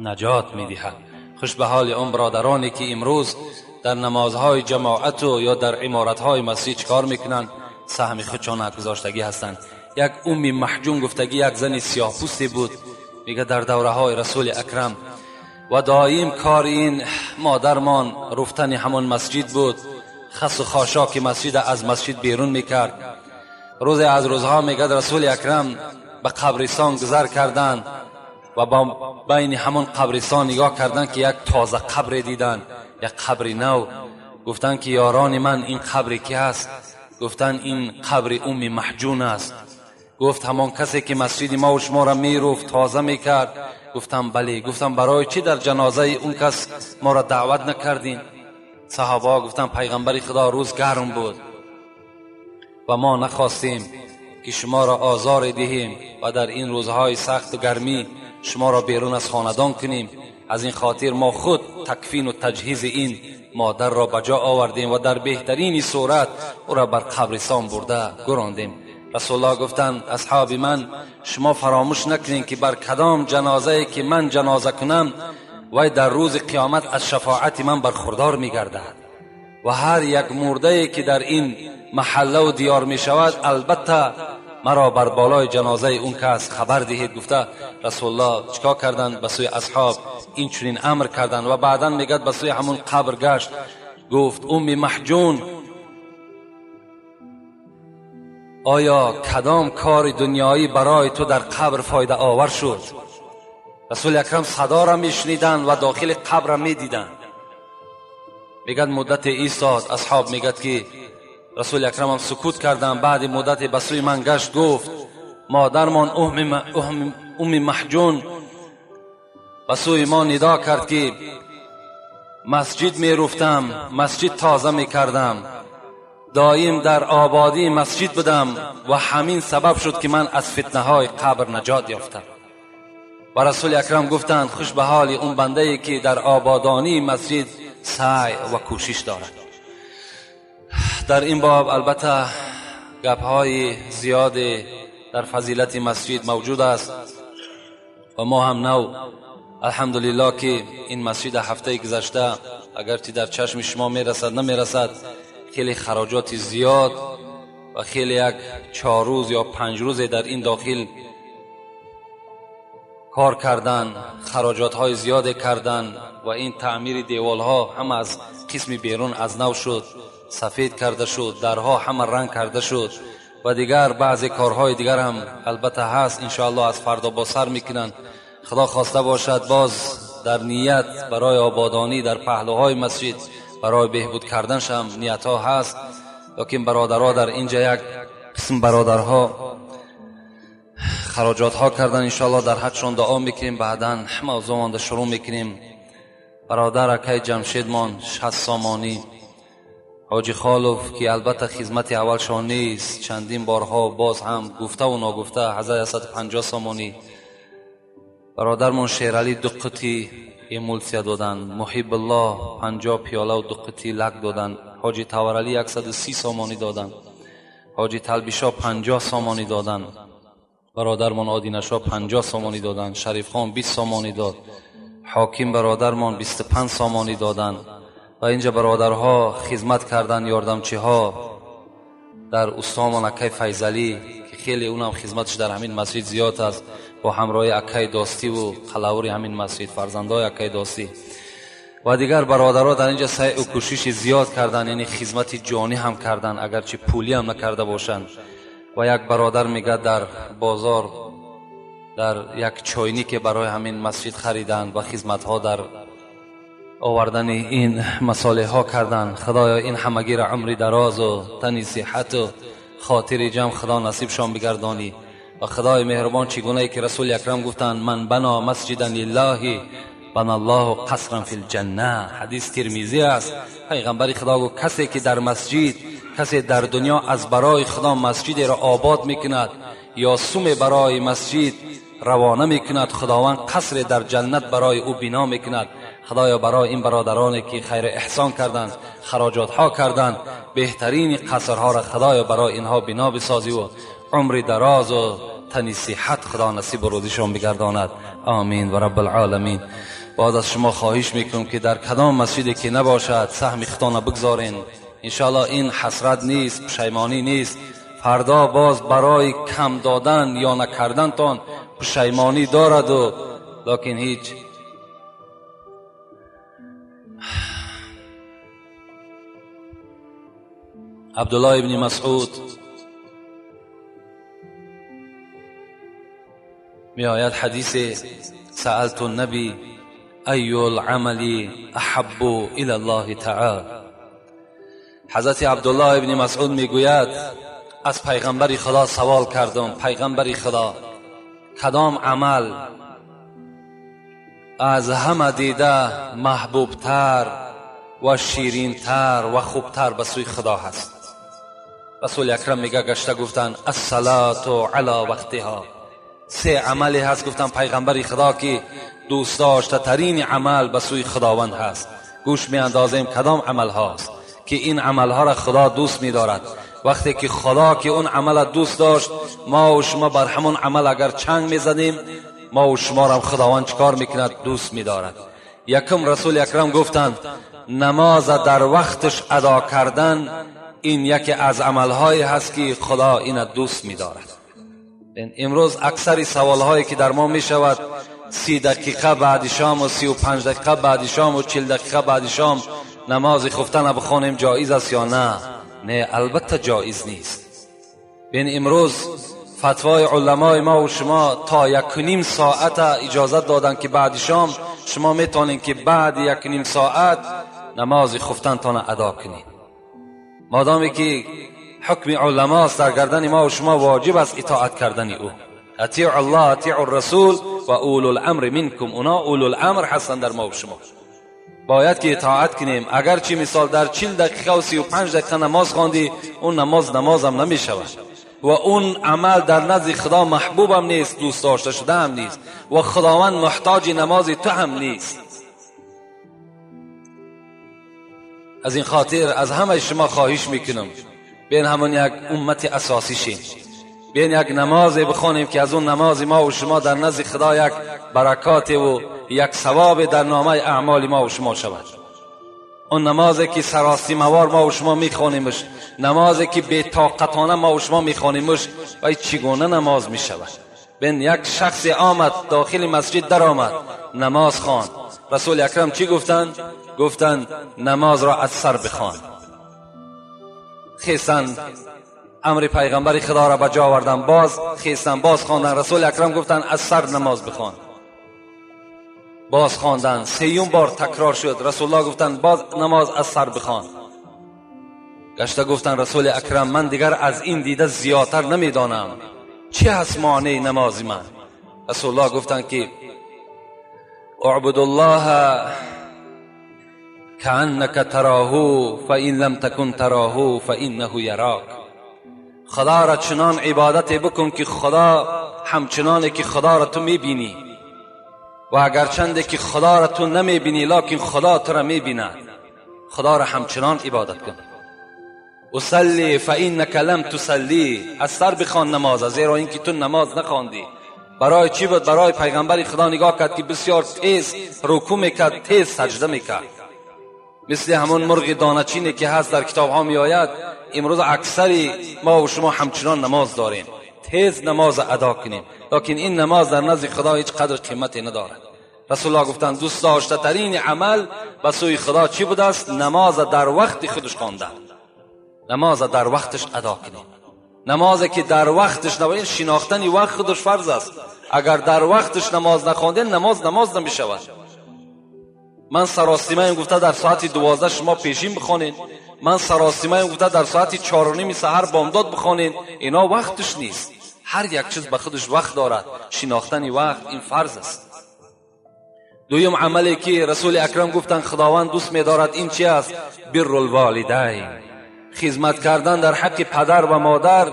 نجات میدهد. خوش به حال اون برادرانی که امروز در نمازهای جماعت و یا در عمارتهای مسجد چکار میکنند؟ سهم خودشان گذاشتگی هستند. یک امی محجوم گفتگی یک زن سیاه پوستی بود، میگه در دوره های رسول اکرم و دایم کار این مادرمان رفتن همون مسجد بود، خس و خاشاک مسجد از مسجد بیرون میکرد. روز از روزها میگه رسول اکرم به قبرستان گذر کردند و با بین همون قبرستان نگاه کردند که یک تازه قبر دیدن، یک قبر نو. گفتند که یاران من این قبر کی هست؟ گفتند این قبر ام محجون است. گفت همان کسی که مسجد ما و شما را میروفت تازه میکرد؟ گفتم بله. گفتم برای چی در جنازه اون کس ما را دعوت نکردین؟ صحابه گفتن پیغمبر خدا روز گرم بود و ما نخواستیم که شما را آزار دهیم و در این روزهای سخت و گرمی شما را بیرون از خاندان کنیم، از این خاطر ما خود تکفین و تجهیز این مادر را به جا آوردیم و در بهترین صورت او را بر قبرستان برده گراندیم. رسول الله گفتند اصحاب من شما فراموش نکنین که بر کدام جنازه که من جنازه کنم وی در روز قیامت از شفاعت من برخوردار میگردد و هر یک مرده که در این محله و دیار می شود البته مرا بر بالای جنازه اون کس خبر دهید. گفته رسول الله چیکار کردند؟ به سوی اصحاب این چنین امر کردند و بعدا میگد به سوی همون قبر گشت، گفت ام محجون آیا کدام کار دنیایی برای تو در قبر فایده آور شد؟ رسول اکرم صدا را میشنیدند و داخل قبر را میدیدند. میگد مدت ایستاد، اصحاب میگد که رسول اکرم هم سکوت کردند. بعد مدت به سوی من گشت، گفت مادرمان ام محجون به سوی ما ندا کرد که مسجد میرفتم، مسجد تازه میکردم، دایم در آبادی مسجد بودم و همین سبب شد که من از فتنه های قبر نجات یافتم. و رسول اکرم گفتند خوش به حال اون بنده ای که در آبادانی مسجد سعی و کوشش دارد. در این باب البته گپ های زیاد در فضیلت مسجد موجود است و ما هم نو الحمدلله که این مسجد هفته گذشته اگرچه در چشم شما میرسد نمیرسد، خیلی خراجات زیاد و خیلی یک 4 روز یا 5 روز در این داخل کار کردن، خراجات های زیاد کردن و این تعمیر دیوال ها هم از قسم بیرون از نو شد، سفید کرده شد، درها همه رنگ کرده شد و دیگر بعضی کارهای دیگر هم البته هست، انشاءالله از فردا با سر میکنن. خدا خواسته باشد باز در نیت برای آبادانی در پهلوهای مسجد برای بهبود کردنش هم نیت ها هست، لیکن برادرها در اینجا یک قسم برادرها خراجات ها کردن، انشاءالله در حقشان دعا میکنیم، بعدا موضوع مانده شروع میکنیم. برادر اکای جمشیدمان 60 سامانی، حاجی خالوف که البته خدمت اولشان نیست، چندین بارها باز هم گفته و ناگفته 1150 سامانی. برادرمون شیرعلی 2 قطی ایمولسیا دادن، محب الله 50 پیاله و 2 قطی لک دادن، حاجی تاورعلی 130 سامانی دادن، حاجی تلبیشا 50 سامانی دادن، برادرمان آدینشا 50 سامانی دادن، شریف خان 20 سامانی داد، حاکم برادرمان 25 سامانی دادن و اینجا برادرها خدمت کردن، یاردمچی ها در استامان اکای فیضعلی که خیلی اونم خدمتش در همین مسجد زیاد است، با همراه اکای داستی و قلاوری همین مسجد، فرزندای اکای داستی و دیگر برادرها در اینجا سعی و کوشش زیاد کردن، یعنی خدمت جانی هم کردن اگرچه پولی هم نکرده باشند. و یک برادر میگه در بازار در یک چاینی که برای همین مسجد خریدن و خدمت ها در آوردن این مصالح ها کردن. خدایا این همگی را عمری دراز و تنی صحت و خاطر جمع خدا نصیبشان بگردانی. و خدای مهربان چگونه ای که رسول اکرم گفتند من بنا مسجدا لله بنا الله قصرا فی الجنه، حدیث ترمذی است. پیغمبر خدا گفت کسی که در مسجد، کسی در دنیا از برای خدا مسجد را آباد میکند یا سوم برای مسجد روانه میکند، خداوند قصر در جنت برای او بنا میکند. خدایا برای این برادرانی که خیر احسان کردند، خراجات ها کردند، بهترین قصرها را خدایا برای اینها بنا بسازی و عمر دراز و تنی صحت خدا نصیب روزیشان بگرداند. آمین و رب العالمین. باز از شما خواهش میکنم که در کدام مسجدی که نباشد سهم خدا بگذارین. انشاءالله این حسرت نیست، پشیمانی نیست. فردا باز برای کم دادن یا نکردنتان پشیمانی دارد و لکن هیچ. عبدالله ابن مسعود می آید حدیث سألت النبی ای العمل احب الى الله تعالی. حضرت عبدالله ابن مسعود میگوید از پیغمبر خدا سوال کردم، پیغمبر خدا کدام عمل از همه دیده محبوبتر و شیرینتر و خوبتر به سوی خدا هست؟ رسول اکرم میگه گشته گفتن الصلاة علی وقتها. 3 عملی هست گفتن پیغمبر خدا که دوست داشته ترین عمل به سوی خداوند هست. گوش می اندازیم کدام عمل هاست که این عمل ها را خدا دوست می دارد. وقتی که خدا که اون عمل دوست داشت، ما و شما بر همون عمل اگر چنگ می زدیم، ما و شما را خداوند چکار میکند؟ دوست می دارد. یکم رسول اکرم گفتند نماز در وقتش ادا کردن این یکی از عملهایی هست که خدا این دوست می دارد. امروز اکثر سوالهایی که در ما می شود 30 دقیقه بعد شام و 35 دقیقه بعد شام و 40 دقیقه بعد شام نماز خفتن بخوانیم جایز است یا نه؟ نه، البته جایز نیست. بین امروز فتوای علمای ما و شما تا 1.5 ساعت اجازت دادن که بعد شام شما میتونین که بعد 1.5 ساعت نماز خفتن تان ادا کنید. مادامی که حکم علماست در گردن ما و شما واجب است اطاعت کردن او. اطیع الله، اطیع الرسول و اولو الامر منکم. اونا اولو الامر هستند در ما و شما. باید که اطاعت کنیم. اگرچه مثال در 40 دقیقه و 35 دقیقه نماز خواندی، اون نماز نمازم نمی شود و اون عمل در نزد خدا محبوبم نیست، دوست داشته شده هم نیست و خداوند محتاج نماز تو هم نیست. از این خاطر از همه شما خواهش میکنم بین همون یک امت اساسی شیم، بین یک نماز بخوانیم که از اون نماز ما و شما در نزد خدا یک برکات و یک ثواب در نامه اعمال ما و شما شود. اون نمازی که سراسیموار ما و شما میخوانیمش، نمازی که بی طاقتانه ما و شما میخوانیمش، و چگونه نماز میشود؟ بین یک شخص آمد داخل مسجد در آمد نماز خواند. رسول اکرم چی گفتند؟ گفتند نماز را از سر بخوان. خیستن امر پیغمبر خدا را به جا آوردن، باز خیستن باز خواندن. رسول اکرم گفتند از سر نماز بخوان. باز خواندن، سیوم بار تکرار شد. رسول الله گفتند باز نماز از سر بخوان. گشته گفتند رسول اکرم من دیگر از این دیده زیادتر نمیدانم، چی هست معنی نماز من؟ رسول الله گفتند که اعبد الله كأنك تراه فإن لم تكن تراه فإنه يراك. خدا را چنان عبادت بکن که خدا همچنانه که خدا را تو میبینی، و اگرچنده که خدا را تو نمیبینی لکن خدا تو را میبیند. خدا را همچنان عبادت کن. اصلی فإنك لم تصلی، از سر بخوان نماز، زیرا اینکه تو نماز نخواندی. برای چی بود؟ برای پیغمبر خدا نگاه کرد که بسیار تیز رکوع میکرد، تیز سجده میکرد، مثل همون مرغ دانه‌چینی که هست در کتاب ها میآید. امروز اکثری ما و شما همچنان نماز داریم، تیز نماز ادا کنیم، لکن این نماز در نزد خدا هیچ قدر قیمتی ندارد. رسول الله گفتند دوست داشته ترین عمل به سوی خدا چی بوده است؟ نماز در وقت خودش خواندن، نماز در وقتش ادا کنیم. نمازی که در وقتش نباید، شناختن وقت خودش فرض است. اگر در وقتش نماز نخواندین نماز نماز نمی شود. من سراسیمه گفته در ساعت 12 شما پیشین بخوانین، من سراسیمه گفته در ساعت 4:30 سحر بامداد بخوانین، اینا وقتش نیست. هر یک چیز به خودش وقت دارد، شناختن وقت این فرض است. دویم عملی که رسول اکرم گفتن خداوند دوست می‌دارد این چی است؟ بر الوالدین، خدمت کردن در حق پدر و مادر.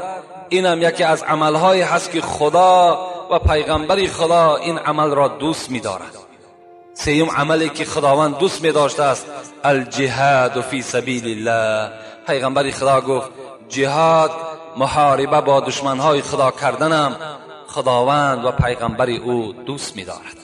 اینم یکی از عملهایی هست که خدا و پیغمبر خدا این عمل را دوست می‌دارد. سیوم عملی که خداوند دوست می داشته است الجهاد فی سبیل الله. پیغمبر خدا گفت جهاد، محاربه با دشمنهای خدا کردنم خداوند و پیغمبر او دوست می دارد.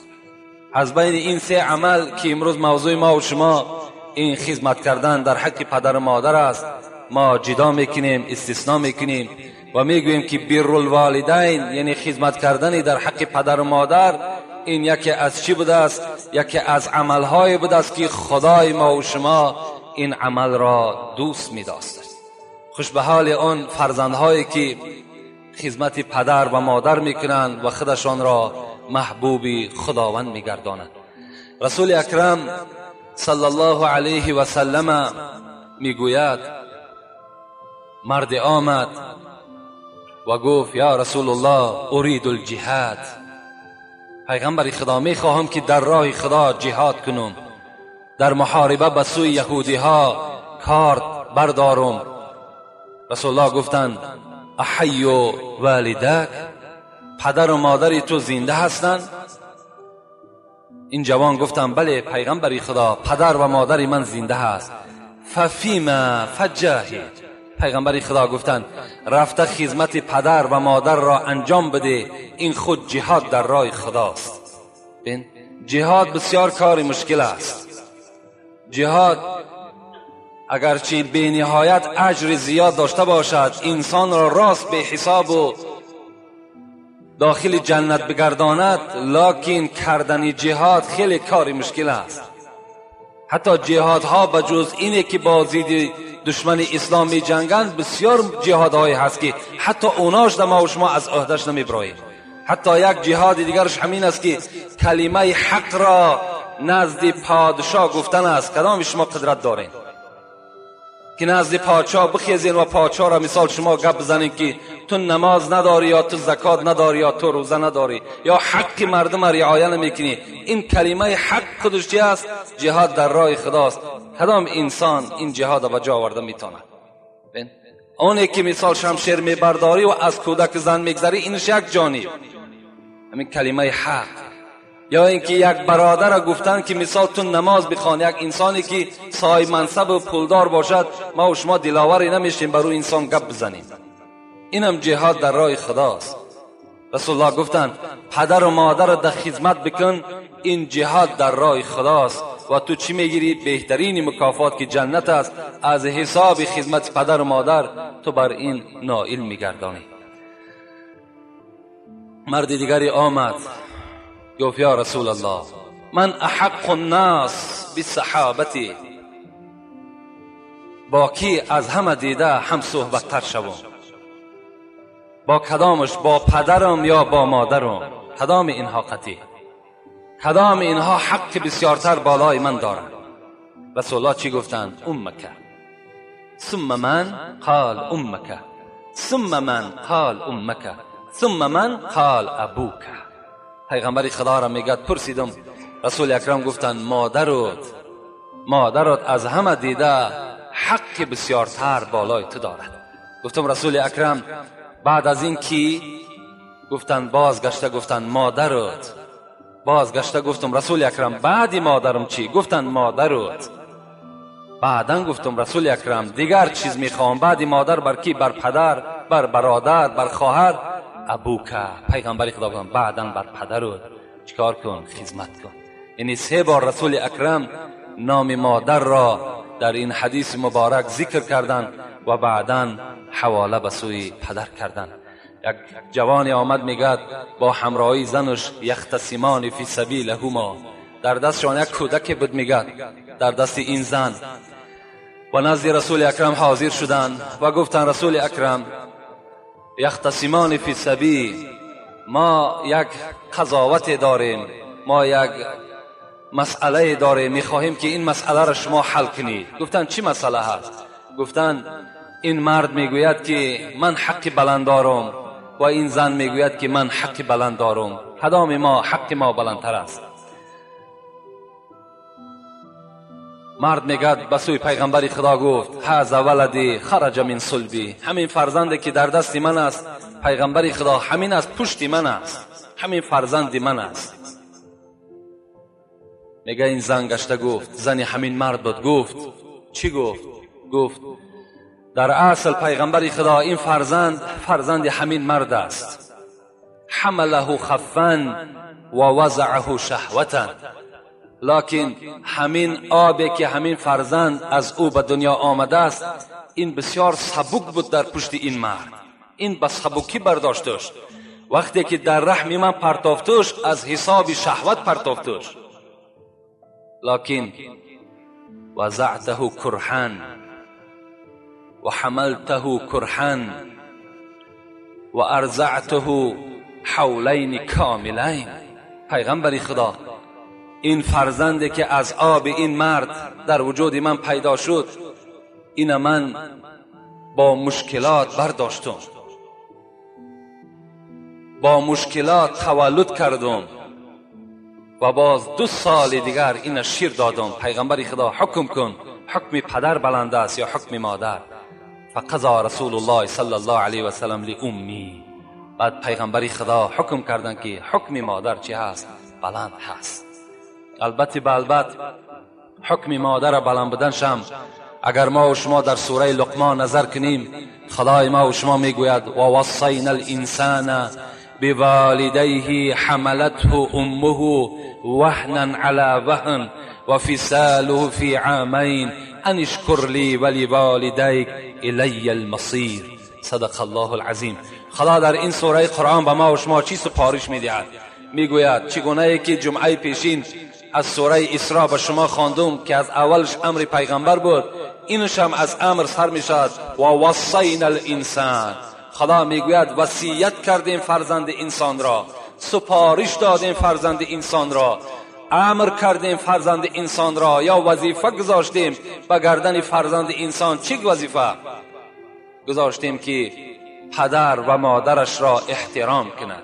از بین این سه عمل که امروز موضوع ما و شما این خدمت کردن در حق پدر و مادر است، ما جدا میکنیم، استثناء میکنیم و میگوییم که بر الوالدین یعنی خدمت کردن در حق پدر و مادر، این یکی از چی بوده است؟ یکی از عملهای بوده است که خدای ما و شما این عمل را دوست می داشت. خوش به حال آن فرزندهایی که خدمت پدر و مادر میکنند و خودشان را محبوب خداوند میگردانند. رسول اکرم صلی الله علیه و سلم میگوید مرد آمد و گفت یا رسول الله ارید الجهاد، پیغمبر خدا میخواهم که در راه خدا جهاد کنم، در محاربه به سوی یهودی ها کارد بردارم. رسول الله گفتند احی والدک، پدر و مادر تو زنده هستند؟ این جوان گفتند بله پیغمبر خدا، پدر و مادر من زنده هست. ففیما فجاهد، پیغمبر خدا گفتند رفته خدمت پدر و مادر را انجام بده، این خود جهاد در راه خداست. ببین جهاد بسیار کار مشکل است. جهاد اگرچه به نهایت اجر زیاد داشته باشد، انسان را راست به حساب و داخل جنت بگرداند، لکن کردن جهاد خیلی کار مشکل است. حتی جهادها به جز اینه که با ضد دشمن اسلام می جنگند، بسیار جهادهایی هست که حتی اوناش در ما و شما از عهدهش نمیبراییم. حتی یک جهاد دیگرش همین است که کلمه حق را نزد پادشاه گفتن است. کدام شما قدرت دارین؟ که نزد پادشاه بخیزین و پادشاه را مثال شما گپ بزنین که تو نماز نداری یا تو زکات نداری یا تو روزه نداری یا حق مردم را رعایت نمیکنی. این کلمه حق خودش چی است؟ جهاد در راه خداست. کدام انسان این جهاد به جا آورده میتونه؟ اونه که مثال شمشیر میبرداری و از کودک زن میگذری، اینش یک جانی، همین کلمه حق. یا اینکه یک برادر را گفتن که مثال تو نماز بخوان، یک انسانی که صاحب منصب و پولدار باشد، ما و شما دلاوری نمیشیم بر او انسان گپ بزنیم. اینم جهاد در راه خداست. رسول الله گفتند پدر و مادر را در خدمت بکن، این جهاد در راه خداست و تو چی میگیری؟ بهترین مکافات که جنت است. از حساب خدمت پدر و مادر تو بر این نائل میگردانی. مرد دیگری آمد گفت یا رسول الله من احق الناس بصحابتی، با کی از همه دیده هم صحبت تر شوم؟ با کدامش؟ با پدرم یا با مادرم؟ کدام اینها قطعی؟ کدام اینها حق بسیارتر بالای من دارند؟ رسول الله چی گفتند؟ امک ثم من قال امک ثم من قال امک ثم من قال ابوک. پیغمبر خدا را میگد پرسیدم، رسول اکرم گفتند مادرت از همه دیده حق بسیارتر بالای تو دارد. گفتم رسول اکرم بعد از این کی؟ گفتند بازگشته گفتند مادرت. بازگشته گفتم رسول اکرم بعد مادرم چی؟ گفتند مادرت. بعدا گفتم رسول اکرم دیگر چیز میخوام بعد مادر بر کی؟ بر پدر، بر برادر، بر خواهر. ابوکه. پیغمبر خدا گفتند بعدا بر پدرت چیکار کن؟ خدمت کن. یعنی 3 بار رسول اکرم نام مادر را در این حدیث مبارک ذکر کردند و بعدا حواله به سوی پدر کردند. یک جوانی آمد میگد با همراهی زنش یختصمان فی سبیلهما، در دستشان یک کودک بود میگد در دست این زن، و نزد رسول اکرم حاضر شدند و گفتند رسول اکرم یختصمان فی سبیل، ما یک قضاوت داریم، ما یک مسئله داریم، میخواهیم که این مسئله را شما حل کنید. گفتند چی مسئله هست؟ گفتند این مرد میگوید که من حق بلند دارم و این زن میگوید که من حق بلند دارم، کدام ما حق ما بلندتر است؟ مرد میگد به سوی پیغمبر خدا گفت هذا ولدی خرج من صلبی، همین فرزندی که در دست من است پیغمبر خدا، همین از پشت من است، همین فرزند من است. میگه این زن گشته گفت، زن همین مرد بود، گفت چی گفت؟ گفت در اصل پیغمبر خدا این فرزند فرزند همین مرد است، حمله خفا و وضعه شهوتا، لکن همین آبی که همین فرزند از او به دنیا آمده است این بسیار سبک بود در پشت این مرد، این به سبکی برداشتش، وقتی که در رحم من پرتافتش از حساب شهوت پرتافتش، لکن وضعته کرها و حملته کرها و ارضعته حولین کاملین. پیغمبر خدا این فرزندی که از آب این مرد در وجود من پیدا شد، این من با مشکلات برداشتم، با مشکلات تولد کردم و باز 2 سال دیگر این شیر دادم. پیغمبر خدا حکم کن، حکم پدر بلند است یا حکم مادر؟ فقضا رسول الله صلی الله علیه و سلم لأمی. بعد پیغمبر خدا حکم کردن که حکم مادر چی هست؟ بلند هست. البته بالبت حکم مادر بلند بودن شم اگر ما و شما در سوره لقمان نظر کنیم، خدای ما و شما میگوید و وصینا الانسان بوالدیه حملته امه وهنا علی وهن و فصاله فی عامین ان اشکر لی ولوالدیک الی المصیر. صدق الله العظیم. خدا در این سوره قرآن به ما و شما چی سپارش میدهد؟ میگوید چگونه که جمعه پیشین از سوره اسراء به شما خواندم که از اولش امر پیغمبر بود، اینش هم از امر سر میشد و وصینا الانسان. خدا میگوید وصیت کردیم فرزند انسان را، سپارش دادیم فرزند انسان را. امر کردیم فرزند انسان را یا وظیفه گذاشتیم به گردن فرزند انسان. چی وظیفه گذاشتیم؟ که پدر و مادرش را احترام کند،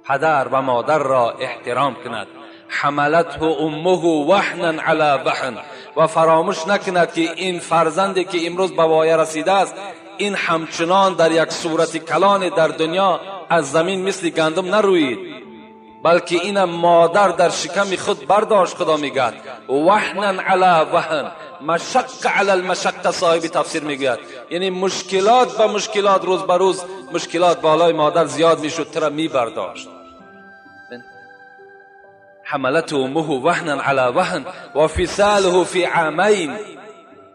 پدر و مادر را احترام کند. حملته امه وهنا علی وهن، و فراموش نکند که این فرزندی که امروز به وایه رسیده است، این همچنان در یک صورت کلان در دنیا از زمین مثل گندم نروید، بلکه این مادر در شکم خود برداشت. خدا میگوید وهنا علی وهن، مشق علی المشقه، صاحب تفسیر میگوید یعنی مشکلات به مشکلات، روز به روز مشکلات بالای مادر زیاد میشد، ترا میبرداشت. حملته امه وهنا علی وهن و فصاله فی عامین،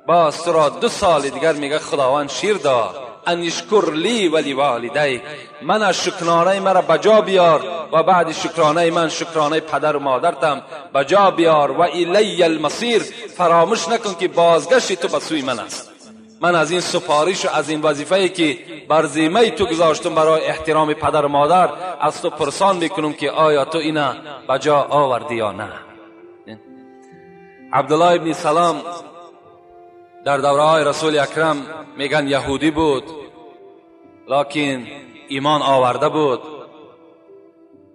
باز تو را 2 سال دیگر میگه خداوند شیر داد. ان اشکر لی و لوالدیک، من از شکرانه مرا بجا بیار و بعد شکرانه من شکرانه پدر و مادرتم بجا بیار. و الی المصیر، فراموش نکن که بازگشت تو به سوی من است. من از این سفارش و از این وظیفه‌ای که بر ذمه تو گذاشتم برای احترام پدر و مادر، از تو پرسان میکنم که آیا تو اینا بجا آوردی یا نه. عبدالله ابن سلام در دوره های رسول اکرم میگن یهودی بود، لکن ایمان آورده بود.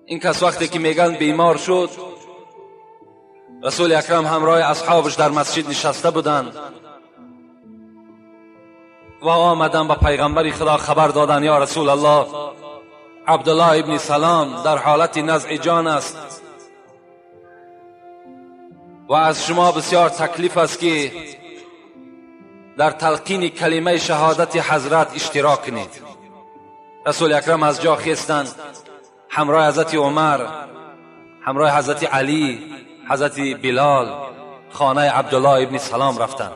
این کس وقتی که میگن بیمار شد، رسول اکرم همراه اصحابش در مسجد نشسته بودند و آمدن به پیغمبر خدا خبر دادن یا رسول الله، عبدالله ابن سلام در حالت نزع جان است و از شما بسیار تکلیف است که در تلقین کلمه شهادت حضرت اشتراک کنید. رسول اکرم از جا خیستند، همراه حضرت عمر، همراه حضرت علی، حضرت بلال خانه عبدالله ابن سلام رفتند.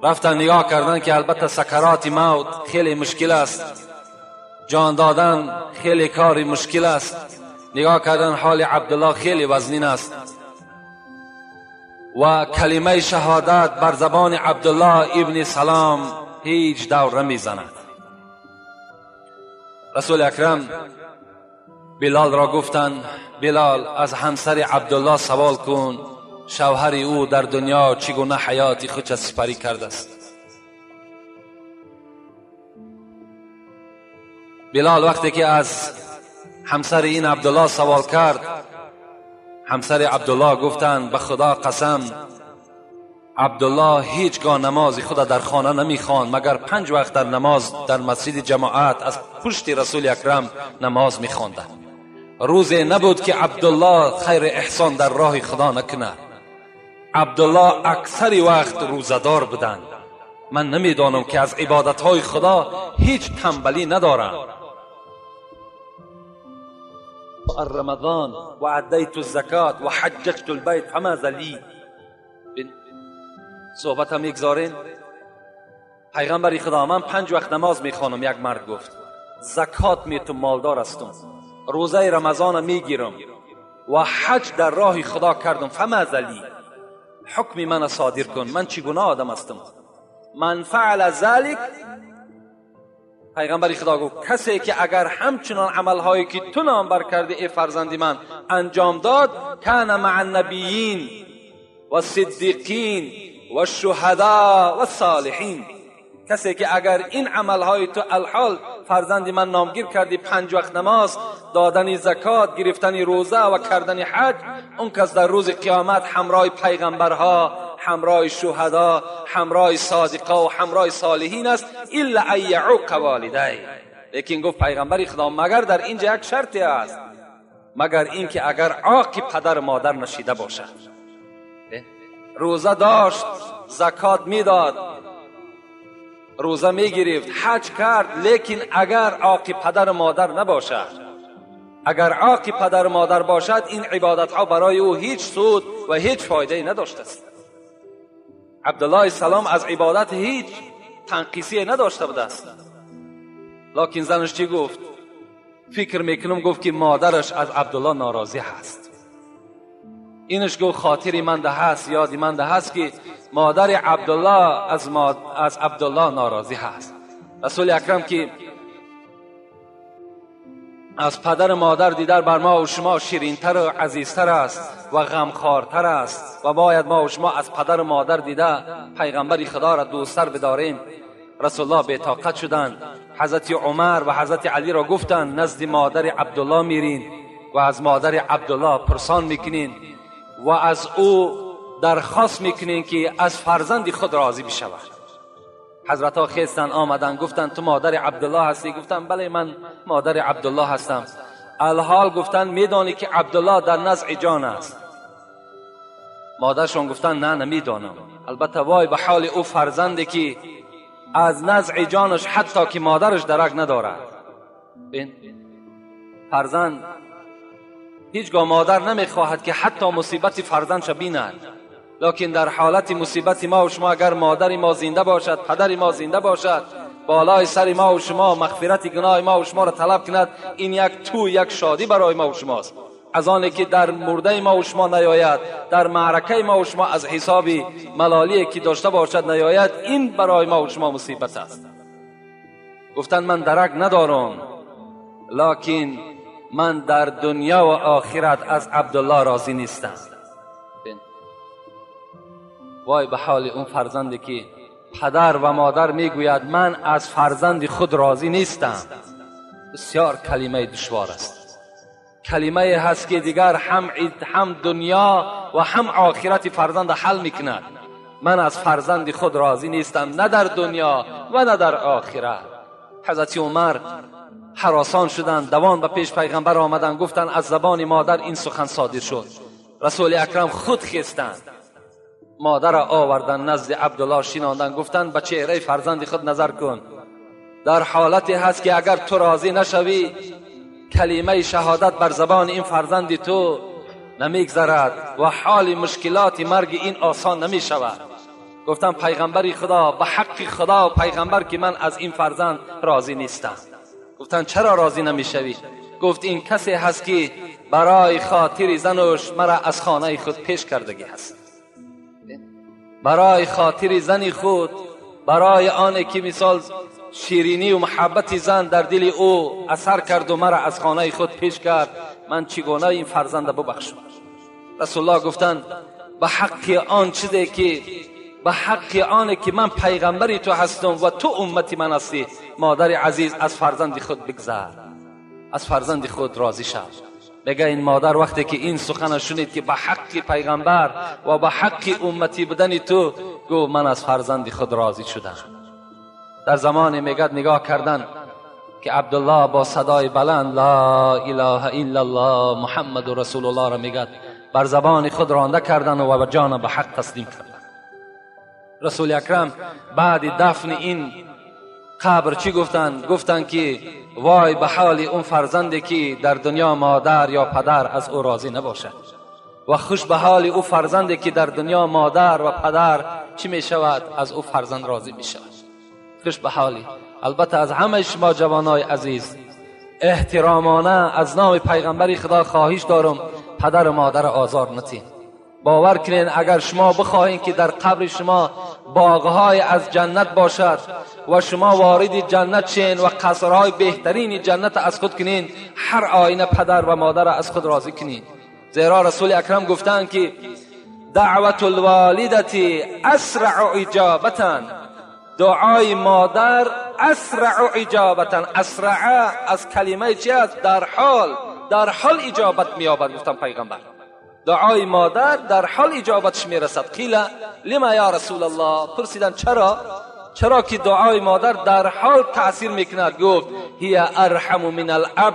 رفتن نگاه کردن که البته سکرات موت خیلی مشکل است، جان دادن خیلی کاری مشکل است. نگاه کردن حال عبدالله خیلی وزنین است و کلمه شهادت بر زبان عبدالله ابن سلام هیچ دور نمیزند. رسول اکرم بلال را گفتند بلال از همسر عبدالله سوال کن شوهر او در دنیا چگونه حیات خود سپری کرده است. بلال وقتی که از همسر این عبدالله سوال کرد، همسر عبدالله گفتند به خدا قسم عبدالله هیچگاه نماز خود در خانه نمیخواند مگر 5 وقت در نماز در مسجد جماعت از پشت رسول اکرم نماز میخواندند. روزی نبود که عبدالله خیر احسان در راه خدا نکند. عبدالله اکثر وقت روزدار بودند. من نمیدانم که از عبادتهای خدا هیچ تنبلی ندارم. رمضان و ادیت الزکات و حججت البیت فماذا لی. صحبت هم میگذارین. پیغمبر خدا من 5 وقت نماز میخوانم. یک مرد گفت زکات میتم، مالدار هستم، روزه رمضان میگیرم و حج در راه خدا کردم، فماذا لی، حکم من صادر کن، من چگونه آدم هستم؟ من فعل ذلک، پیغمبر خدا گفت کسی که اگر همچنان عملهایی که تو نام بر کرده ای فرزند من انجام داد، کان مع النبیین و صدیقین و الشهداء و الصالحین. کسی که اگر این عملهای تو الحال فرزند من نامگیر کردی، 5 وقت نماز، دادن زکات، گرفتن روزه و کردن حج، اون کس در روز قیامت همراه پیغمبرها، همراه شهدا، همراه صادقا و همراه صالحین است، الا ان یعوق والدی. لیکن گفت پیغمبر خدا مگر در اینجا یک شرطی است، مگر اینکه اگر عاق پدر مادر نشیده باشد. روزه داشت، زکات میداد، روزه میگرفت، حج کرد، لیکن اگر عاق پدر مادر نباشد، اگر عاق پدر مادر باشد، این عبادت ها برای او هیچ سود و هیچ فایده نداشته است. عبدالله سلام از عبادت هیچ تنقیصی نداشته بوده است. لکن زنش چی گفت؟ فکر میکنم گفت که مادرش از عبدالله ناراضی هست. اینش گفت خاطر من ده هست، یاد من ده هست که مادر عبدالله از عبدالله ناراضی هست. رسول اکرم که از پدر و مادر دیدر بر ما و شما شیرینتر و عزیزتر است و غمخوارتر است و باید ما و شما از پدر و مادر دیده پیغمبر خدا را دوستتر بداریم. رسول الله بی‌طاقت شدند. حضرت عمر و حضرت علی را گفتند نزد مادر عبدالله میرین و از مادر عبدالله پرسان میکنین و از او درخواست میکنین که از فرزند خود راضی بشود. حضرت ها خیستن آمدن، گفتن تو مادر عبدالله هستی؟ گفتن بله من مادر عبدالله هستم. الحال گفتن میدانی که عبدالله در نزع جان است؟ مادرشون گفتن نه نمیدانم. البته وای به حال او فرزندی که از نزع جانش حتی که مادرش درک ندارد. بین فرزند هیچگاه مادر نمیخواهد که حتی مصیبت فرزندش بیند، لکن در حالت مصیبت ما و شما اگر مادر ما زنده باشد، پدر ما زنده باشد، بالای سر ما و شما مغفرت گناه ما و شما را طلب کند، این یک تو یک شادی برای ما و شماست. از آنی که در مرده ما و شما نیاید، در معرکه ما و شما از حساب ملالی که داشته باشد نیاید، این برای ما و شما مصیبت است. گفتن من درک ندارم، لکن من در دنیا و آخرت از عبدالله راضی نیستم. وای به حال اون فرزندی که پدر و مادر میگوید من از فرزند خود راضی نیستم. بسیار کلمه دشوار است، کلمه هست که دیگر هم دنیا و هم آخرت فرزند حل میکند. من از فرزند خود راضی نیستم، نه در دنیا و نه در آخرت. حضرت عمر هراسان شدند، دوان به پیش پیغمبر آمدند، گفتند از زبان مادر این سخن صادر شد. رسول اکرم خود خستند، مادر را آوردن نزد عبدالله شیناندن، گفتند به چهره فرزند خود نظر کن، در حالتی هست که اگر تو راضی نشوی کلمه شهادت بر زبان این فرزند تو نمیگذرد و حال مشکلات مرگ این آسان نمی شود. گفتم پیغمبر خدا، به حق خدا و پیغمبر که من از این فرزند راضی نیستم. گفتن چرا راضی نمیشوی؟ گفت این کسی هست که برای خاطر زنش مرا از خانه خود پیش کردگی هست، برای خاطر زن خود، برای آن که مثال شیرینی و محبت زن در دل او اثر کرد و مرا از خانه خود پیش کرد، من چگونه این فرزند ببخشم؟ رسول الله گفتند به حق آن چیزی که به حق آن که من پیغمبری تو هستم و تو امتی من هستی، مادر عزیز از فرزند خود بگذر، از فرزند خود راضی شو. بگه این مادر وقتی که این سخن شنید که به حق پیغمبر و به حق امتی بودن تو، گو من از فرزند خود راضی شدم. در زمان میگد نگاه کردن که عبدالله با صدای بلند لا اله الا الله محمد رسول الله را میگد، بر زبان خود رانده کردن و به جان به حق تسلیم کردن. رسول اکرم بعد دفن این قبر چی گفتن؟ گفتن که وای به حال اون فرزندی که در دنیا مادر یا پدر از او راضی نباشد و خوش به حال او فرزندی که در دنیا مادر و پدر چی می شود؟ از او فرزند راضی می شود. خوش به حالی. البته از همه شما جوانای عزیز احترامانه از نام پیغمبر خدا خواهش دارم پدر و مادر آزار نتین. باور کنین اگر شما بخواهین که در قبر شما باغهای از جنت باشد و شما وارد جنت شین و قصرهای بهترین جنت از خود کنین، هر آینه پدر و مادر از خود راضی کنین. زیرا رسول اکرم گفتند که دعوت الوالدة اسرع اجابتا، دعای مادر اسرع اجابتا، اسرع از کلمه چی است؟ در حال اجابت می‌یابد. گفتم پیغمبر دعای مادر در حال اجابتش میرسد. قیل لما یا رسول الله، پرسیدن چرا؟ چرا که دعای مادر در حال تاثیر میکند؟ گفت هی ارحم من الاب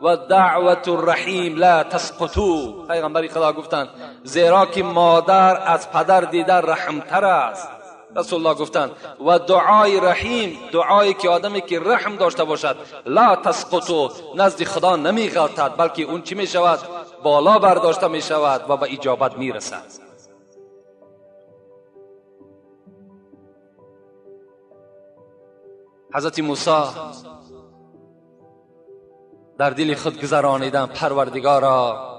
و دعوت الرحیم لا تسقطو. پیغمبر خدا گفتند زیرا که مادر از پدر دیده رحمتر است. رسول الله گفتند و دعای رحیم، دعایی که آدمی که رحم داشته باشد، لا تسقطو، نزد خدا نمیغلطد، بلکه اون چی میشود؟ بالا برداشته میشود و به اجابت میرسد. حضرت موسی در دل خود گذرانیدن پروردگارا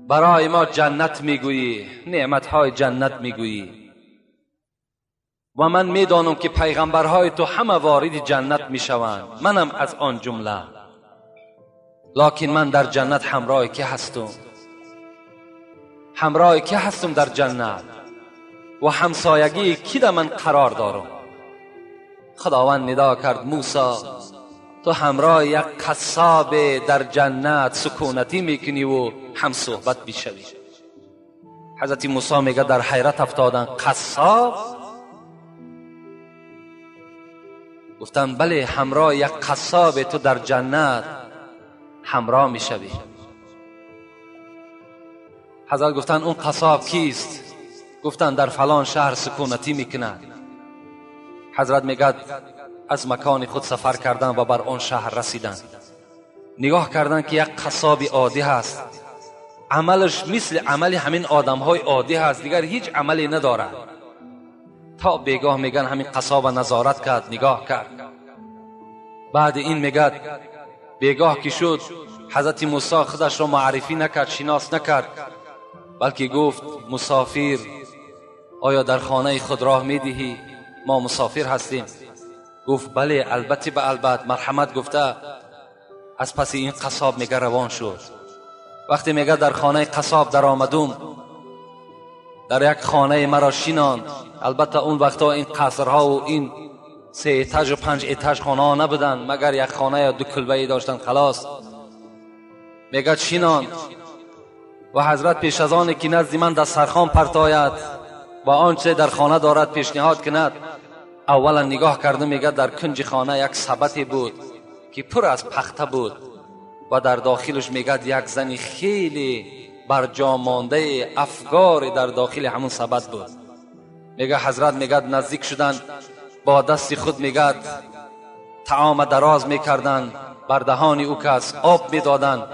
برای ما جنت میگویی، نعمتهای جنت میگویی و من میدانم که پیغمبرهای تو همه وارد جنت میشوند، منم از آن جمله. лекин ман дар ҷаннат ҳамроҳи ки ҳастум? Ҳамроҳи ки ҳастум дар ҷаннат ва ҳамсоягии ки да ман қарор дорам? Худованд нидо кард: Мусо, ту ҳамроҳи як қассоб дар ҷаннат сукунатӣ мекунӣ ва ҳамсуҳбат бишавӣ. Ҳазрати Мусо мегӯяд дар ҳайрат афтоданд. Қассоб? Гуфтанд бале, ҳамроҳи як қассоб ту дар ҷаннат ҳамроҳ мешавӣ. Ҳазрат гуфтанд он қассоб кист? Гуфтанд дар фалон шаҳр сукунатӣ мекунад. Ҳазрат мегӯяд аз макони худ сафар карданд ва бар он шаҳр расиданд. Нигоҳ карданд ки як қассоби оддӣ ҳаст, амалаш мисли амали ҳамин одамҳои оддӣ ҳаст, дигар ҳеҷ амале надорад. То бегоҳ мегӯянд ҳамин қассоба назорат кард, нигоҳ кард. Баъди ин мегӯяд бегоҳ ки шуд, ҳазрати Мусо худашро муаррифӣ накард, шинос накард, балки гуфт мусофир, оё дар хонаи худ роҳ медиҳӣ? Мо мусофир ҳастем. Гуфт бале, албатта ба албат, марҳамат гуфта аз паси ин қассоб мега равон шуд. Вақте мега дар хонаи қассоб даромадум, дар як хонаи маро шинонд. Албатта он вақтҳо ин қасрҳову ин се этажу панҷ этаж хонаҳо набуданд, магар як хона ё ду кулбае доштанд, халос. Мегӯяд шинонд ва ҳазрат пеш аз оне ки назди ман дастархон партояд ва он чизе дар хона дорад пешниҳод кунад, аввалан нигоҳ карду мегӯяд дар кунҷи хона як сабате буд ки пур аз пахта буд ва дар дохилаш мегӯяд як зани хеле барҷомондаи афгоре дар дохили ҳамун сабат буд. Мегӯяд ҳазрат мегӯяд наздик шуданд, бо дасти худ мегӯяд таома дароз мекарданд, бар даҳони ӯ кас об медоданд.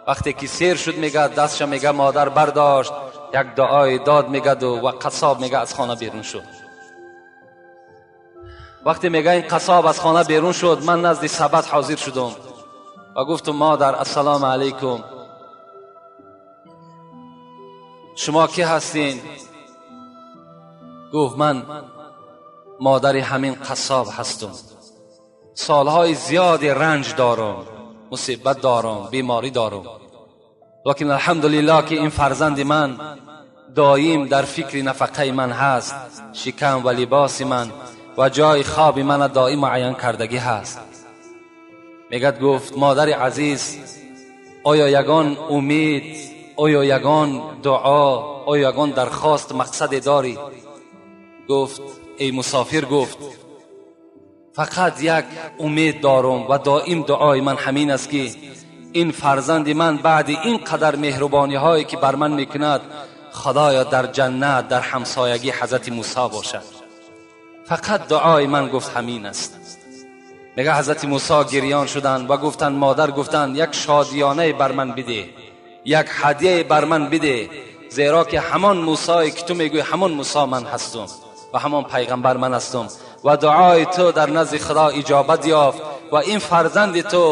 Вақте ки сер шуд мегӯяд дастша мегӯяд модар бардошт, як дуои дод мегӯяду ва қассоб мегӯяд аз хона берун шуд. Вақте мегӯяд ин қассоб аз хона берун шуд, ман назди сабат ҳозир шудум ва гуфтум модар ассалому алайкум, шумо ки ҳастин? Гуфт ман модари ҳамин қассоб ҳастум, солҳои зиёди ранҷ дорам, мусибат дорам, беморӣ дорам, лекин алҳамдулиллоҳ ки ин фарзанди ман доим дар фикри нафақаи ман ҳаст, шикам ва либоси ман ва ҷои хоби мана доим муайян кардагӣ ҳаст. Мегӯяд гуфт модари азиз, оё ягон умед, оё ягон дуо, оё ягон дархост мақсаде дорӣ? Гуфт эй мусофир, гуфт фақат як умед дорам ва доим дуои ман ҳамин аст ки ин фарзанди ман баъди ин қадар меҳрубониҳое ки бар ман мекунад, худоё дар ҷаннат дар ҳамсоягии ҳазрати Мусо бошад. Фақат дуои ман гуфт ҳамин аст. Мегӯяд ҳазрати Мусо гирён шуданд ва гуфтанд модар, гуфтанд як шодиёнае бар ман бидеҳ, як ҳадияе бар ман бидеҳ, зеро ки ҳамон Мусое ки ту мегӯӣ ҳамон Мусо ман ҳастум ва ҳамон пайғамбар ман ҳастум ва дуои ту дар назди Худо иҷобат ёфт ва ин фарзанди ту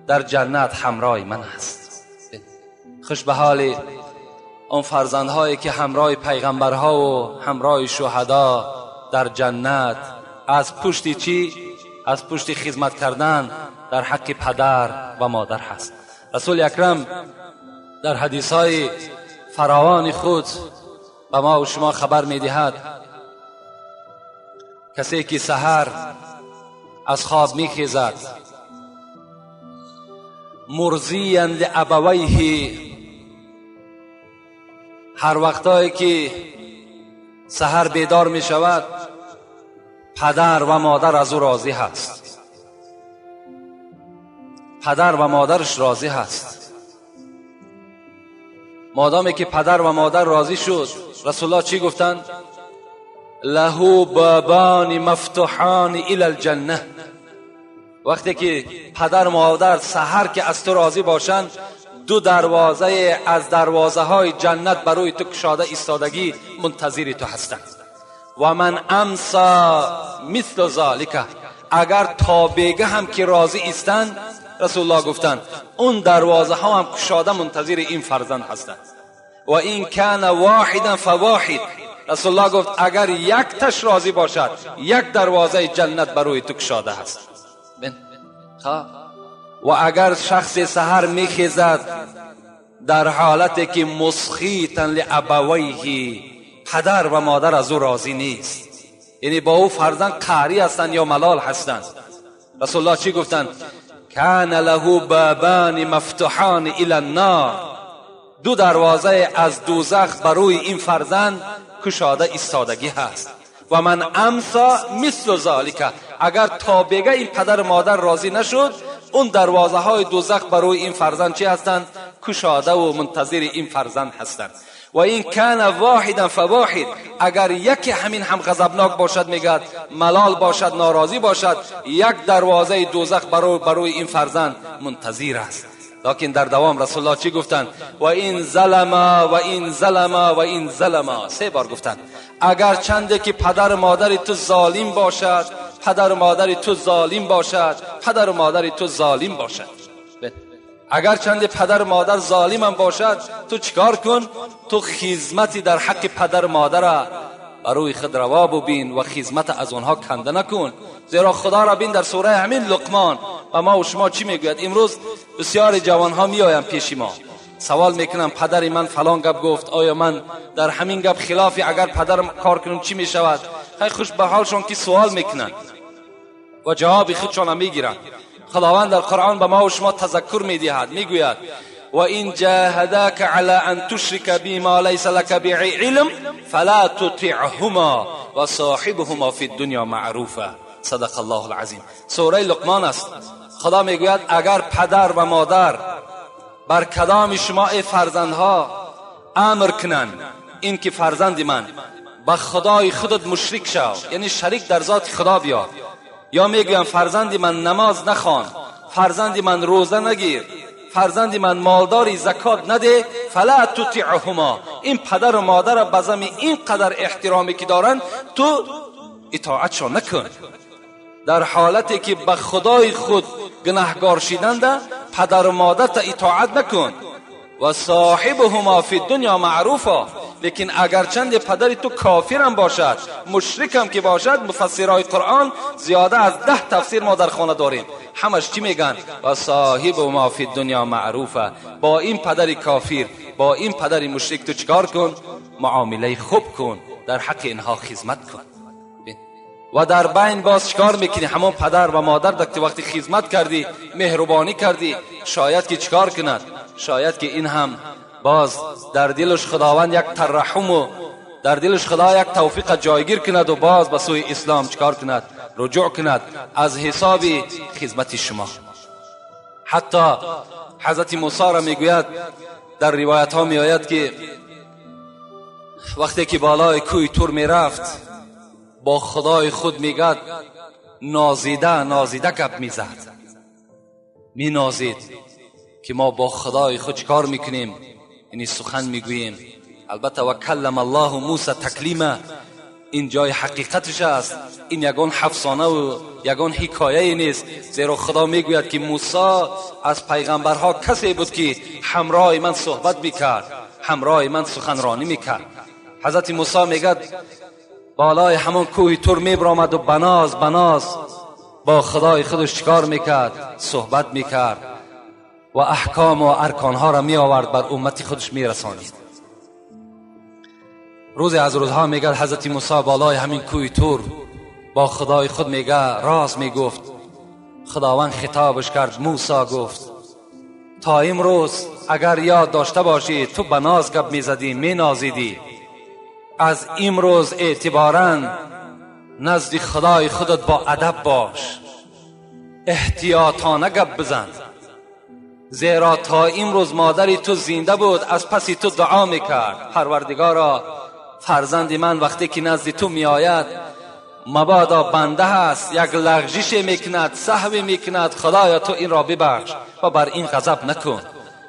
дар ҷаннат ҳамроҳи ман аст. Хуш ба ҳоли он фарзандҳое ки ҳамроҳи пайғамбарҳову ҳамроҳи шуҳадо дар ҷаннат аз пушти чӣ? Аз пушти хизмат кардан дар ҳаққи падар ва модар ҳаст. Расули акрам дар ҳадисҳои фаровони худ ба мо ва шумо хабар медиҳад, касе ки саҳар аз хоб мехезад, мурзиян лиабавайҳи, ҳар вақтое ки саҳар бедор мешавад, падар ва модар аз ӯ розӣ ҳаст, падар ва модараш розӣ ҳаст. Модоме ки падар ва модар розӣ шуд, расулуллоҳ чӣ гуфтанд? Лаҳу бобони мафтуҳони илал ҷанна. Вақте ки падар модар саҳар ки аз ту розӣ бошанд, ду дарвозае аз дарвозаҳои ҷаннат барои ту кушода истодагӣ мунтазири ту ҳастанд. Ва ман амса мислу золика, агар то бега ҳам ки розӣ истанд, расулуллоҳ гуфтанд он дарвозаҳо ҳам кушода мунтазири ин фарзанд ҳастанд. Ва ин кана воҳидан фавоҳид, расулуллоҳ гуфт агар якташ розӣ бошад, як дарвозаи ҷаннат барои ту кушода ҳаст. و اگر شخص سحر میخیزد در حالتی که مسخیتا لابویه، پدر و مادر از او راضی نیست، یعنی با او فرزند قهری هستند یا ملال هستند. رسول الله چی گفتند؟ کان له بابان مفتوحان الی النار، دو دروازه از دوزخ بر روی این فرزند کشاده ایستادگی هست. و من امسا مثل ذالک، اگر تا بگه این پدر مادر راضی نشد، اون دروازه های دوزخ بر روی این فرزند چی هستند؟ کشاده و منتظر این فرزند هستند. و این کان واحدا فواحد، اگر یکی همین هم غضبناک باشد، میگد ملال باشد، ناراضی باشد، یک دروازه دوزخ بر روی این فرزند منتظر است. لکن در دوام رسول الله چی گفتند؟ و این ظلم و این ظلم و این ظلم، سه بار گفتند. اگر چنده که پدر مادر تو ظالم باشد، پدر مادر تو ظالم باشد، پدر مادر تو ظالم باشد، اگر چند پدر مادر ظالم هم باشد، تو چیکار کن؟ تو خدمتی در حق پدر مادر بروی خود روا ببین و خدمت از آنها کنده نکن. زیرا خدا را بین در سوره همین لقمان و ما و شما چی میگوید؟ امروز بسیار جوانها میآیند پیش ما، سوال میکنم پدر من فلان گپ گفت، آیا من در همین گپ خلافی اگر پدرم کار کنم چی میشود؟ خیلی خوش به حالشان که سوال میکنن و جواب خودشان میگیرن. خداوند در قرآن به ما و شما تذکر میدهد، میگوید و این جاهداك على ان تشرك بي ما ليس لك به علم فلا تطعهما وصاحبهما في الدنيا معروفا. صدق الله العظیم. سوره لقمان است. خدا میگوید اگر پدر و مادر بر کدام شما ای فرزندها امر کنند این که فرزند من به خدای خودت مشرک شو، یعنی شریک در ذات خدا بیار، یا میگویم فرزند من نماز نخوان، فرزند من روزه نگیر، فرزند من مالداری زکات نده، فلا تطعهما، این پدر و مادر به این قدر احترامی که دارن تو اطاعتشان نکن. در حالتی که به خدای خود گناهگار شدند پدر و مادر تا اطاعت نکن. و صاحبهما فی الدنیا معروفا، لیکن اگر چند پدر تو کافرم باشد، مشرکم که باشد، مفسرهای قرآن زیاده از 10 تفسیر ما در خانه داریم، همش چی میگن؟ و صاحبهما فی الدنیا معروفا، با این پدر کافر، با این پدر مشرک تو چیکار کن؟ معامله خوب کن، در حق اینها خدمت کن. و در بین باز چیکار میکنی؟ همون پدر و مادر دکت وقتی خدمت کردی، مهربانی کردی، شاید که چیکار کند؟ شاید که این هم باز در دلش خداوند یک ترحم و در دلش خدا یک توفیق جایگیر کند و باز به سوی اسلام چکار کند؟ رجوع کند از حساب خدمت شما. حتی حضرت موسی را میگوید، در روایت ها میآید که وقتی که بالای کوی تور میرفت با خدای خود میگد نازیده نازیده گپ میزد، مینازید که ما با خدای خود چکار میکنیم؟ یعنی سخن میگوییم. البته و کلم الله موسی تکلیما، این جای حقیقتش است، این یگان افسانه و یگان حکایه نیست، زیرا خدا میگوید که موسی از پیغمبرها کسی بود که همراه من صحبت میکرد، همراه من سخنرانی میکرد. حضرت موسی میگد بالای همون کوه تور میبرآمد و بناز بناز با خدای خودش چکار میکرد؟ صحبت میکرد و احکام و ارکانها را می آورد بر امت خودش می رسانید. روزی از روزها میگه حضرت موسی بالای همین کوه تور با خدای خود میگه راز میگفت. خداوند خطابش کرد، موسی گفت تا امروز اگر یاد داشته باشی تو به ناز گپ میزدی، مینازیدی، از امروز اعتبارا نزد خدای خودت با ادب باش، احتیاطانه گپ بزن، زیرا تا امروز مادری تو زنده بود از پسی تو دعا میکرد، پروردگارا فرزند من وقتی که نزد تو میآید مبادا بنده هست یک لغزش میکند، سهو میکند، خدایا تو این را ببخش و بر این غضب نکن.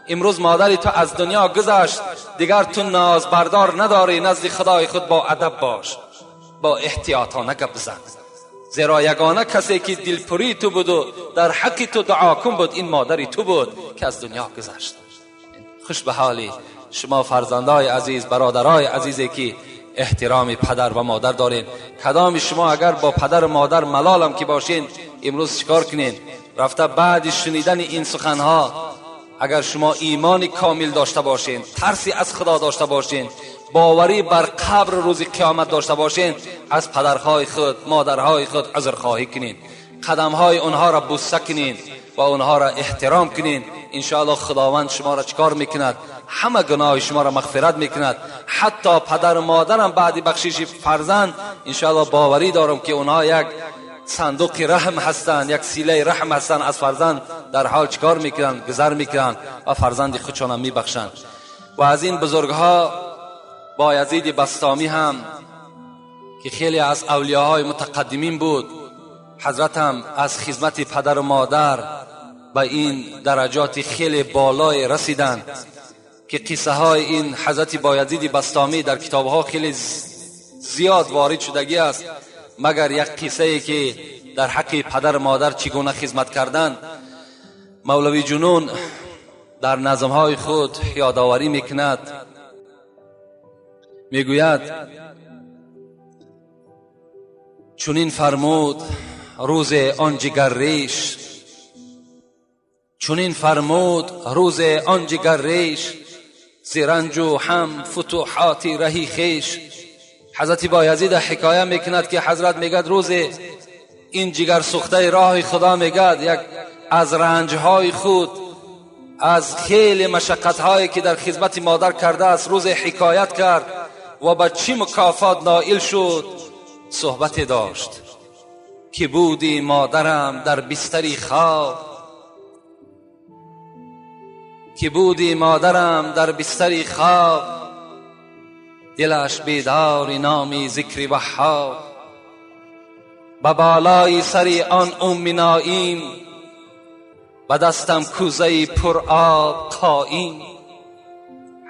امروز مادری تو از دنیا گذشت، دیگر تو ناز بردار نداری، نزد خدای خود با ادب باش، با احتیاطانه گپ بزن، زیرا یگانه کسی که دلپری تو بود و در حق تو دعا کن بود این مادری تو بود که از دنیا گذشت. خوش به حالی شما فرزندای عزیز، برادرای عزیزی که احترام پدر و مادر دارین. کدام شما اگر با پدر و مادر ملالم که باشین امروز چیکار کنین؟ رفته بعد شنیدن این سخنها اگر شما ایمان کامل داشته باشین، ترسی از خدا داشته باشین، باوری بر قبر روز قیامت داشته باشین، از پدرهای خود، مادرهای خود عذرخواهی کنین، قدمهای اونها را بوسه کنین و اونها را احترام کنین. انشاءالله خداوند شما را چکار میکند؟ همه گناه شما را مغفرت میکند. حتی پدر و مادرم بعد بخشش فرزند انشاءالله باوری دارم که اونها یک صندوق رحم هستند، یک سیله رحم هستند، از فرزند در حال چکار میکنند؟ گذر میکنند و فرزند خودشان میبخشند. و از این بزرگها بایزید بسطامی هم که خیلی از اولیاهای متقدمین بود، حضرت هم از خدمت پدر و مادر به این درجات خیلی بالای رسیدند که قصه های این حضرت بایزید بسطامی در کتاب ها خیلی زیاد وارد شدگی است، مگر یک قصه ای که در حق پدر و مادر چگونه خدمت کردن مولوی جنون در نظم های خود یادآوری میکند. میگوید چنین فرمود روز آن جگر ریش، چنین فرمود روز آن جگر ریش، ز رنج و هم فتوحات رهی خویش. حضرت بایزید حکایه میکند که حضرت میگد روز این جگر سوخته راه خدا، میگد یک از رنجهای خود، از خیلی مشقتهایی که در خدمت مادر کرده است روز حکایت کرد و با چی مکافات نائل شد صحبت داشت که بودی مادرم در بستری خواب، که بودی مادرم در بستری خواب، دلش بیدار نامی ذکر وهاب. به بالای سر آن ام نائیم، به دستم کوزه پر آب قایم.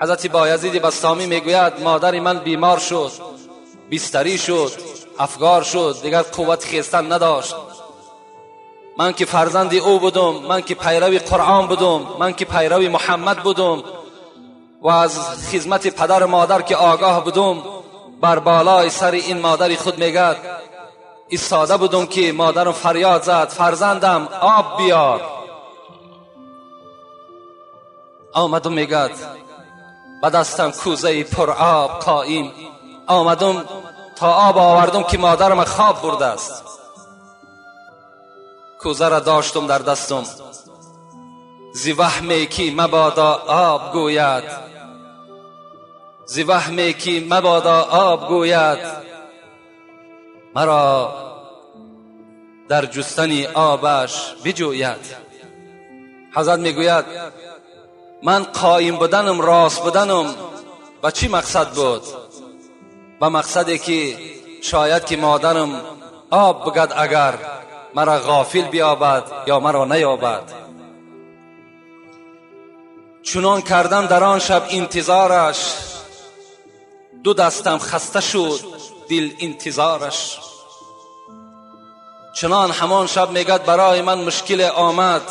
حضرت بایزید بسطامی میگوید مادر من بیمار شد، بستری شد، افگار شد، دیگر قوت خیستن نداشت. من که فرزند او بودم، من که پیرو قرآن بودم، من که پیرو محمد بودم و از خدمت پدر و مادر که آگاه بودم، بر بالای سر این مادر خود میگد ایستاده بودم که مادرم فریاد زد فرزندم آب بیار. آمدم میگد به دستم کوزه پر آب قایم، آمدم تا آب آوردم که مادرم خواب برده است. کوزه را داشتم در دستم، ز وهمی که مبادا آب گوید، ز وهمی که مبادا آب گوید، مرا در جستن آبش بجوید. حضرت میگوید من قایم بودنم، راست بودنم به چی مقصد بود؟ به مقصدی که شاید که مادرم آب بگد اگر مرا غافل بیابد یا مرا نیابد. چنان کردم در آن شب انتظارش، دو دستم خسته شد دل انتظارش. چنان همان شب میگد برای من مشکل آمد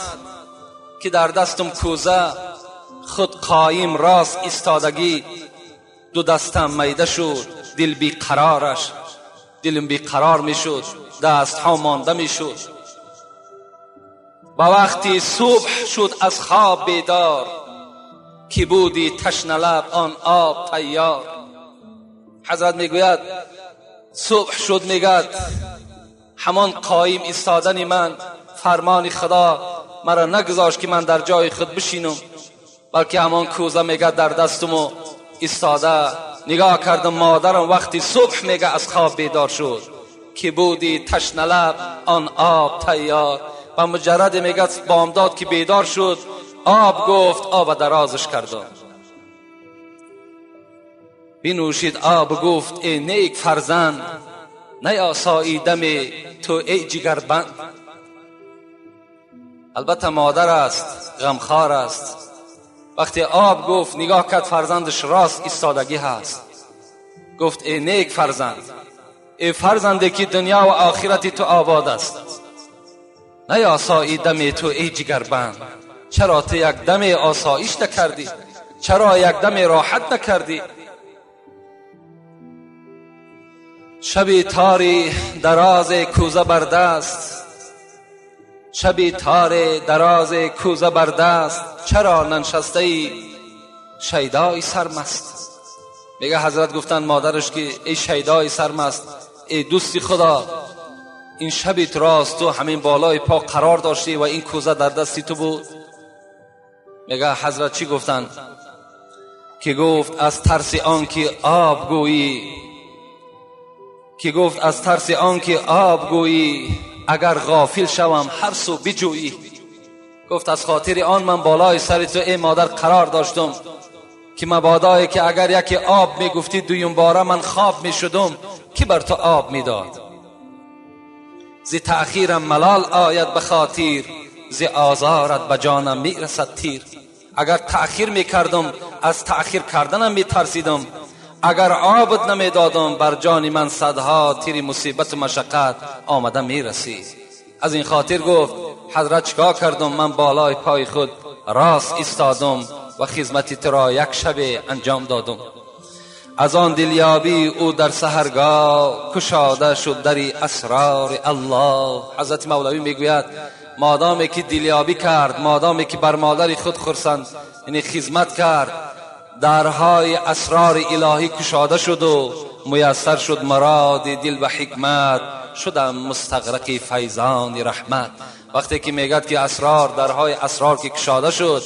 که در دستم کوزه، خود قایم راست ایستادگی، دو دستم میده شد دل بی قرارش، دلم بی قرار میشد، دست ها مانده میشد. با وقتی صبح شد از خواب بیدار، که بودی تشنه لب آن آب تیار. حضرت میگوید صبح شد، میگد همان قایم ایستادن من، فرمان خدا مرا نگذاشت که من در جای خود بشینم، بلکه همان کوزه میگه در دستم و ایستاده نگاه کردم مادرم وقتی صبح میگه از خواب بیدار شد، که بودی تشنه لب آن آب تیار. و مجرد میگه بامداد که بیدار شد آب گفت، آب درازش کردم، بنوشید آب گفت ای نیک فرزند، نیاسایی دم تو ای جگربند. البته مادر است، غمخوار است. وقتی آب گفت نگاه کرد فرزندش راست ایستادگی هست، گفت ای نیک فرزند، ای فرزندی که دنیا و آخرت تو آباد است، نیاسایی دم تو ای جگربند. چرا تو یک دم آسایش نکردی؟ چرا یک دم راحت نکردی؟ شب تاری دراز کوزه بر دست، شبی تار دراز کوزه بر دست، چرا ننشسته ای شیدای سرمست. میگه حضرت گفتن مادرش که ای شیدای سرمست، ای دوستی خدا، این شبی راست تو همین بالای پا قرار داشتی و این کوزه در دستی تو بود. میگه حضرت چی گفتن؟ که گفت از ترس آن که آب گویی، که گفت از ترس آن که آب گویی، اگر غافل شوم هر سو بجویی. گفت از خاطر آن من بالای سر تو ای مادر قرار داشتم که مبادایی که اگر یکی آب میگفتی دویم باره من خواب میشدم که بر تو آب میداد. ز تأخیرم ملال آید به خاطر، ز آزارت به جانم میرسد تیر. اگر تأخیر میکردم از تأخیر کردنم میترسیدم، اگر آبت نمیدادم بر جان من صدها تیر مصیبت و مشقت آمده میرسید. از این خاطر گفت حضرت چیکار کردم؟ من بالای پای خود راست ایستادم و خدمت تو را یک شب انجام دادم. از آن دلیابی او در سحرگاه، کشاده شد دری اسرار الله. حضرت مولوی میگوید مادامی که دلیابی کرد، مادامی که بر مادر خود خرسند یعنی خدمت کرد، درهای اسرار الهی کشاده شد و میسر شد مراد دل و حکمت، شدم مستغرق فیضان رحمت. وقتی که میگد که اسرار، درهای اسرار که کشاده شد،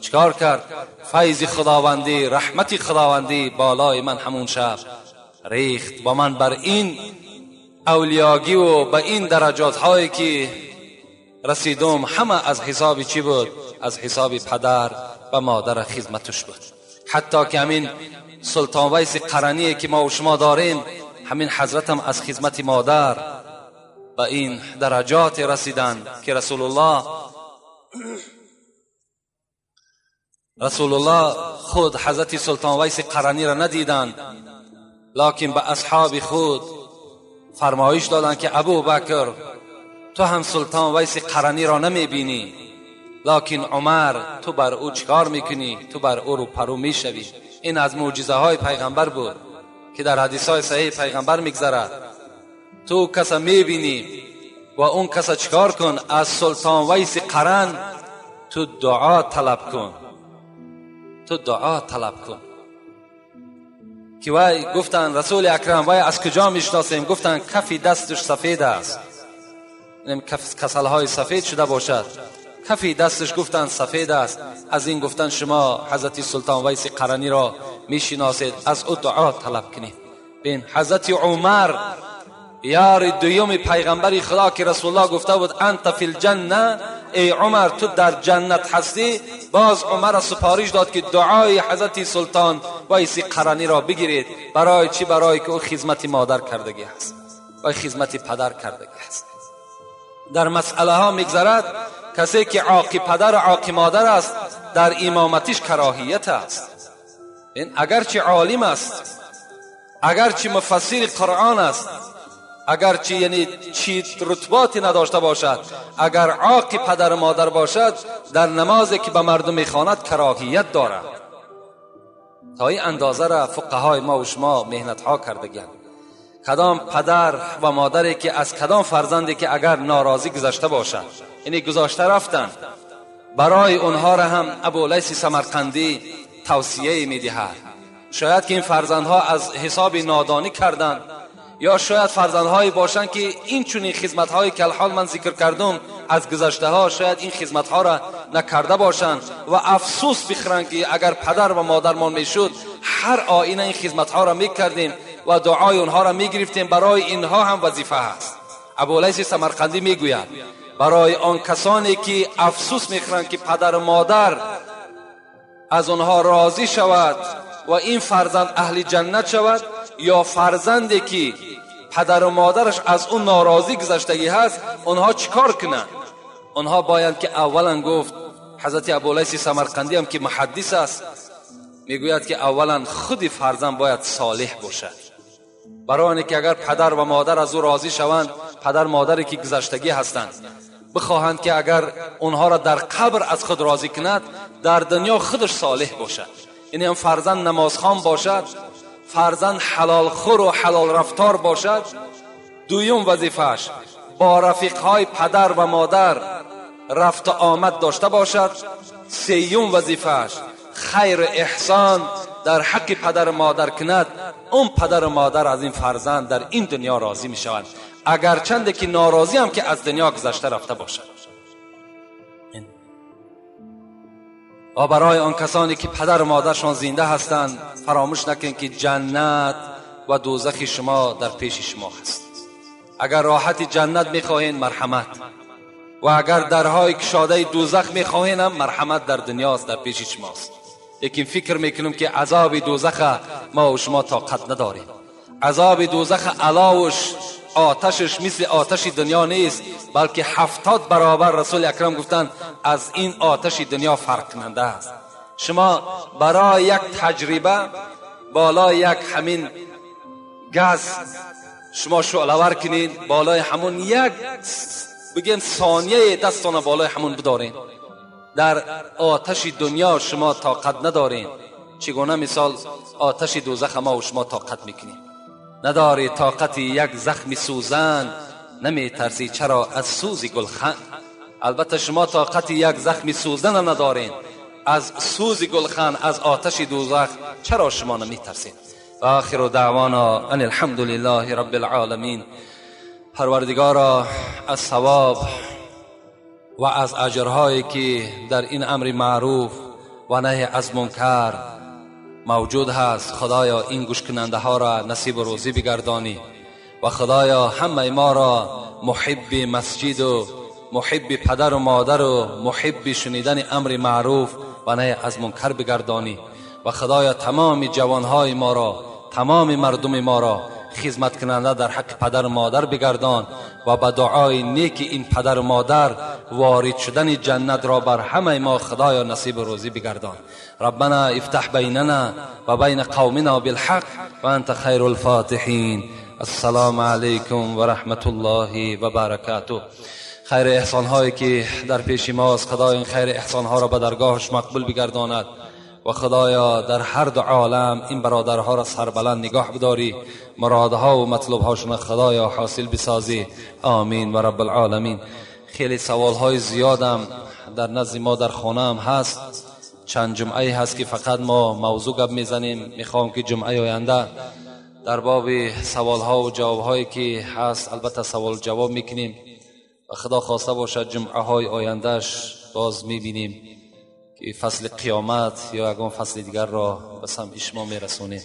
چکار کرد؟ فیض خداوندی، رحمت خداوندی بالای من همون شب ریخت و من بر این اولیاگی و به این درجات هایی که رسیدم همه از حساب چی بود؟ از حساب پدر و مادر خدمتش بود. حتی که همین سلطان ویس قرنی که ما و شما داریم، همین حضرتم از خدمت مادر به این درجات رسیدن که رسول الله خود حضرت سلطان ویس قرنی را ندیدند، لکن به اصحاب خود فرمایش دادند که ابو بکر تو هم سلطان ویس قرنی را نمیبینی، لکن عمر تو بر او چکار میکنی؟ تو بر او رو پرو میشوی. این از معجزه های پیغمبر بود که در حدیث های صحیح پیغمبر میگذرد. تو کسا میبینی و اون کسا چکار کن؟ از سلطان ویس قرن تو دعا طلب کن، تو دعا طلب کن. که وای گفتن رسول اکرم وای از کجا میشناسیم؟ گفتن کفی دستش سفید است، کسل های سفید شده باشد، کفی دستش گفتن سفید است. از این گفتن شما حضرت سلطان ویس قرنی را میشناسید، از او دعا طلب کنید. بین حضرت عمر یار دویم پیغمبر خدا که رسول الله گفته بود انت فی الجنه، ای عمر تو در جنت هستی، باز عمر سپارش داد که دعای حضرت سلطان ویس قرنی را بگیرید. برای چی؟ برای که او خدمت مادر کردگی است و خدمت پدر کردگی است. در مسئله ها میگذرد کسی که عاقی پدر و عاقی مادر است در امامتش کراهیت است. این اگرچه عالم است، اگرچه مفسر قرآن است، اگرچه یعنی چی رتباتی نداشته باشد، اگر عاقی پدر و مادر باشد در نمازی که به مردم میخواند کراهیت دارد. تا این اندازه را فقهای ما و شما مهنت ها کردگند. کدام پدر و مادری که از کدام فرزندی که اگر ناراضی گذشته باشند، یعنی گذاشته رفتن، برای اونها را هم ابولیث سمرقندی توصیه میدهد. شاید که این فرزندها از حساب نادانی کردند، یا شاید فرزندهایی باشند که این چنین خدمت‌هایی که الحال من ذکر کردم از گذشته ها، شاید این خدمت‌ها را نکرده باشند و افسوس بخورند که اگر پدر و مادرمان میشد هر آینه این خدمت‌ها را میکردیم و دعای اونها را میگرفتیم. برای اینها هم وظیفه هست. ابولیث سمرقندی میگوید برای آن کسانی که افسوس میخورند که پدر و مادر از آنها راضی شود و این فرزند اهل جنت شود، یا فرزندی که پدر و مادرش از اون ناراضی گذشتگی هست، اونها چیکار کنند؟ اونها باید که اولا گفت حضرت ابولیث سمرقندی هم که محدث است میگوید که اولا خود فرزند باید صالح باشد، برای اینکه اگر پدر و مادر از او راضی شوند، پدر مادری که گذشتگی هستند بخواهند که اگر اونها را در قبر از خود راضی کند، در دنیا خودش صالح باشد. یعنی هم فرزند نمازخوان باشد، فرزند حلال خور و حلال رفتار باشد. دویم وظیفه‌اش با رفیقهای پدر و مادر رفت آمد داشته باشد. سیوم وظیفه‌اش خیر احسان در حق پدر و مادر کند، اون پدر و مادر از این فرزند در این دنیا راضی می شوند، اگرچند که ناراضی هم که از دنیا گذشته رفته باشد. و برای آن کسانی که پدر و مادرشان زنده هستند، فراموش نکنید که جنت و دوزخ شما در پیش شما هست. اگر راحت جنت میخواهین مرحمت، و اگر درهای کشاده دوزخ میخواهین هم مرحمت در دنیاست، در پیش شماست. لیکن فکر میکنم که عذاب دوزخ ما و شما طاقت نداریم. عذاب دوزخ علاوش آتشش مثل آتش دنیا نیست، بلکه 70 برابر رسول اکرم گفتند از این آتش دنیا فرق کننده است. شما برای یک تجربه بالای یک همین گاز شما شعله کنین، بالای همون یک بگیم ثانیه دستان بالای همون بدارین، در آتش دنیا شما طاقت ندارین، چگونه مثال آتش دوزخ ما و شما طاقت میکنیم؟ نداری طاقت یک زخم سوزن، نمی ترسی چرا از سوز گلخن. البته شما طاقت یک زخم سوزن ندارین، از سوز گلخن، از آتش دوزخ چرا شما نمی ترسین؟ و آخر دعوانا ان الحمد لله رب العالمین. پروردگارا از ثواب و از اجرهایی که در این امر معروف و نهی از منکر موجود هست، خدایا این گوش کننده ها را نصیب و روزی بگردانی و خدایا همه ما را محب مسجد و محب پدر و مادر و محب شنیدن امر معروف و نهی از منکر بگردانی و خدایا تمام جوانهای ما را، تمام مردم ما را خدمت کننده در حق پدر و مادر بگردان و به دعای نیک این پدر و مادر وارد شدن جنت را بر همه ما خدایا نصیب روزی بگردان. ربنا افتح بیننا و بین قومنا بالحق و انت خیر الفاتحین. السلام علیکم و رحمت الله و برکاته. خیر احسان هایی که در پیش ماست، خدای این خیر احسان ها را به درگاهش مقبول بگرداند و خدایا در هر دو عالم این برادرها را سربلند نگاه بداری، مرادها و مطلوبهاشون خدایا حاصل بسازی. آمین و رب العالمین. خیلی سوالهای زیادم در نزد ما در خانه هم هست، چند جمعه هست که فقط ما موضوع گپ میزنیم. میخوام که جمعه آینده در باب سوالها و جوابهایی که هست البته سوال جواب میکنیم و خدا خواسته باشد جمعه های آیندهش باز میبینیم که فصل قیامت یا یگان فصل دیگر را به سمع شما میرسونیم.